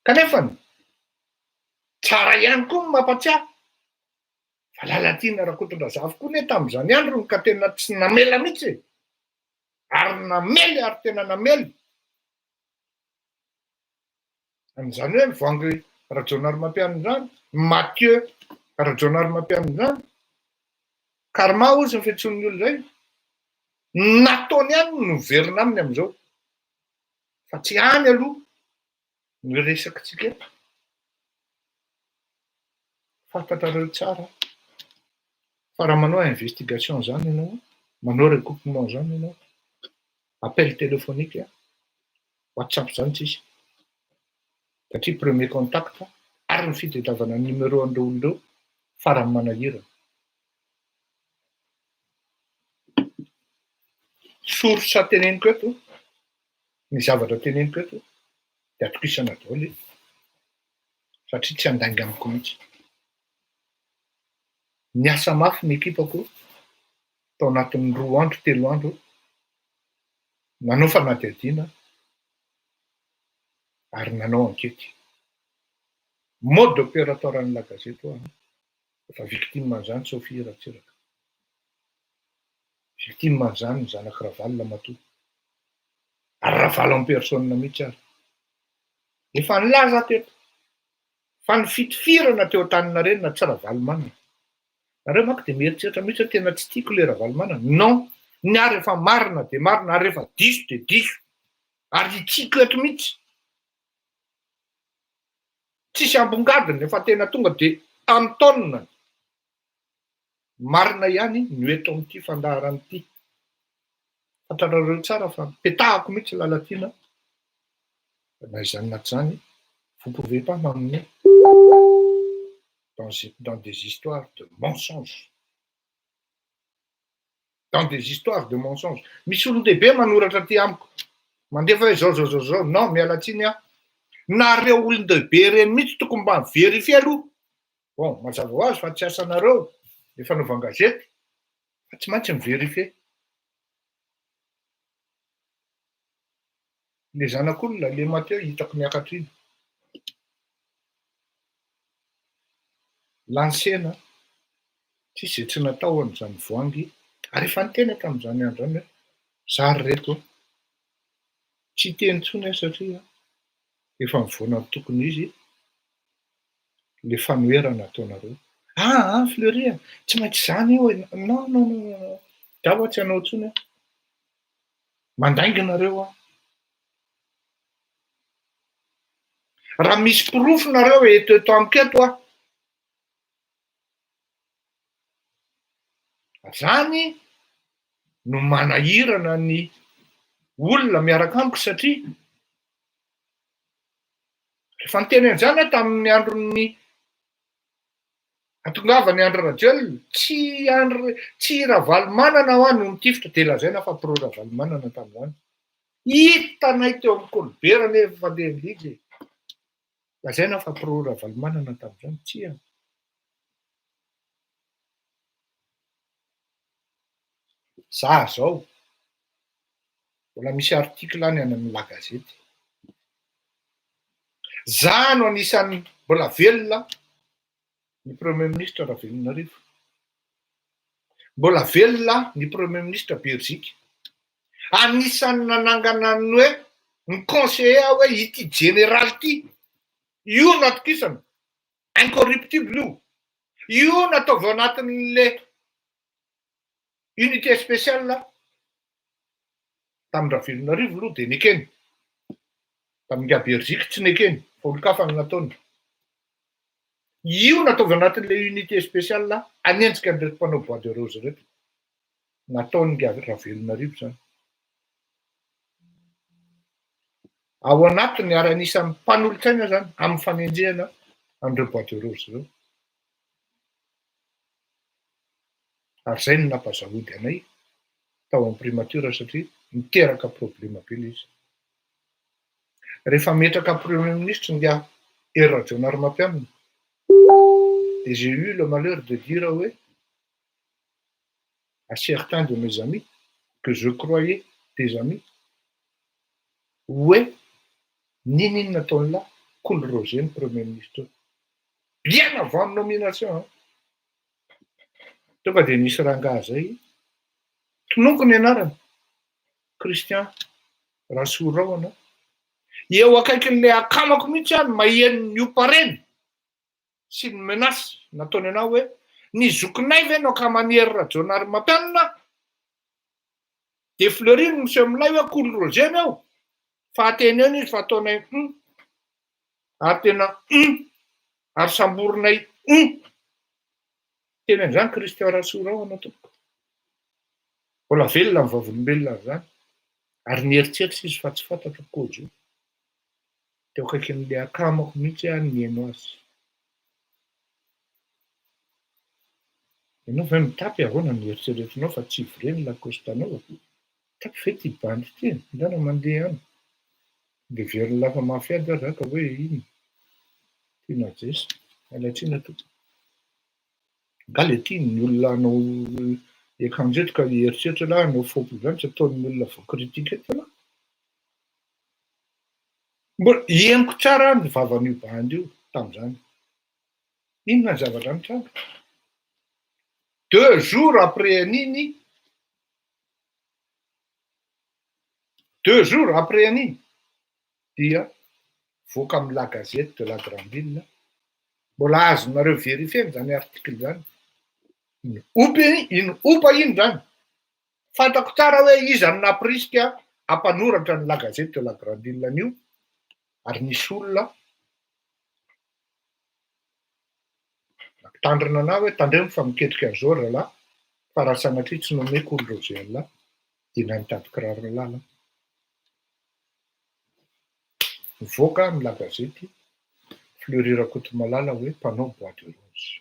Kanefany, tsara ihany koa ny mampatsiahy fa Fa Lalatiana Rakotondrazafy koa ne tamin'izany androny ka tena tsy namela mihitsy e! Ary namely ary tena namely. An'izany hoe Voahangy Rajaonarimampianina izany, Mathieu Rajaonarimampianina izany, Karma hozy ny fiantsoan'ny olona izay, nataony ihany no miverina aminy amin'izao. Fa tsy any aloha ny resakitsika eto. Fantatrareo tsara fa raha manao investigation izany ianao, manao recoupement izany ianao, appel téléphonique, WhatsApp izany tsisy. Satria premier contact ary ny fitadiavana ny numéro an'ireo olona ireo farany manahirana. Source teneniko eto, ny zavatra teneniko eto dia atokisana daholo satria tsy handainga amiko mihitsy. Niasa mafy ny ekipako tao anatin'ny roa andro, telo andro, nanao fanadihadiana ary nanao ankety. Mode opératoire an'ny La Gazette ho'a efa victime an'izany Sophie Ratsiraka. Victime an'izany ny zanak'i Ravalo Lamatoa. Ary Ravalo en personne mihitsy ary. Efa nilaza aho teto fa ny fitifirana teo Antaninarenina tsy Ravalomanana. Nareo manko dia mieritreritra mihitsy hoe tena tsy tiako le Ravalomanana. Non! Ny ahy rehefa marina dia marina ary rehefa diso dia diso. Ary hitsiko eto mihitsy. Tsisy ambongadiny fa tena tonga dia antonona. Marina ihany no eto amin'ity fandaharana ity. Fantatrareo tsara fa petahako mihitsy Lalatiana na izany na tsy izany, vous pouvez pas m'amener dans dans des histoires de mensonges. Dans des histoires de mensonges. Misy olon-dehibe manoratra aty amiko, mandefa hoe zao zao zao zao, non miala tsiny aho, nareo olon-dehibe ireny mihitsy tokony mba mi-verifier aloha. Bon, mazava ho azy fa tsy asanareo ny fanaovan-gazety fa tsy maintsy mi-verifier. Le zanak'olona, le Mathieu hitako miakatra iny. Lancena, tsisy izay tsy natao an'izany voangy, ary efa niteny aho tamin'izany andro izany hoe za ry reto a, tsy hiteny intsony aho satria efa mivoana ny tokony ho izy le fanoherana ataonareo. Ah ah Fleury a, tsy maintsy izany io e, non non non non non, za ho'a tsy hanao intsony aho, mandainga nareo an. Raha misy porofo nareo eto eto amiko eto aho, zany no manahirana ny olona miaraka amiko satria Rehefa niteny an'izany aho tamin'ny andron'ny hatongavan'i Andry Rajoelina, tsy Andry, tsy Ravalomanana hoa no nitifitra, dia lazaina fa pro Ravalomanana tamin'izany. Hitanay teo amin'ny Colbert anie efa fandehan'ny izy e. Lazaina fa pro Ravalomanana tamin'izany, tsia. Za zao, Mbola misy article any any amin'ny la gazette. Za no anisan'ny mbola velona ny premier ministre Ravelonarivo. Mbola velona ny premier ministre Beriziky. Anisan'ny nanangana ny hoe ny conseiller aho hoe ity jeneraly ity, io no atokisana, incorruptible io. Io no ataovy ao anatin'le unité spéciale Tamin-dRavelonarivo aloha dia nekeny, tamin'ingahy Beriziky tsy nekeny fa olon-kafa no nataony. Io nataovy anatin'ilay unité spéciale hanenjika an'ireto mpanao bois de rose ireto. Nataon'ingahy Ravelonarivo izany. Ao anatiny ary anisan'ny mpanolotsaina izany amin'ny fanenjehana an'ireo bois de rose ireo. Ary izay no nampazahoady anay tao amin'ny primature satria niteraka problema be ilay izy. Rehefa ametraka premier ministre ingahy Hery Rajaonarimampianina dia j'ai eu le malheur de dire hoe à certains de mes amis que je croyais des amis hoe n'inon'inona ataon'lah Kolo Roger ny premier ministre eo. Bien avant ny nomination an! Tonga dia nisy rangahy zay, tononiko ny anarany, Christian Rasoarahona, eo akaikin'ilay akamako mihitsy aho no maheno ny ompa reny sy ny menace nataony anah hoe ny zokinay ve no akaman'i Hery Rajaonarimampianina? Dia Fleury no miseho milay hoe Kolo Roger ny ao fa ateneno izy fa ataonay hum ary tena hum ary samborinay hum. Teny an'izany Christian Rasoarahona tompoko. Mbola velona ny vavolombelona an'izany ary nieritreritra izy fa tsy fantatro Kojo. Teo akaikin'ilay akamako mihitsy aho nihaino azy. Ianao ve mitapy ahoana no eritreretinao fa tsy vrai ny Lacoste anaovako? Mitapy ve ity bandy ity e? Ndana mandeha any. Dia very lafa mafy ady aho za ka hoe inona? Tiana Jess. Miala tsiny tompoko. Nga le ty ny olona hanao akanjo eto ka hieritreritra lah hanao fopla zany tsy ataon'ny olona voa-critique eto lah. Mbola henoko tsara ny vavan'io bandy io tamin'izany. Inona ny zavatra nitranga? Deux jours après an'iny, deux jours après an'iny dia voaka amin'ny la gazette de la grande ile, mbola azonareo verifier-na izany article izany, iny opa iny opa iny izany. Fantako tsara hoe iza no nampirisika hampanoratra ny La Gazette de la Grande Ile an'io ary nisy olona nampitandrina anah hoe tandremo fa miketrika an'izao ry zalahy fa raha sanatria tsy nomeko olo Roger an'lah dia na nitady kiraro an'lah lah. Nivoaka amin'ny La Gazette Fleury Rakotomalala hoe mpanao bois de rose.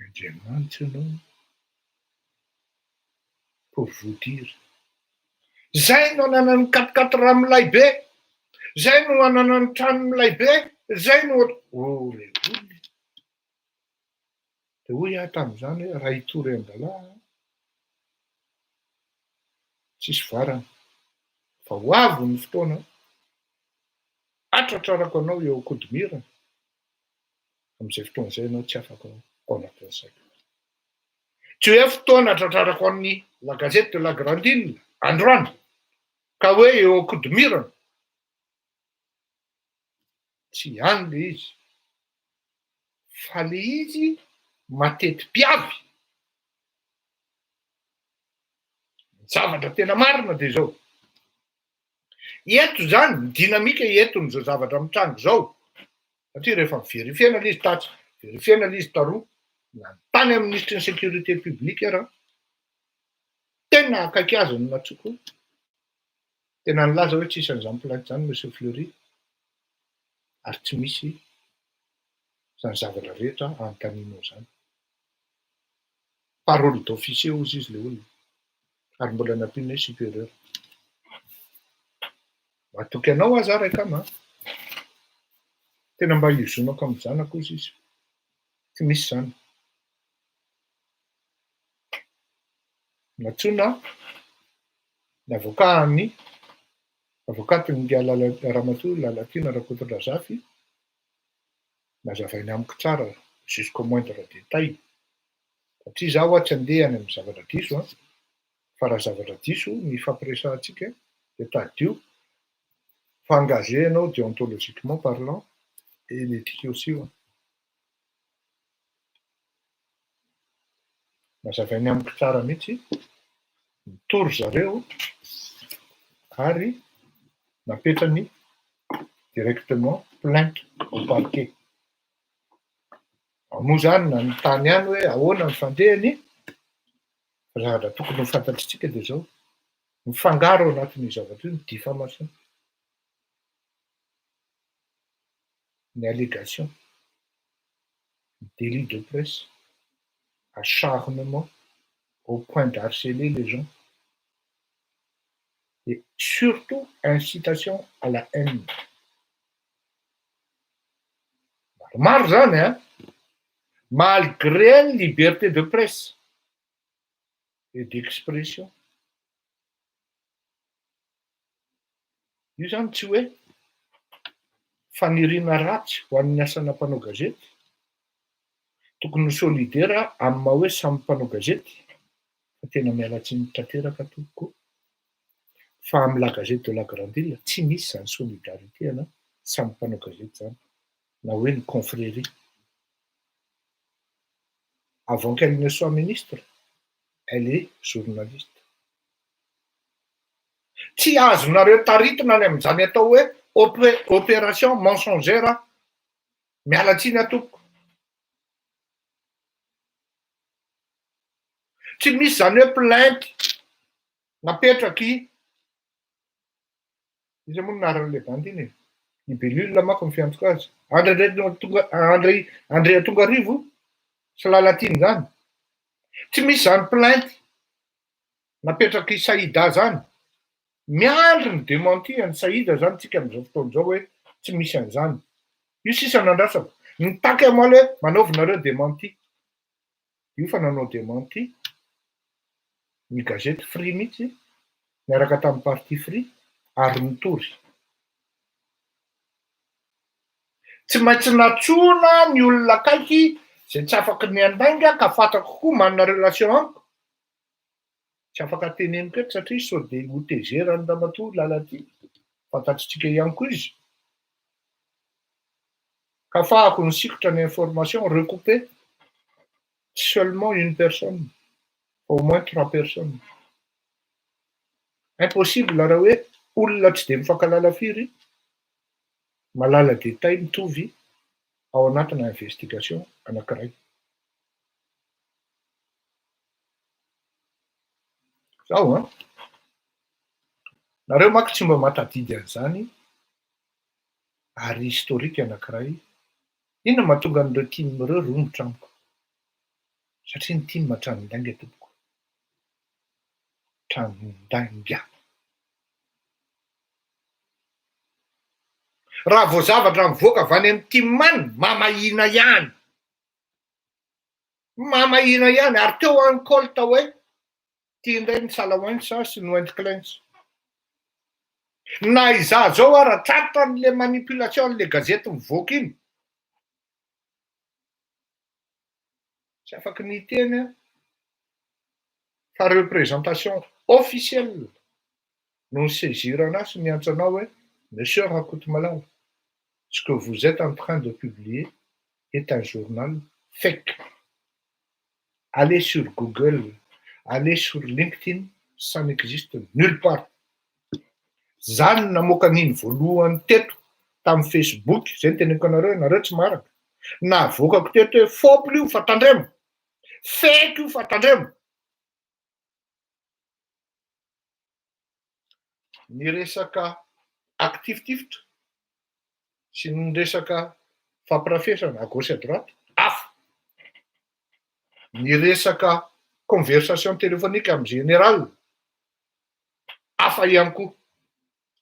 Andriamanitra ianao pour vous dire. Zay no ananany quatre-quatre milay be, zay no ananany trano milay be, zay no oh le olona. De hoy aho tamin'izany hoe raha hitory an-dalà aho, tsisy varana, fa ho avy ny fotoana hatratrarako anao eo an-kodimirana. Amin'izay fotoana izay ianao tsy afaka ao anatin'ny saiko. Tsy hoe fotoana tratrarako an'ny La Gazette de la Grande Ile androany ka hoe eo an-kodimirana. Tsy any le izy. Fa le izy mateti-piavy. Ny zavatra tena marina dia izao. Eto izany, ny dynamique entin'izao zavatra mitranga izao, satria rehefa mi-verifier-na ilay izy tatsy, verifier-na ilay izy taroa, nanontany amin'ny minisitry ny sécurité publique aho, tena akaiky azy no nantsoiko, tena nilaza hoe tsisy an'izany plainte izany Monsieur Fleury, ary tsy misy izany zavatra rehetra anontanianao izany. Parole d'officier hozy izy le olona ary mbola nampiany hoe supérieur. Matoky anao aho za Raikama a! Tena mba hiozonako amin'ny zanako hozy izy. Tsy misy zany. Nantsoina ny avocat an'ny avocat-n'i Ramatoa Lalatiana Rakotondrazafy, nazavainy amiko tsara jusqu'au moindre détail satria za hoa tsy andeha any amin'ny zavatra diso an, fa raha zavatra diso ny ifampiresahantsika dia tadidio fa engagé ianao déontologiquement parlant et l'éthique aussi hoa. Nazavainy amiko tsara mihitsy, nitory zareo ary napetrany directement plainte au parquet. Ao moa zany nanontany ihany hoe ahoana ny fandehany, fa zavatra tokony ho fantatritsika dia zao, mifangaro ao anatin'io zavatra io ny diffamation, ny allégation, ny délit de presse, acharnement au point d'harceler les gens et surtout incitation à la haine. Maromaro zany an, malgré ny liberté de presse et d'expression. Io zany tsy hoe faniriana ratsy ho an'ny asana mpanao gazety. Tokony ho solidaire amin'ny maha hoe samy mpanao gazety, fa tena miala tsiny tanteraka tompoko fa amin'ny la gazette de la grande ile tsy misy izany solidarité ana samy mpanao gazety izany na hoe ny confrérie. Avant qu'elle ne soit ministre, elle est journaliste. Tsy azonareo taritina any amin'izany atao hoe opération mensongère aho. Miala tsiny aho tompoko. Tsy misy izany hoe plainte napetraky iza moa no anaran'ilay bandy iny e? Libellule manko ny fiantsoka azy. Andry Andriatonga Andry Andriatongarivo sy Lalatiana izany. Tsy misy izany plainte napetrak'i Saïda zany. Miandry ny dementi an'i Saïda zany tsika amin'izao fotoana izao hoe tsy misy an'izany. Io sisa no andrasako. Mitaky amaly hoe manaovy nareo dementi. Io fa nanao dementi ny gazety Free mihitsy niaraka tamin'ny parti Free ary nitory. Tsy maintsy nantsoina ny olona akaiky izay tsy afaky ny handainga ka fantako koa manana relation amiko. Tsy afaka teneniko eto satria sao dia ho tezeran'i Ramatoa Lalatiana, fantatritsika ihany koa izy. Ka afahako nisikotra ny information recoupée, tsy seulement une personne fa au moins trois personnes. Impossible raha hoe olona tsy dia mifankalala firy mahalala détail mitovy ao anatina investigation anankiray. Zao an! Nareo manko tsy mba mahatadidy an'izany ary historique anankiray. Inona no mahatonga an'ireo tim ireo romotra amiko? Satria ny tim tranon-dainga tompoko. Tranon-dainga. Raha vao zavatra mivoaka avy any amin'ny tim any, mamahina ihany. Mamahina ihany, ary teo any Colt hoe ty indray ny Salaoins sy ny Windclins. Na izaho zao ara tratran'le manipulation an'le gazety mivoaka iny. Tsy afaky ny hiteny aho fa représentation officielle no ni-saisir anah sy niantso anah hoe Monsieur Rakotomalala, ce que vous êtes en train de publier est un journal fake. Allez sur Google, allez sur LinkedIn, ça n'existe nulle part. Za no namoaka an'iny voalohany teto tamin'ny Facebook, zay no teneniko anareo, nareo tsy maharaka. Navoakako teto hoe fôpla io fa tandremo, fake io fa tandremo. Ny resaka akitifitifitra sy ny resaka fampirafesana à gauche à droite hafa. Ny resaka conversation téléphonique amin'ny général hafa ihany koa.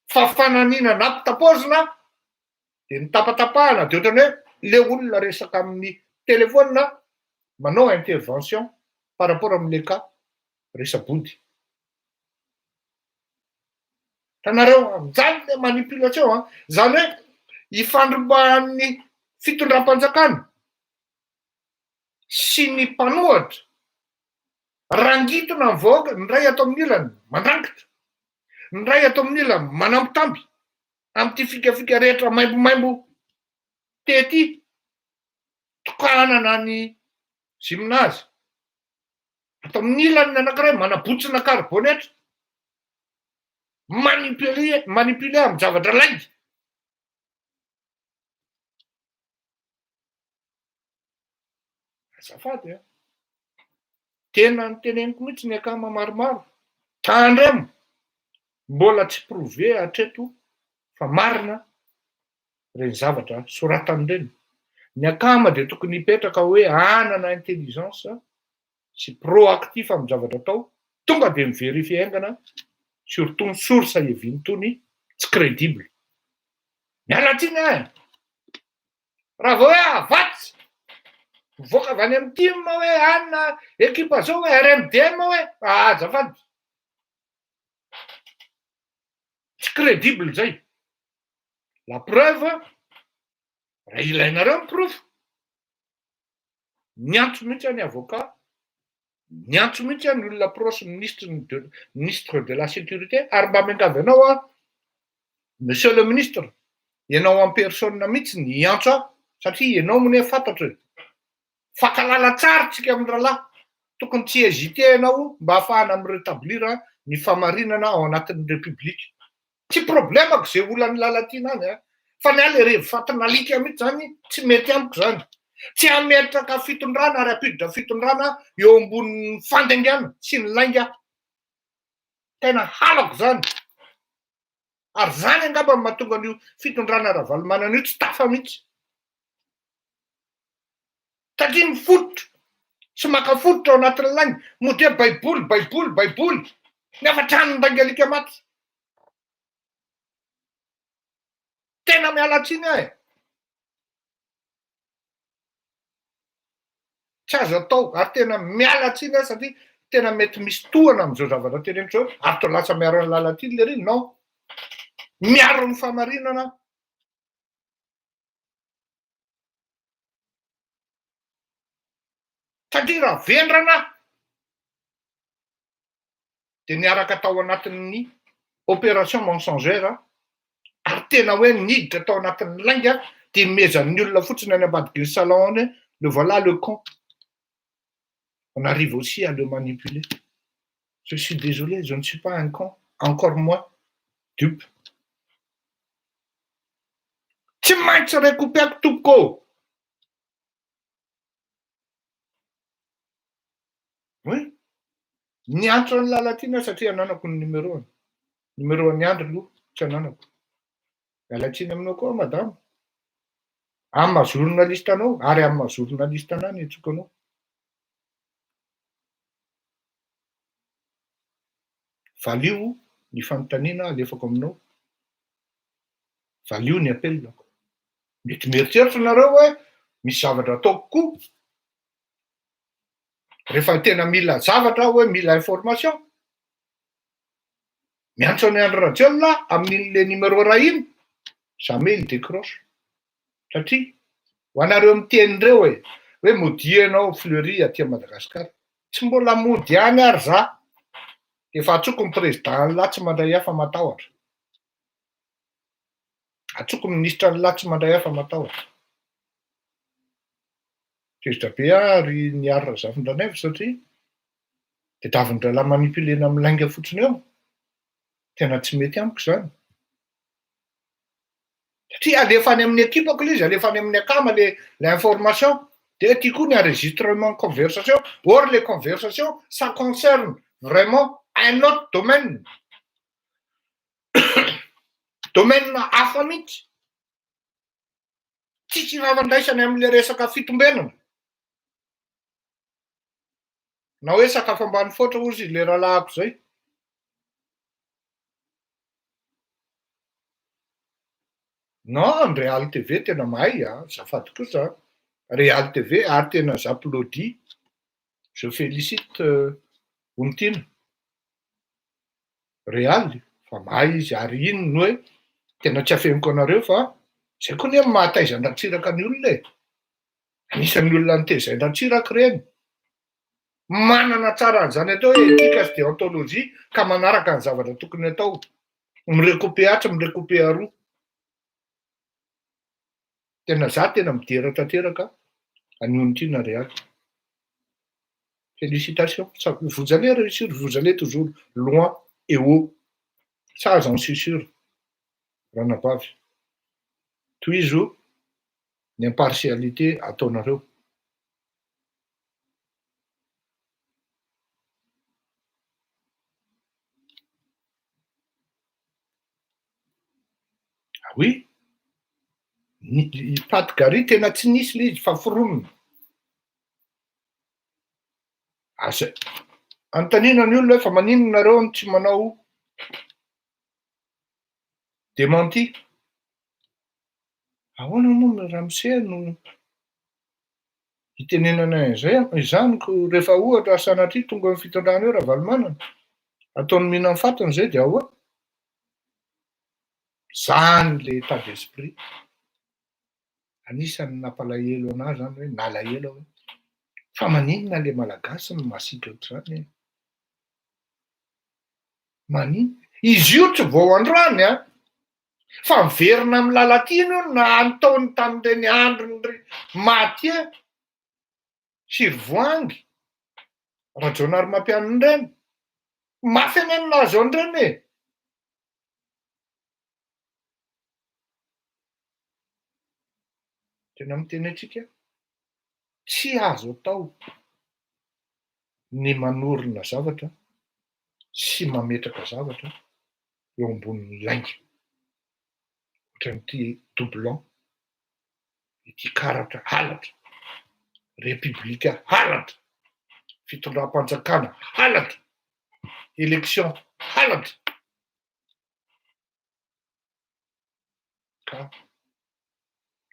Fa fananiana nampitapaozina dia nitapatapahana dia ohatran'ny hoe le olona resaka amin'ny téléphone manao intervention par rapport amin'le cas resa-body. Hitanareo amin'izany le manipulation an, zany hoe ifandrombahan'ny fitondram-panjakana sy ny mpanohatra, rangitona ny vahoaka, ny iray ato amin'ny ilany mandrangitra, ny iray ato amin'ny ilany manambitamby amin'ity fikafika rehetra maimbomaimbo tety, tokanana ny gymnase. Ato amin'ny ilany ny anankiray manabotsina karibonetra, manipuler, manipuler amin'ny zavatra lainga. Azafady a. Tena noteneniko mihitsy ny akama maromaro. Tandremo, mbola tsy prouvé hatreto fa marina ireny zavatra soratany ireny. Ny akama dia tokony hipetraka hoe hanana intelligence sy proactif amin'ny zavatra atao, tonga dia mi-verifier haingana, surtout ny source hiaviany itony tsy credible. Miala tsiny aho e! Raha vao hoe avatsy, mivoaka avy any amin'ny tim hoe anona ekipa zao hoe RMDM hoe, azafady. Tsy credible zay. La preuve, raha ilainareo ny porofo, Niantso mihitsy aho ny avocat, niantso mihitsy aho ny olona proche ministre de ministre de la sécurité ary mba miangavy anao aho monsieur le ministre, ianao en personne mihitsy ny hiantso ahy satria ianao moa anie fantatro e. Fankahalala tsara tsika amin'ny rahalahy, tokony tsy hésiter ianao mba hahafahana mi-retablir ny fahamarinana ao anatin'ny république. Tsy problemako ze olan'i Lalatiana any a! Fa ny ahy le revy fatin'alika mihitsy zany tsy mety amiko zany. Tsy hametraka fitondrana ary hampiditra fitondrana eo ambonin'ny fandaingana sy ny lainga aho. Tena halako zany. Ary zany angamba no mahatonga an'io fitondrana Ravalomanana io tsy tafa mihitsy. Satria mifototra sy maka fototra ao anatin'ny lainga, mody hoe baiboly, baiboly, baiboly, nefa tranon-dainga alika maty. Tena miala tsiny aho e. Tsy azo atao ary tena miala tsiny aho satria tena mety misy tohana amin'izao zavatra teneniko izao ary toa lasa miaro an'i Lalatiana lery, non. Miaro ny fahamarinana aho. Satria raha vendrana aho dia niaraka tao anatin'ny opération mensongère ary tena hoe niditra tao anatin'ny lainga dia mezan'ny olona fotsiny any ambadiky ny salon any hoe le voilà le con. On arrive aussi à le manipuler. Je suis désolé, je ne suis pas un con, encore moins dupe. Tsy maintsy recouper-ko tompoko ô! Oui. Niantso an'i Lalatiana aho satria ananako ny numéro-ny. Numéro an'i Andry aloha tsy ananako. Miala tsiny aminao koa aho madama. Amin'ny maha journaliste anao ary amin'ny maha journaliste anah no iantsoako anao. Valio ny fanontaniana alefako aminao. Valio ny appel-ko. Mety mieritreritra nareo hoe misy zavatra ataoko koa. Rehefa tena mila zavatra aho hoe mila information. Miantso an'i Andry Rajoelina aho amin'iny le numéro iray iny, jamais il décroche. Satria ho anareo miteny ireo e, hoe modia ianao Fleury aty Madagascar. Tsy mbola mody any ary za. Efa antsoko ny président an'lah tsy mandray ahy fa matahotra. Antsoko ny ministre an'lah tsy mandray ahy fa matahotra. Tezitra be aho ry Niary Razafindranaivo satria tedavin-drahalahy manipuler-na amin'ny lainga fotsiny eo. Tena tsy mety amiko izany. Satria alefa any amin'ny ekipako ilay izy, alefa any amin'ny akama le le information. Dia aty koa ny enregistrement conversation. Or les conversations, ça concerne vraiment un autre domaine. Domaine hafa mihitsy. Tsisy ifandraisany amin'ilay resaka fitombenana. Na hoe sakafo ambany foatra hozy ilay rahalahiko izay. Non, ny Real TV tena mahay a, azafady kosa a. Real TV ary tena j'applaudis, je félicite Onitiana. Real fa mahay izy ary iny no hoe tena tsy afeniko anareo fa zay koa anie mahataiza an-dRatsiraka ny olona e. Anisan'ny olona nitezain-dRatsiraka ireny. Manana tsara an'izany atao hoe éthique sy déontologie ka manaraka ny zavatra tokony atao. Mi-recouper atsy, mi-recouper aroa. Tena za tena midera tanteraka an'i Onitiana Real. Félicitations, ça vous allez réussir, vous allez toujours loin et haut. Ça j'en suis sûr. Ranabavy. Tohizo ny impartialité ataonareo. Ah oui, ny i Pat Gary tena tsy nisy le izy fa foronina. Aza anontaniana ny olona hoe fa maninona nareo no tsy manao démenti? Ahoana moa ramose no itenenana an'izay izany ko rehefa ohatra sanatria tonga amin'ny fitondrana eo Ravalomanana, ataony mihinan'ny fatiny izay dia ahoana? Zany le état d'esprit. Anisan'ny nampalahelo anah zany hoe nalahelo aho hoe. Fa maninona le Malagasy no masiaka ohatr'izany e? Maninona? Izy io tsy vao androany an! Fa miverina amin'i Lalatiana io na nataony tamin'ireny andron'i Mathieu sy ry Voahangy, Rajaonarimampianina ireny. Mafy anie ny nahazo an'ireny e! Tena miteny antsika, tsy azo atao ny manorina zavatra sy mametraka zavatra eo ambonin'ny lainga, ohatran'ity doublon, ity karatra halatra, repiblika halatra, fitondram-panjakana halatra, election halatra. Ka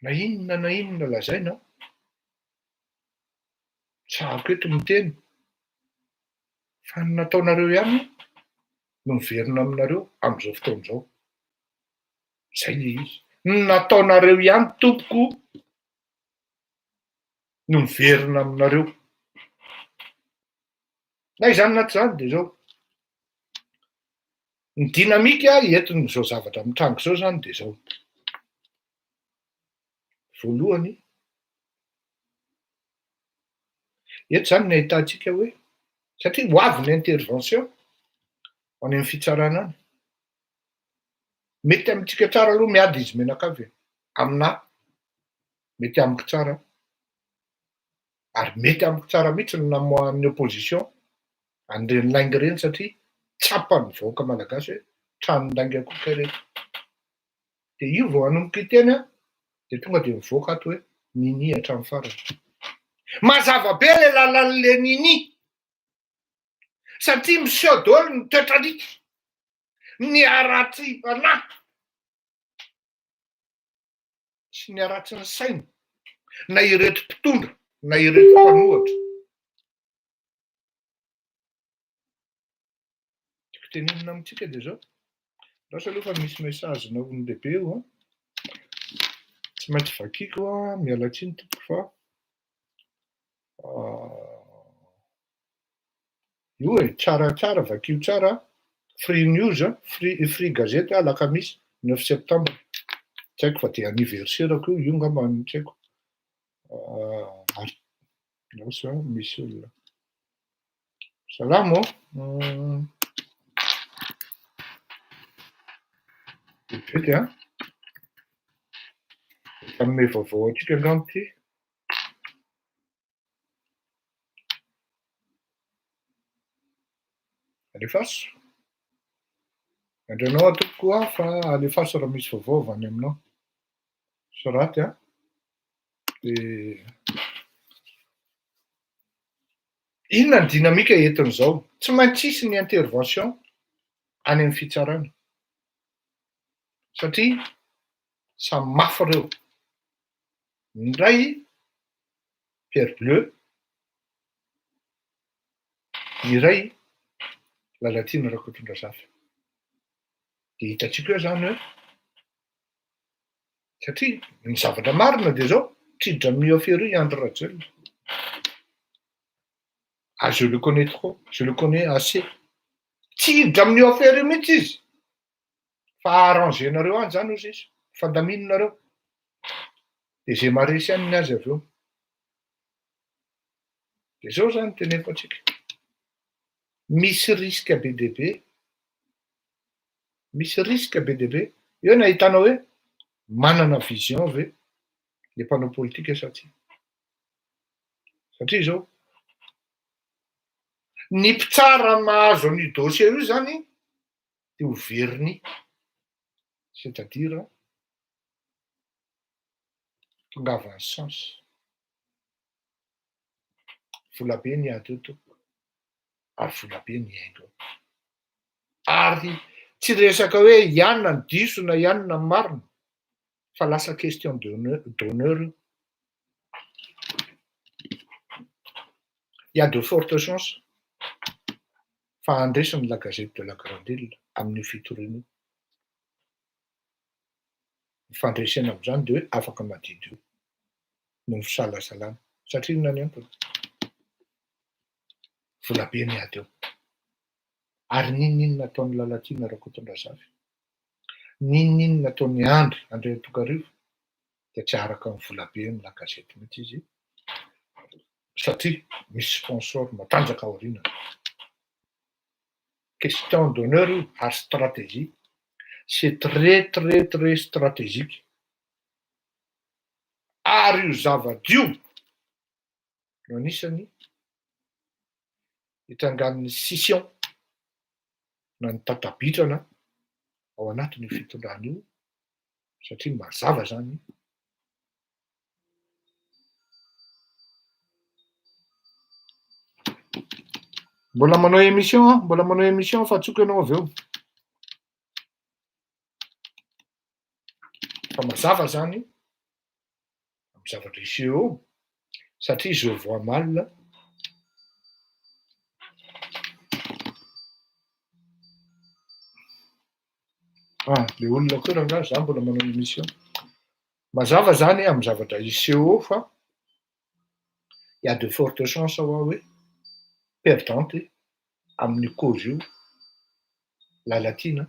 na inona na inona lazaina, tsahako eto miteny fa ny nataonareo ihany no miverina aminareo amin'izao fotoana izao. Izay ilay izy. Ny nataonareo ihany tompoko no miverina aminareo. Na izany na tsy izany dia izao. Ny dynamique entin'izao zavatra mitranga izao izany dia izao, voalohany, eto izany ny ahitantsika hoe, satria ho avy ny intervention any amin'ny fitsarana any, mety amintsika tsara aloha miady izy mianakavy e, aminà mety amiko tsara, ary mety amiko tsara mihitsy ny namoahan'ny opposition an'ireny lainga ireny satria tsapan'ny vahoaka malagasy hoe tranon-dainga koa kay ireto. Dia io vao hanomboka hiteny an, dia tonga dia mivoaka ato hoe nini hatramin'ny farany. Mazava be ilay lalan'ilay nini satria miseho daholo ny toetr'alika, ny haratsiam-panahy. sy ny haratsin'ny saina na ireto mpitondra na ireto mpanohatra. Tiako tenenina amintsika dia izao, lasa aloha fa misy message na olon-dehibe io an, tsy maintsy vakiko an, miala tsiny tompoko fa Io e, tsara tsara, vakio tsara a, Free News a, Free Free Gazety alakamisy neuf septembre, tsy haiko fa dia anniversaire-ko io, io angamba no tsy haiko, ary lasa misy olona. Salama ô! Vetivety an, hanome vaovao antsika angamba ity. Alefaso. Miandry anao aho tompoko a, fa alefaso raha misy vaovao avy any aminao. Soraty a. Dia inona ny dynamique entin'izao? Tsy maintsy hisy ny intervention any amin'ny fitsarana. Satria samy mafy ireo. Ny iray pierre bleu, ny iray Lalatiana Rakotondrazafy. Dia hitantsika eo izany hoe satria ny zavatra marina dia izao, tsy hiditra amin'io affaire io i Andry Rajoelina. Ah je le connais trop, je le connais assez. Tsy hiditra amin'io affaire io mihitsy izy. Fa arranger-nareo any zany ozy izy, fandaminonareo. De ze maharesy any ny azy avy eo. De zao zany teneniko antsika, misy risque be dia be, misy risque be dia be, eo ny ahitana hoe manana vision ve le mpanao politika sa tsia. Satria zao, ny mpitsara mahazo an'io dossier io zany de ho vernis, c'est à dire tongavan'ny sens. Vola be ny ady eo tompoko, ary vola be ny haingo eo. Ary tsy resaka hoe i anona no diso na i anona no marina, fa lasa question d'honneur io. Il y a de fortes chances fa handresy ny La Gazette de la Grande Ile amin'io fitoriana io. Ny fandresena amin'izany dia hoe afaka madiodio noho ny fisalasalana. Satria inona ny antony? Volabe ny ady eo. Ary n'inon'inona ataon'i Lalatiana Rakotondrazafy, n'inon'inona ataon'i Andry Andriantokarivo dia tsy haharaka ny volaben'ny La Gazette mihitsy izy satria misy sponsor matanjaka ao aorianany. Question d'honneur io ary stratégie. C'est très très très stratégique. Ary io zava-io no anisany hitrangan'ny scission na ny tatabitrana ao anatin'io fitondrana io satria mazava zany Mbola manao émission aho, mbola manao émission fa antsoiko ianao avy eo. Fa mazava zany amin'ny zavatra hiseho eo satria je vois mal Ah, le olona koa rangahy, za mbola manao émission. Mazava zany amin'ny zavatra hiseho eo fa il y a de fortes chances hoa hoe perdante amin'io cause io Lalatiana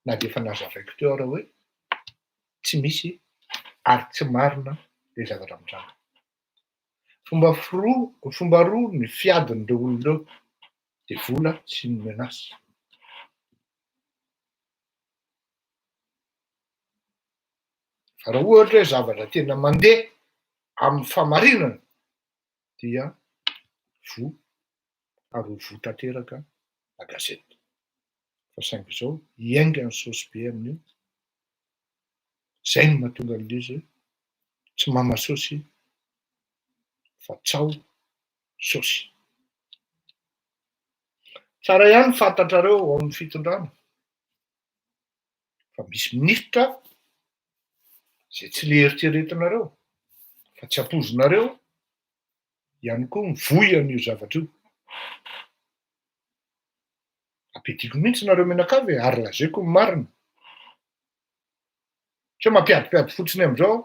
na dia efa nazavaiko teo ara hoe tsy misy ary tsy marina le zavatra mitranga. Fomba firoa, fomba roa ny fiadin'ireo olona ireo dia vola sy ny menace. Fa raha ohatra hoe zavatra tena mandeha amin'ny famarinana dia voa ary ho voa tanteraka la gazette. Fa saingy izao hiainga ny saosy be amin'io, zay no mahatonga an'ilay izy hoe tsy mama saosy fa tsao saosy. Tsara ihany fantatrareo ao amin'ny fitondrana fa misy minisitra izay tsy le eritreretinareo fa tsy ampoizinareo ihany koa mivoy an'io zavatra io. Ampiadiako mihitsy nareo mianakavy e, ary lazaiko ny marina. Tsy hoe mampiadimpiady fotsiny amin'izao aho.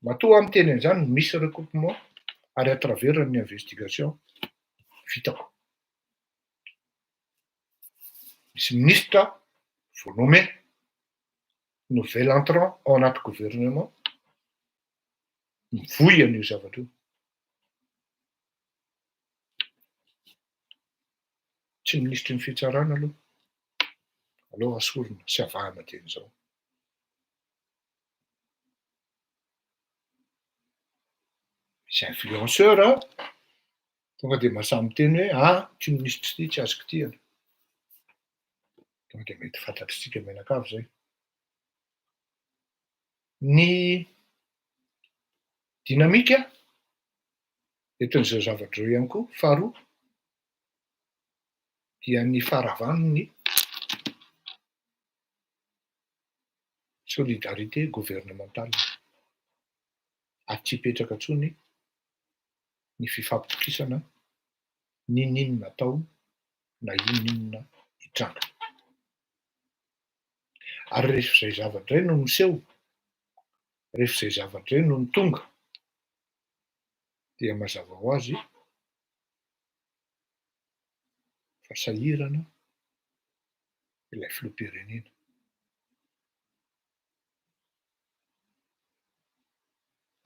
Matoa aho miteny an'izany, misy recoupement ary à travers ny investigation vitako. Misy minisitra vao nommé, nouvel entrant ao anaty gouvernement, mivoy an'io zavatra io. Tsy minisitry ny fitsarana aloha, aleo asorina sy avahana dieny izao. Misy influenceur tonga dia mahasahy miteny hoe ah ity minisitra ity tsy azo kitihana. Tonga dia mety fantatr'isika mianakavy izay. Ny dynamique entin'izao zavatra izao ihany koa, faharoa dia ny faharavan'ny solidarité gouvernementale ary tsy hipetraka intsony ny fifampitokisana n'inon'inona atao na inon'inona hitranga. Ary rehefa izay zavatra izay no miseho, rehefa izay zavatra izay no tonga dia mazava ho azy fa sahirana ilay filoham-pirenena.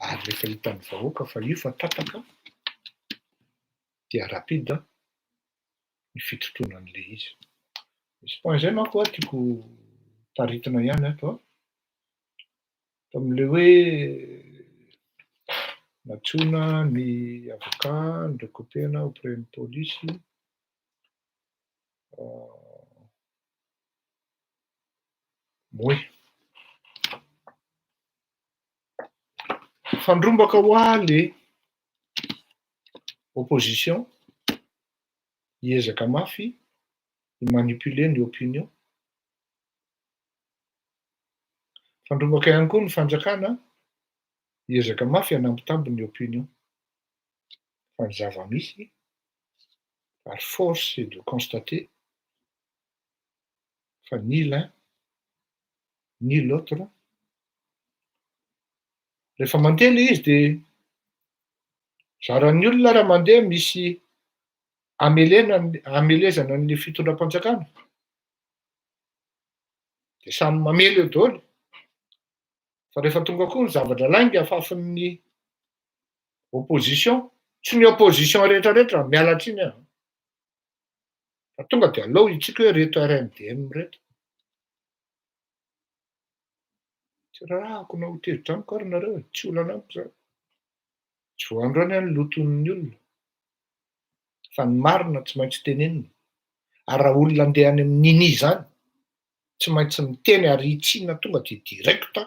Ary rehefa hitan'ny vahoaka fa io fa tataka dia rapide ny fitontoana an'ilay izy. Misy point izay manko an tiako taritina ihany ato an, tamin'ilay hoe nantsoina ny avocat ni-recouper-na auprès ny polisy, Moe. Fandrombaka ho ahy le opposition hiezaka mafy hi-manipuler ny opinion. Fandrombaka ihany koa ny fanjakana hiezaka mafy hanambitamby ny opinion. Fa ny zava-misy ary force est de constater fa ni l'un ni l'autre, rehefa mandeha le izy de zaran'ny olona raha mandeha misy. Amelena amelezana ny fitondram-panjakana, de samy mamely eo daholo. Fa rehefa tonga koa ny zavatra lainga afafin'ny opposition, tsy ny opposition rehetrarehetra, miala tsiny aho, fa tonga de aleo itsika hoe reto RMDM reto. Tsy raharahako na ho tezitra amiko ary nareo e, tsy olana amiko zany. Tsy vao androany aho niloton'ny olona, fa ny marina tsy maintsy tenenina. Ary raha olona andeha any amin'ny nini zany, tsy maintsy miteny ary hitsiana tonga de direct.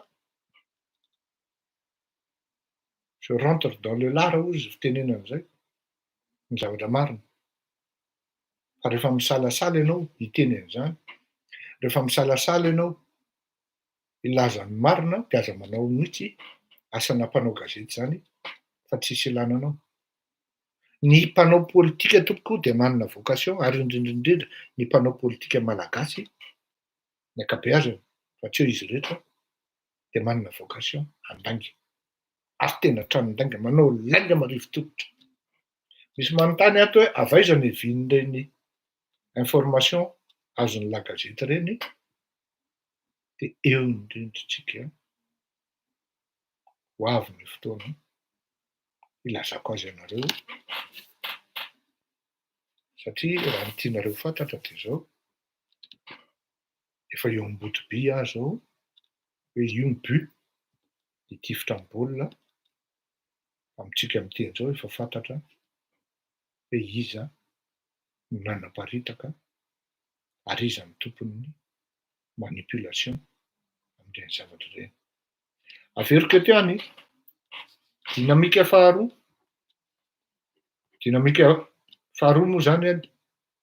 Je rentre dans le lard hozy fitenenana zay, ny zavatra marina. Fa rehefa misalasala ianao hiteny an'izany, rehefa misalasala ianao hilaza ny marina de aza manao mihitsy asana mpanao gazety zany fa tsisy ilana anao. Ny mpanao politika tompoko dia manana vocation ary indrindra indrindra ny mpanao politika malagasy, ny ankabeazany fa tsy hoe izy rehetra, dia manana vocation handainga. Ary tena tranon-dainga, manao lainga marivo tongotra. Misy manontany ato hoe avy aiza ny hevian'ireny information azon'ny la gazety ireny, dia eo indrindra tsika ho avy ny fotoana hilazako azy anareo, satria raha ny tianareo fantatra dia izao, efa eo ambody-by aho izao, hoe io ny but, hitifitra ny baolina, amintsika miteny izao efa fantatra hoe iza no nanaparitaka ary iza no tompon'ny manipulation amin'ireny zavatra ireny. Averiko eto ihany, dynamique faharoa, dynamique faharoa moa zany an,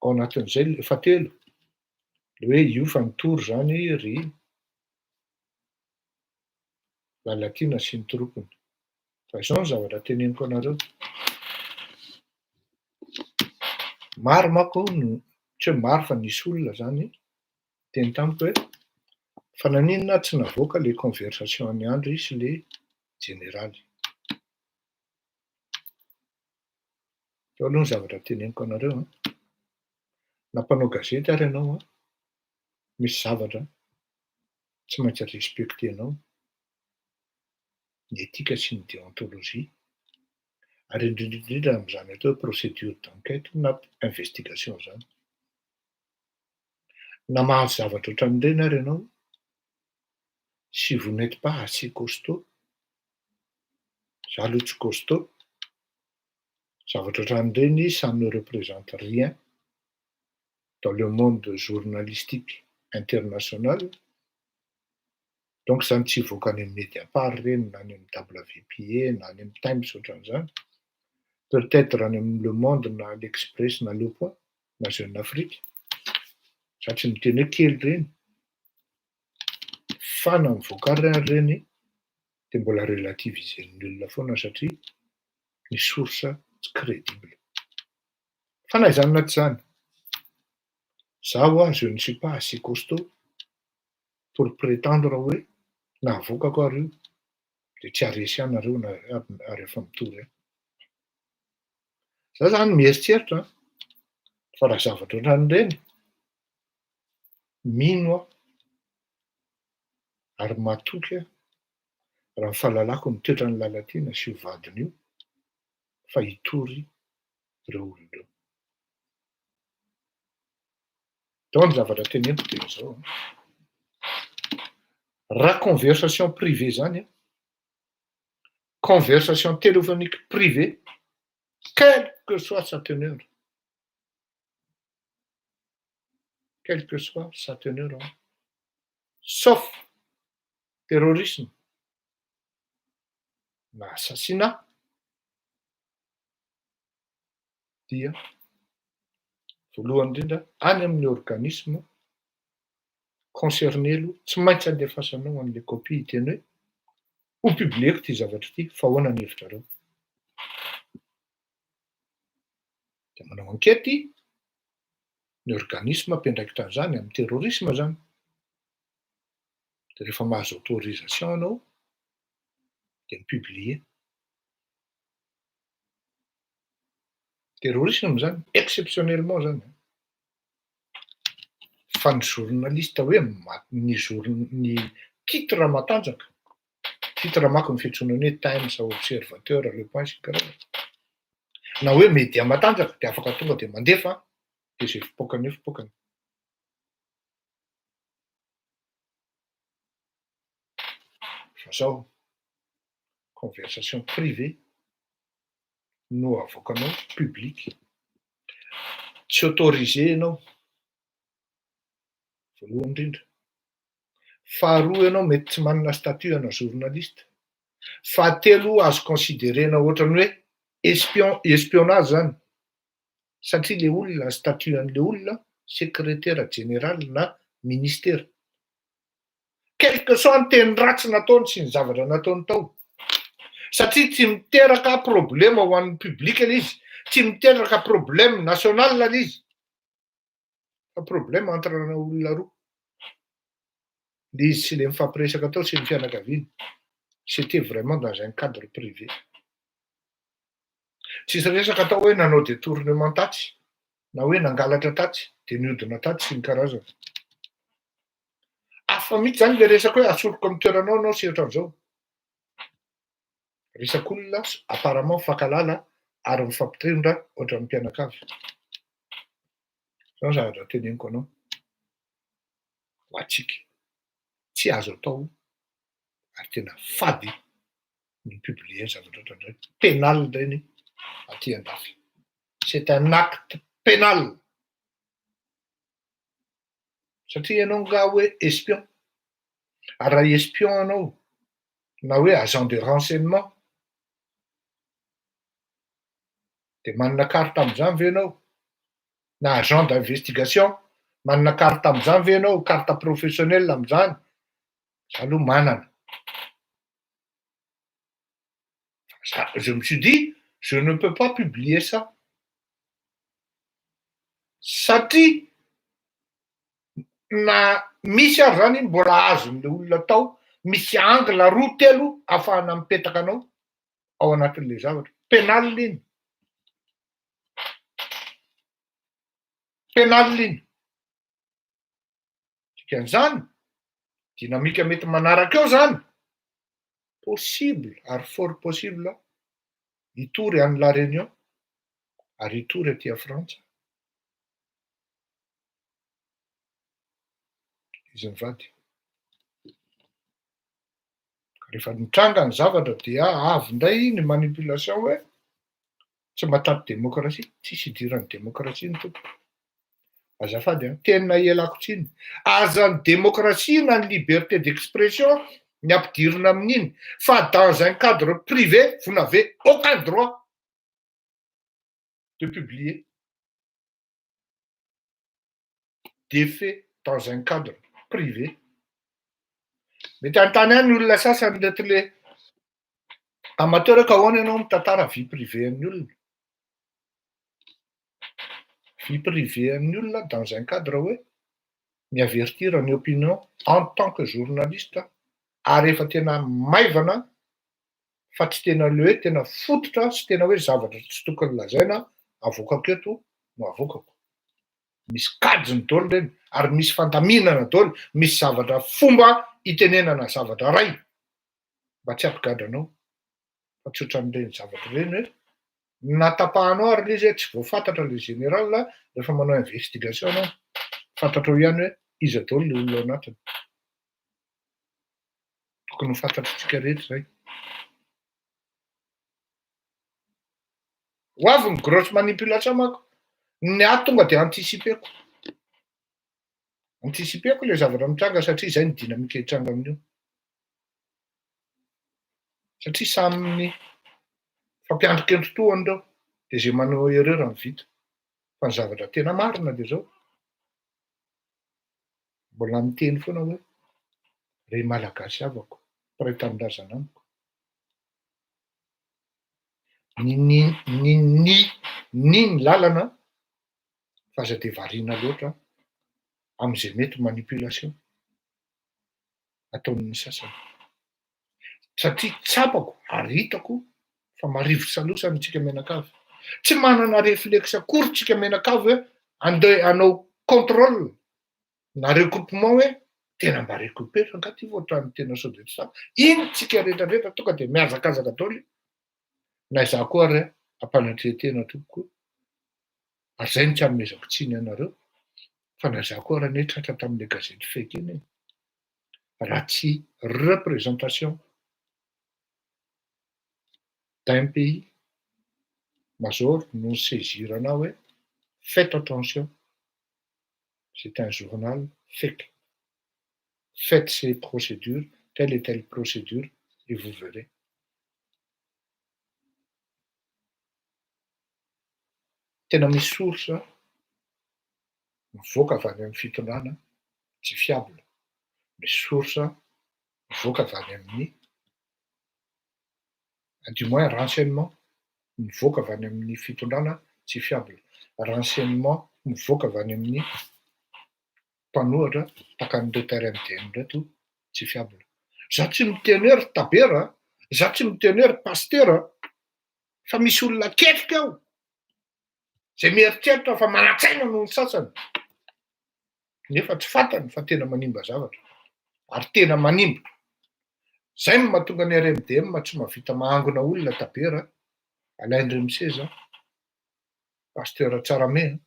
ao anatin'izay le fahatelo, le hoe io fa nitory zany ry Lalatiana sy ny tropiny. Fa izao ny zavatra teneniko anareo, maro manko no, tsy hoe maro fa nisy olona zany niteny tamiko hoe fa naninona tsy navoaka le conversation an'i Andry sy le jeneraly. Izao aloha ny zavatra teneniko anareo an, na mpanao gazety ary ianao an, misy zavatra tsy maintsy respecter-nao ny éthique sy ny déontologie, ary indrindra indrindra amin'izany atao hoe procédure d'enquête na investigation izany. Na mahazo zavatra ohatran'ireny ary ianao, si vous n'êtes pas assez costaud, za aloha tsy costaud, zavatra ohatran'ireny ça ne représente rien dans le monde journalistique international, donc zany tsy hivoaka any amin'ny Mediapart ireny na any amin'ny WPA na any amin'ny Times ohatran'izany, peut-être any amin'ny Le Monde na l'Express na Le Point na Jeune Afrique, za tsy miteny hoe kely ireny, fa na mivoaka ary ary ireny de mbola relativiser-n'ny olona foana satria ny source tsy crédible. Fa na izany na tsy izany, za hoa je ne suis pas assez costaud pour prétendre hoe na avoakako ary io de tsy haharesy ahy nareo na rehefa mitory ahy. Za zany mieritreritra fa raha zavatra ohatran'ireny, mino aho ary matoky aho raha ny fahalalako ny toetran'i Lalatiana sy io vadiny io fa hitory ireo olona ireo. Tao ny zavatra teneniko dia izao an, raha conversation privée zany an, conversation téléphonique privée, quelle que soit sa teneur, quelle que soit sa teneur an, sauf terrorisme na assassinat, dia voalohany indrindra any amin'ny organisme concerné aloha tsy maintsy andefasanao an'le copie hiteny hoe ho publieko ity zavatra ity fa ahoana ny hevitrareo. Dia manao enquête ny organisme mpiandraikitra an'izany amin'ny terrorisme zany. Dia rehefa mahazo autorisation ianao dia mi-publier. Terrorisme zany, exceptionnellement zany. Fa ny journaliste hoe ny jour- ny titre matanjaka, titre manko ny fiantsoana ny hoe Times, Observateur, Le Point sy ny karazany. Na hoe média matanjaka de afaka tonga de mandefa de zay fipoakany eo fipoakany. Fa zao, conversation privée no avoakanao public. Tsy autorisé ianao, voalohany indrindra. Faharoa ianao mety tsy manana statut ana journaliste. Fahatelo azo considérer-na ohatran'ny hoe espion, espionnage zany. Satria le olona, statut an'le olona secrétaire général na ministera. Quel que soit ny teny ratsy nataony sy ny zavatra nataony tao. Satria tsy miteraka problème ho an'ny public le izy, tsy miteraka problème national le izy. Fa problème entre olona roa. Le izy sy le mifampiresaka tao sy ny fianakaviany. C'était vraiment dans un cadre privé. Tsisy resaka atao hoe nanao détournement tatsy, na hoe nangalatra tatsy, de niodina tatsy sy ny karazany. Hafa mihitsy zany le resaka hoe asoriko amin'ny toeranao anao sy ohatran'izao. Resak'olona apparemment mifankahalala ary mifampitondra ohatran'ny mpianakavy. Zao ny zavatra teneniko anao. Ho antsika. Tsy azo atao ary tena fady ny mi-publier zavatra ohatran'izany. Pénal ireny aty andafy. C'est un acte pénal. Satria ianao nga hoe espion. Ary raha espion anao na hoe agent de renseignement de manana carte amin'izany ve ianao? Na agent d'investigation, manana carte amin'izany ve ianao? Carte professionnelle amin'izany? Za aloha manana. Je me suis dit, je ne peux pas publier ça. Satria na misy ary zany mbola azon'le olona atao, misy angle roa telo ahafahana mipetaka anao ao anatin'le zavatra. Pénal iny. Pénal iny. Dikan'izany, dynamique mety manaraka eo zany, possible ary fort possible hitory any La Réunion ary hitory aty Frantsa izy mivady. Rehefa nitranga ny zavatra dia avy indray ny manipulation hoe tsy mahataty démocratie, tsisy idiran'ny démocratie ny tompoko. Azafady an, tena ialako tsiny. Aza ny démocratie na ny liberté d'expression ny ampidirina amin'iny fa dans un cadre privé vous n'avez aucun droit de publier des faits dans un cadre privé. Mety hanontany ahy ny olona sasany reto le amateur ka ahoana ianao mitantara vie privée an'ny olona? Vie privée an'ny olona dans un cadre hoe mi-avertir ny opinion en tant que journaliste ary efa tena maivana fa tsy tena le hoe tena fototra sy tena hoe zavatra tsy tokony lazaina avoakako eto no avoakako. Misy kajiny daholo ireny ary misy fandaminana daholo, misy zavatra fomba itenenana zavatra ray mba tsy hampigadra anao fa tsy ohatran'ireny zavatra ireny hoe na tapahanao ary le izy hoe tsy voafantatra le général rehefa manao investigation anao, fantatrao ihany hoe iza daholo le olona ao anatiny. Tokony ho fantatritsika rehetra izay. Ho avy ny grosse manipulation manko, ny ahy tonga de anticipeko. Anticipeko le zavatra mitranga satria izay ny dynamique hitranga amin'io. Satria samy fampiandry kendry toa an'ireo, de zay manao erreur no vita. Fa ny zavatra tena marina de zao, mbola miteny foana hoe ry Malagasy havako, mpiray tanindrazana amiko, ny ny ny ny ny ny lalana fa aza de variana loatra am'izay mety manipulation ataon'ny sasany. Satria tsapako ary hitako fa marivo salosana isika mianakavy. Tsy manana réflexe akory tsika mianakavy hoe andeha hanao contrôle na recoupement hoe tena mba recouper fa nga ty va ohatran'ny tena sao de tsy tsara. Iny tsika rehetra rehetra tonga de mihazakazaka daholo na izaho koa ary ampanatrehan-tena tompoko ary zay no tsy anomezako tsiny anareo fa na izaho koa ary anie tratra tamin'le gazety fake iny e. Raha tsy représentation d'un pays major no ni-saisir anah hoe faites attention c'est un journal fake, faites ces procédures, telle et telle procédure et vous verrez. Tena misy source mivoaka avy any amin'ny fitondrana tsy fiable, misy source mivoaka avy any amin'ny du moins renseignement mivoaka avy any amin'ny fitondrana tsy fiable, renseignement mivoaka avy any amin'ny mpanohatra tahaka an'ireto RMDM ireto tsy fiable. Za tsy miteny hoe ry Tabera, za tsy miteny hoe ry Pasitera fa misy olona ketrika ao zay mieritreritra fa manan-tsaina noho ny sasany nefa tsy fantany fa tena manimba zavatra ary tena manimba. Zay no mahatonga ny RMDM tsy mahavita mahangona olona Tabera, Alain Ndremiseza, Pasteur Tsarame a.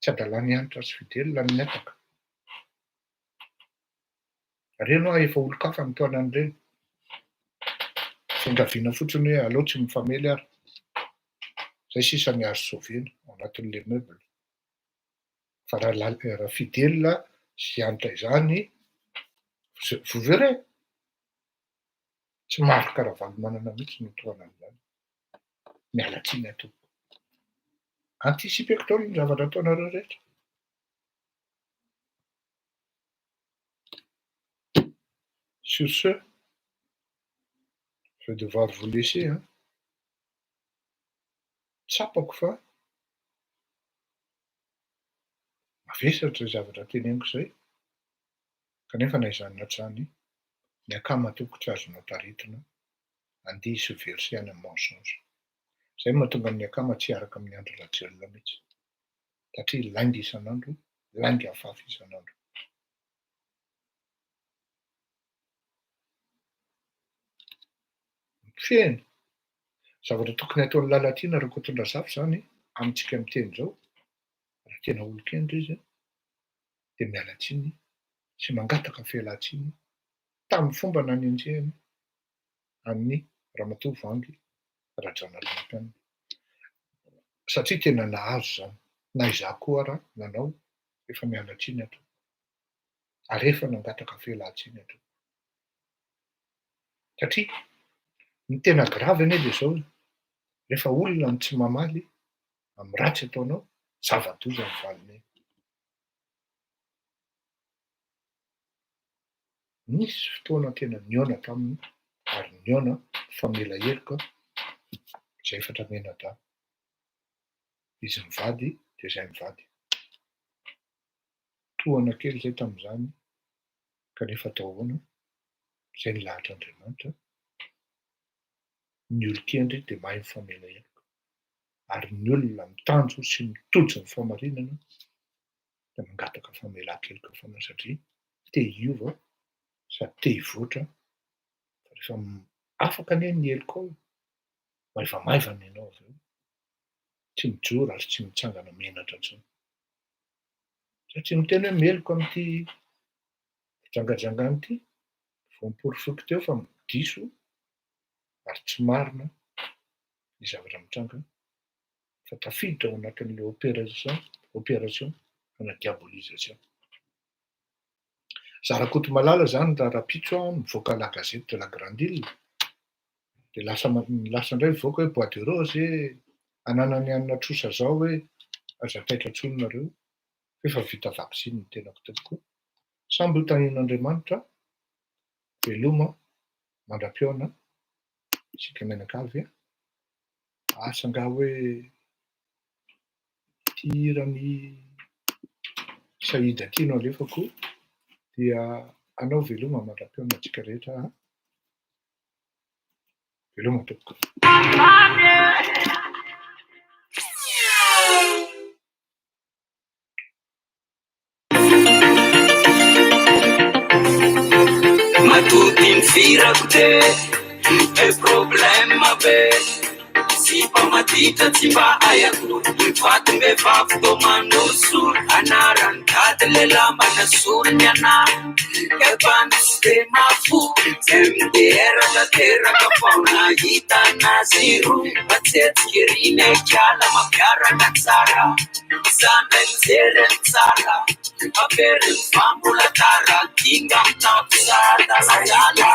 Tsy adalan'i Hanitra sy Fidèle ny mihataka. Reny hoa efa olon-kafa ny tohanan'ireny. Fiangaviana fotsiny hoe aleo tsy mifamely ary. Zay sisa ny azo sauvena ao anatin'le meuble. Fa raha raha Fidèle sy Hanitra izany, vous verrez. Tsy Marc Ravalomanana mihitsy no tohanan'izany. Miala tsiny aho tompoko. Anticipeko daholo ny zavatra ataonareo rehetra. Sur ce, je vais devoir vous laisser hein. Tsapako fa mavesatra izay zavatra teneniko izay, kanefa na izany na tsy izany, ny akama tompoko tsy azonao taritina andeha hi-se verser any amin'ny mensonge. Izay no mahatonga ny akama tsy hiaraka amin'i Andry Rajoelina mihitsy, satria lainga isan'andro, lainga afafy isan'andro. Fehiny, zavatra tokony hataon'i Lalatiana Rakotondrazafy izany amintsika miteny izao, raha tena olon-kendry izy, dia miala tsiny sy mangataka fialan-tsiny tamin'ny fomba nanenjehany an'i Ramatoa Vangy Rajaonarimampianina. Satria tena nahazo izany, na izaho koa ara nanao, efa miala tsiny aho tompoko, ary efa nangataka fialan-tsiny aho tompoko. Satria ny tena grave anie dia izao e, rehefa olona no tsy mamaly amin'ny ratsy ataonao, zava-doza ny valiny eny. Nisy fotoana tena nihaona taminy ary nihaona nifamela heloka izay efatra mianadahy. Izy mivady dia izahay mivady. Tohana kely izay tamin'izany kanefa atao ahoana, izay ny lahatr'Andriamanitra, ny olon-kendry dia mahay mifamela heloka ary ny olona mitanjo sy mitojo ny fahamarinana dia mangataka famelan-keloka foana satria te hiova sady te hivoatra fa rehefa afaka anie ny helokao e, maivamaivana ianao avy eo, tsy mijoro ary tsy mitsangana menatra intsony. Za tsy miteny hoe meloka amin'ity fijangajangana ity, vao noporofoiko teo fa diso ary tsy marina ny zavatra mitranga fa tafiditra ao anatin'ilay opération, opération ana diabolisation. Za Rakotomalala zany raha rahampitso aho mivoaka la gazette de la grande ile de lasa lasa indray mivoaka hoe bois de rose e, ananan'i anona trosa zao hoe aza taitra intsony nareo fa efa vita vaksiny ny tenako tompoko. Samby ho tahian'Andriamanitra, veloma mandra-pihaona isika mianakavy a. Asa angaha hoe ity hiran'i Saïd ity no alefako dia hanao veloma mandra-pihaona antsika rehetra a. Veloma tompoko. Matody ny firako te e problème be Sipa maditra tsy mba hay akory Fatim-behivavy tô manosolo Anaran'ny dady lehilahy mba nasolo ny anah Efa tsy de mafo MDR tanteraka vao nahita anazy roa Matetika ery ny kala mampiaraka tsara Za ndray mijery ny tsara Averiny fa mbola tara Kinga mitapy adaladala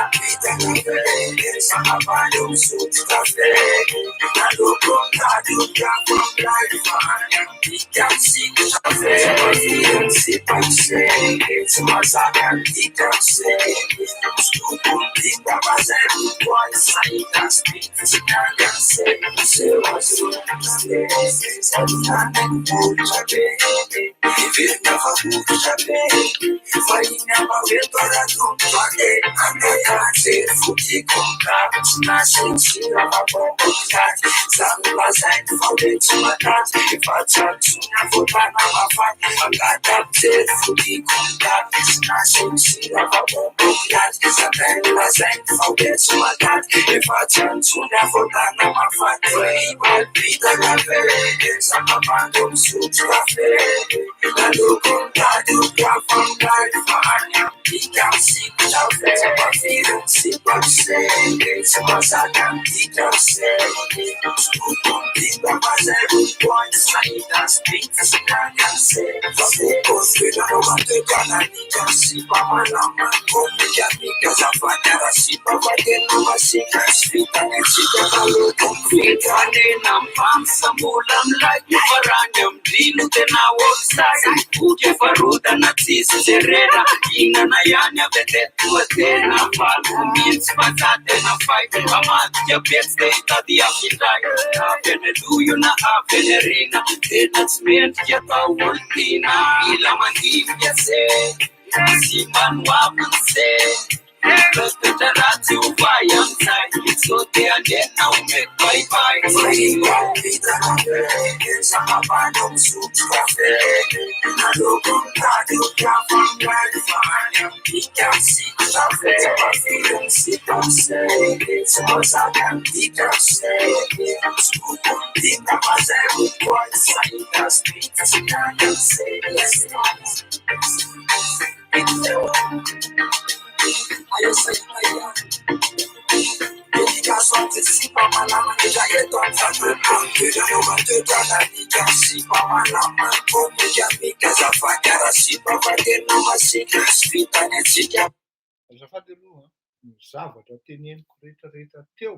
Azafady aloha an, ny zavatra teneniko rehetrarehetra teo,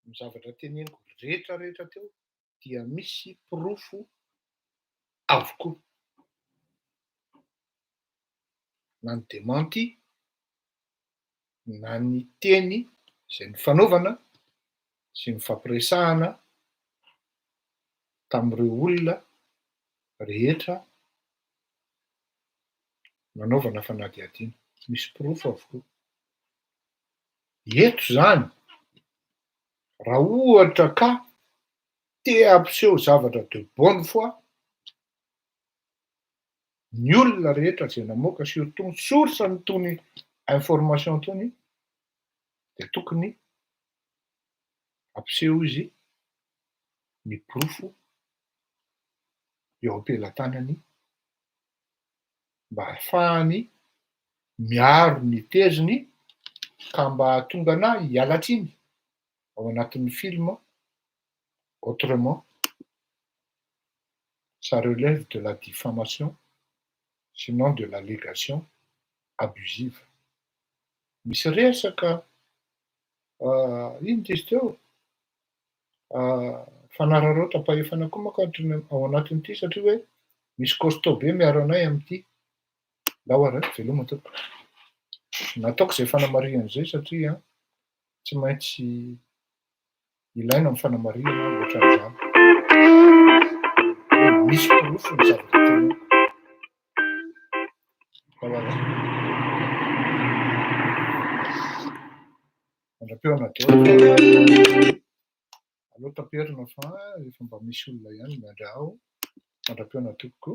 ny zavatra teneniko rehetrarehetra teo dia misy porofo avokoa. Na ny démenti, na ny teny izay nifanaovana sy nifampiresahana tamin'ireo olona rehetra nanaovana fanadihadiana. Misy porofo avokoa. Eto izany, raha ohatra ka te hampiseho zavatra de bonne foi ny olona rehetra izay namoaka surtout ny source an'itony information itony dia tokony hampiseho izy ny porofo eo am-pelatanany mba hahafahany miaro ny teziny ka mba hahatonga anà hiala tsiny ao anatin'ny film autrement ça relève de la diffamation sinon de l'allégation abusive. Misy resaka inona izy teo? Fanararaotam-pahefana koa manko ao anatin'ity satria hoe misy costaud be miaro anay amin'ity. Ndao ary e, veloma tompoko. Nataoko izay fanamarihana izay satria tsy maintsy ilaina ny fanamarihana ohatran'izany. Hoe misy porofo ny zavatra teneniko. Ndao ary e. Mandra-pihaona daholo. Aleo taperina fa efa mba misy olona ihany miandry ahy ao. Mandra-pihaona tompoko.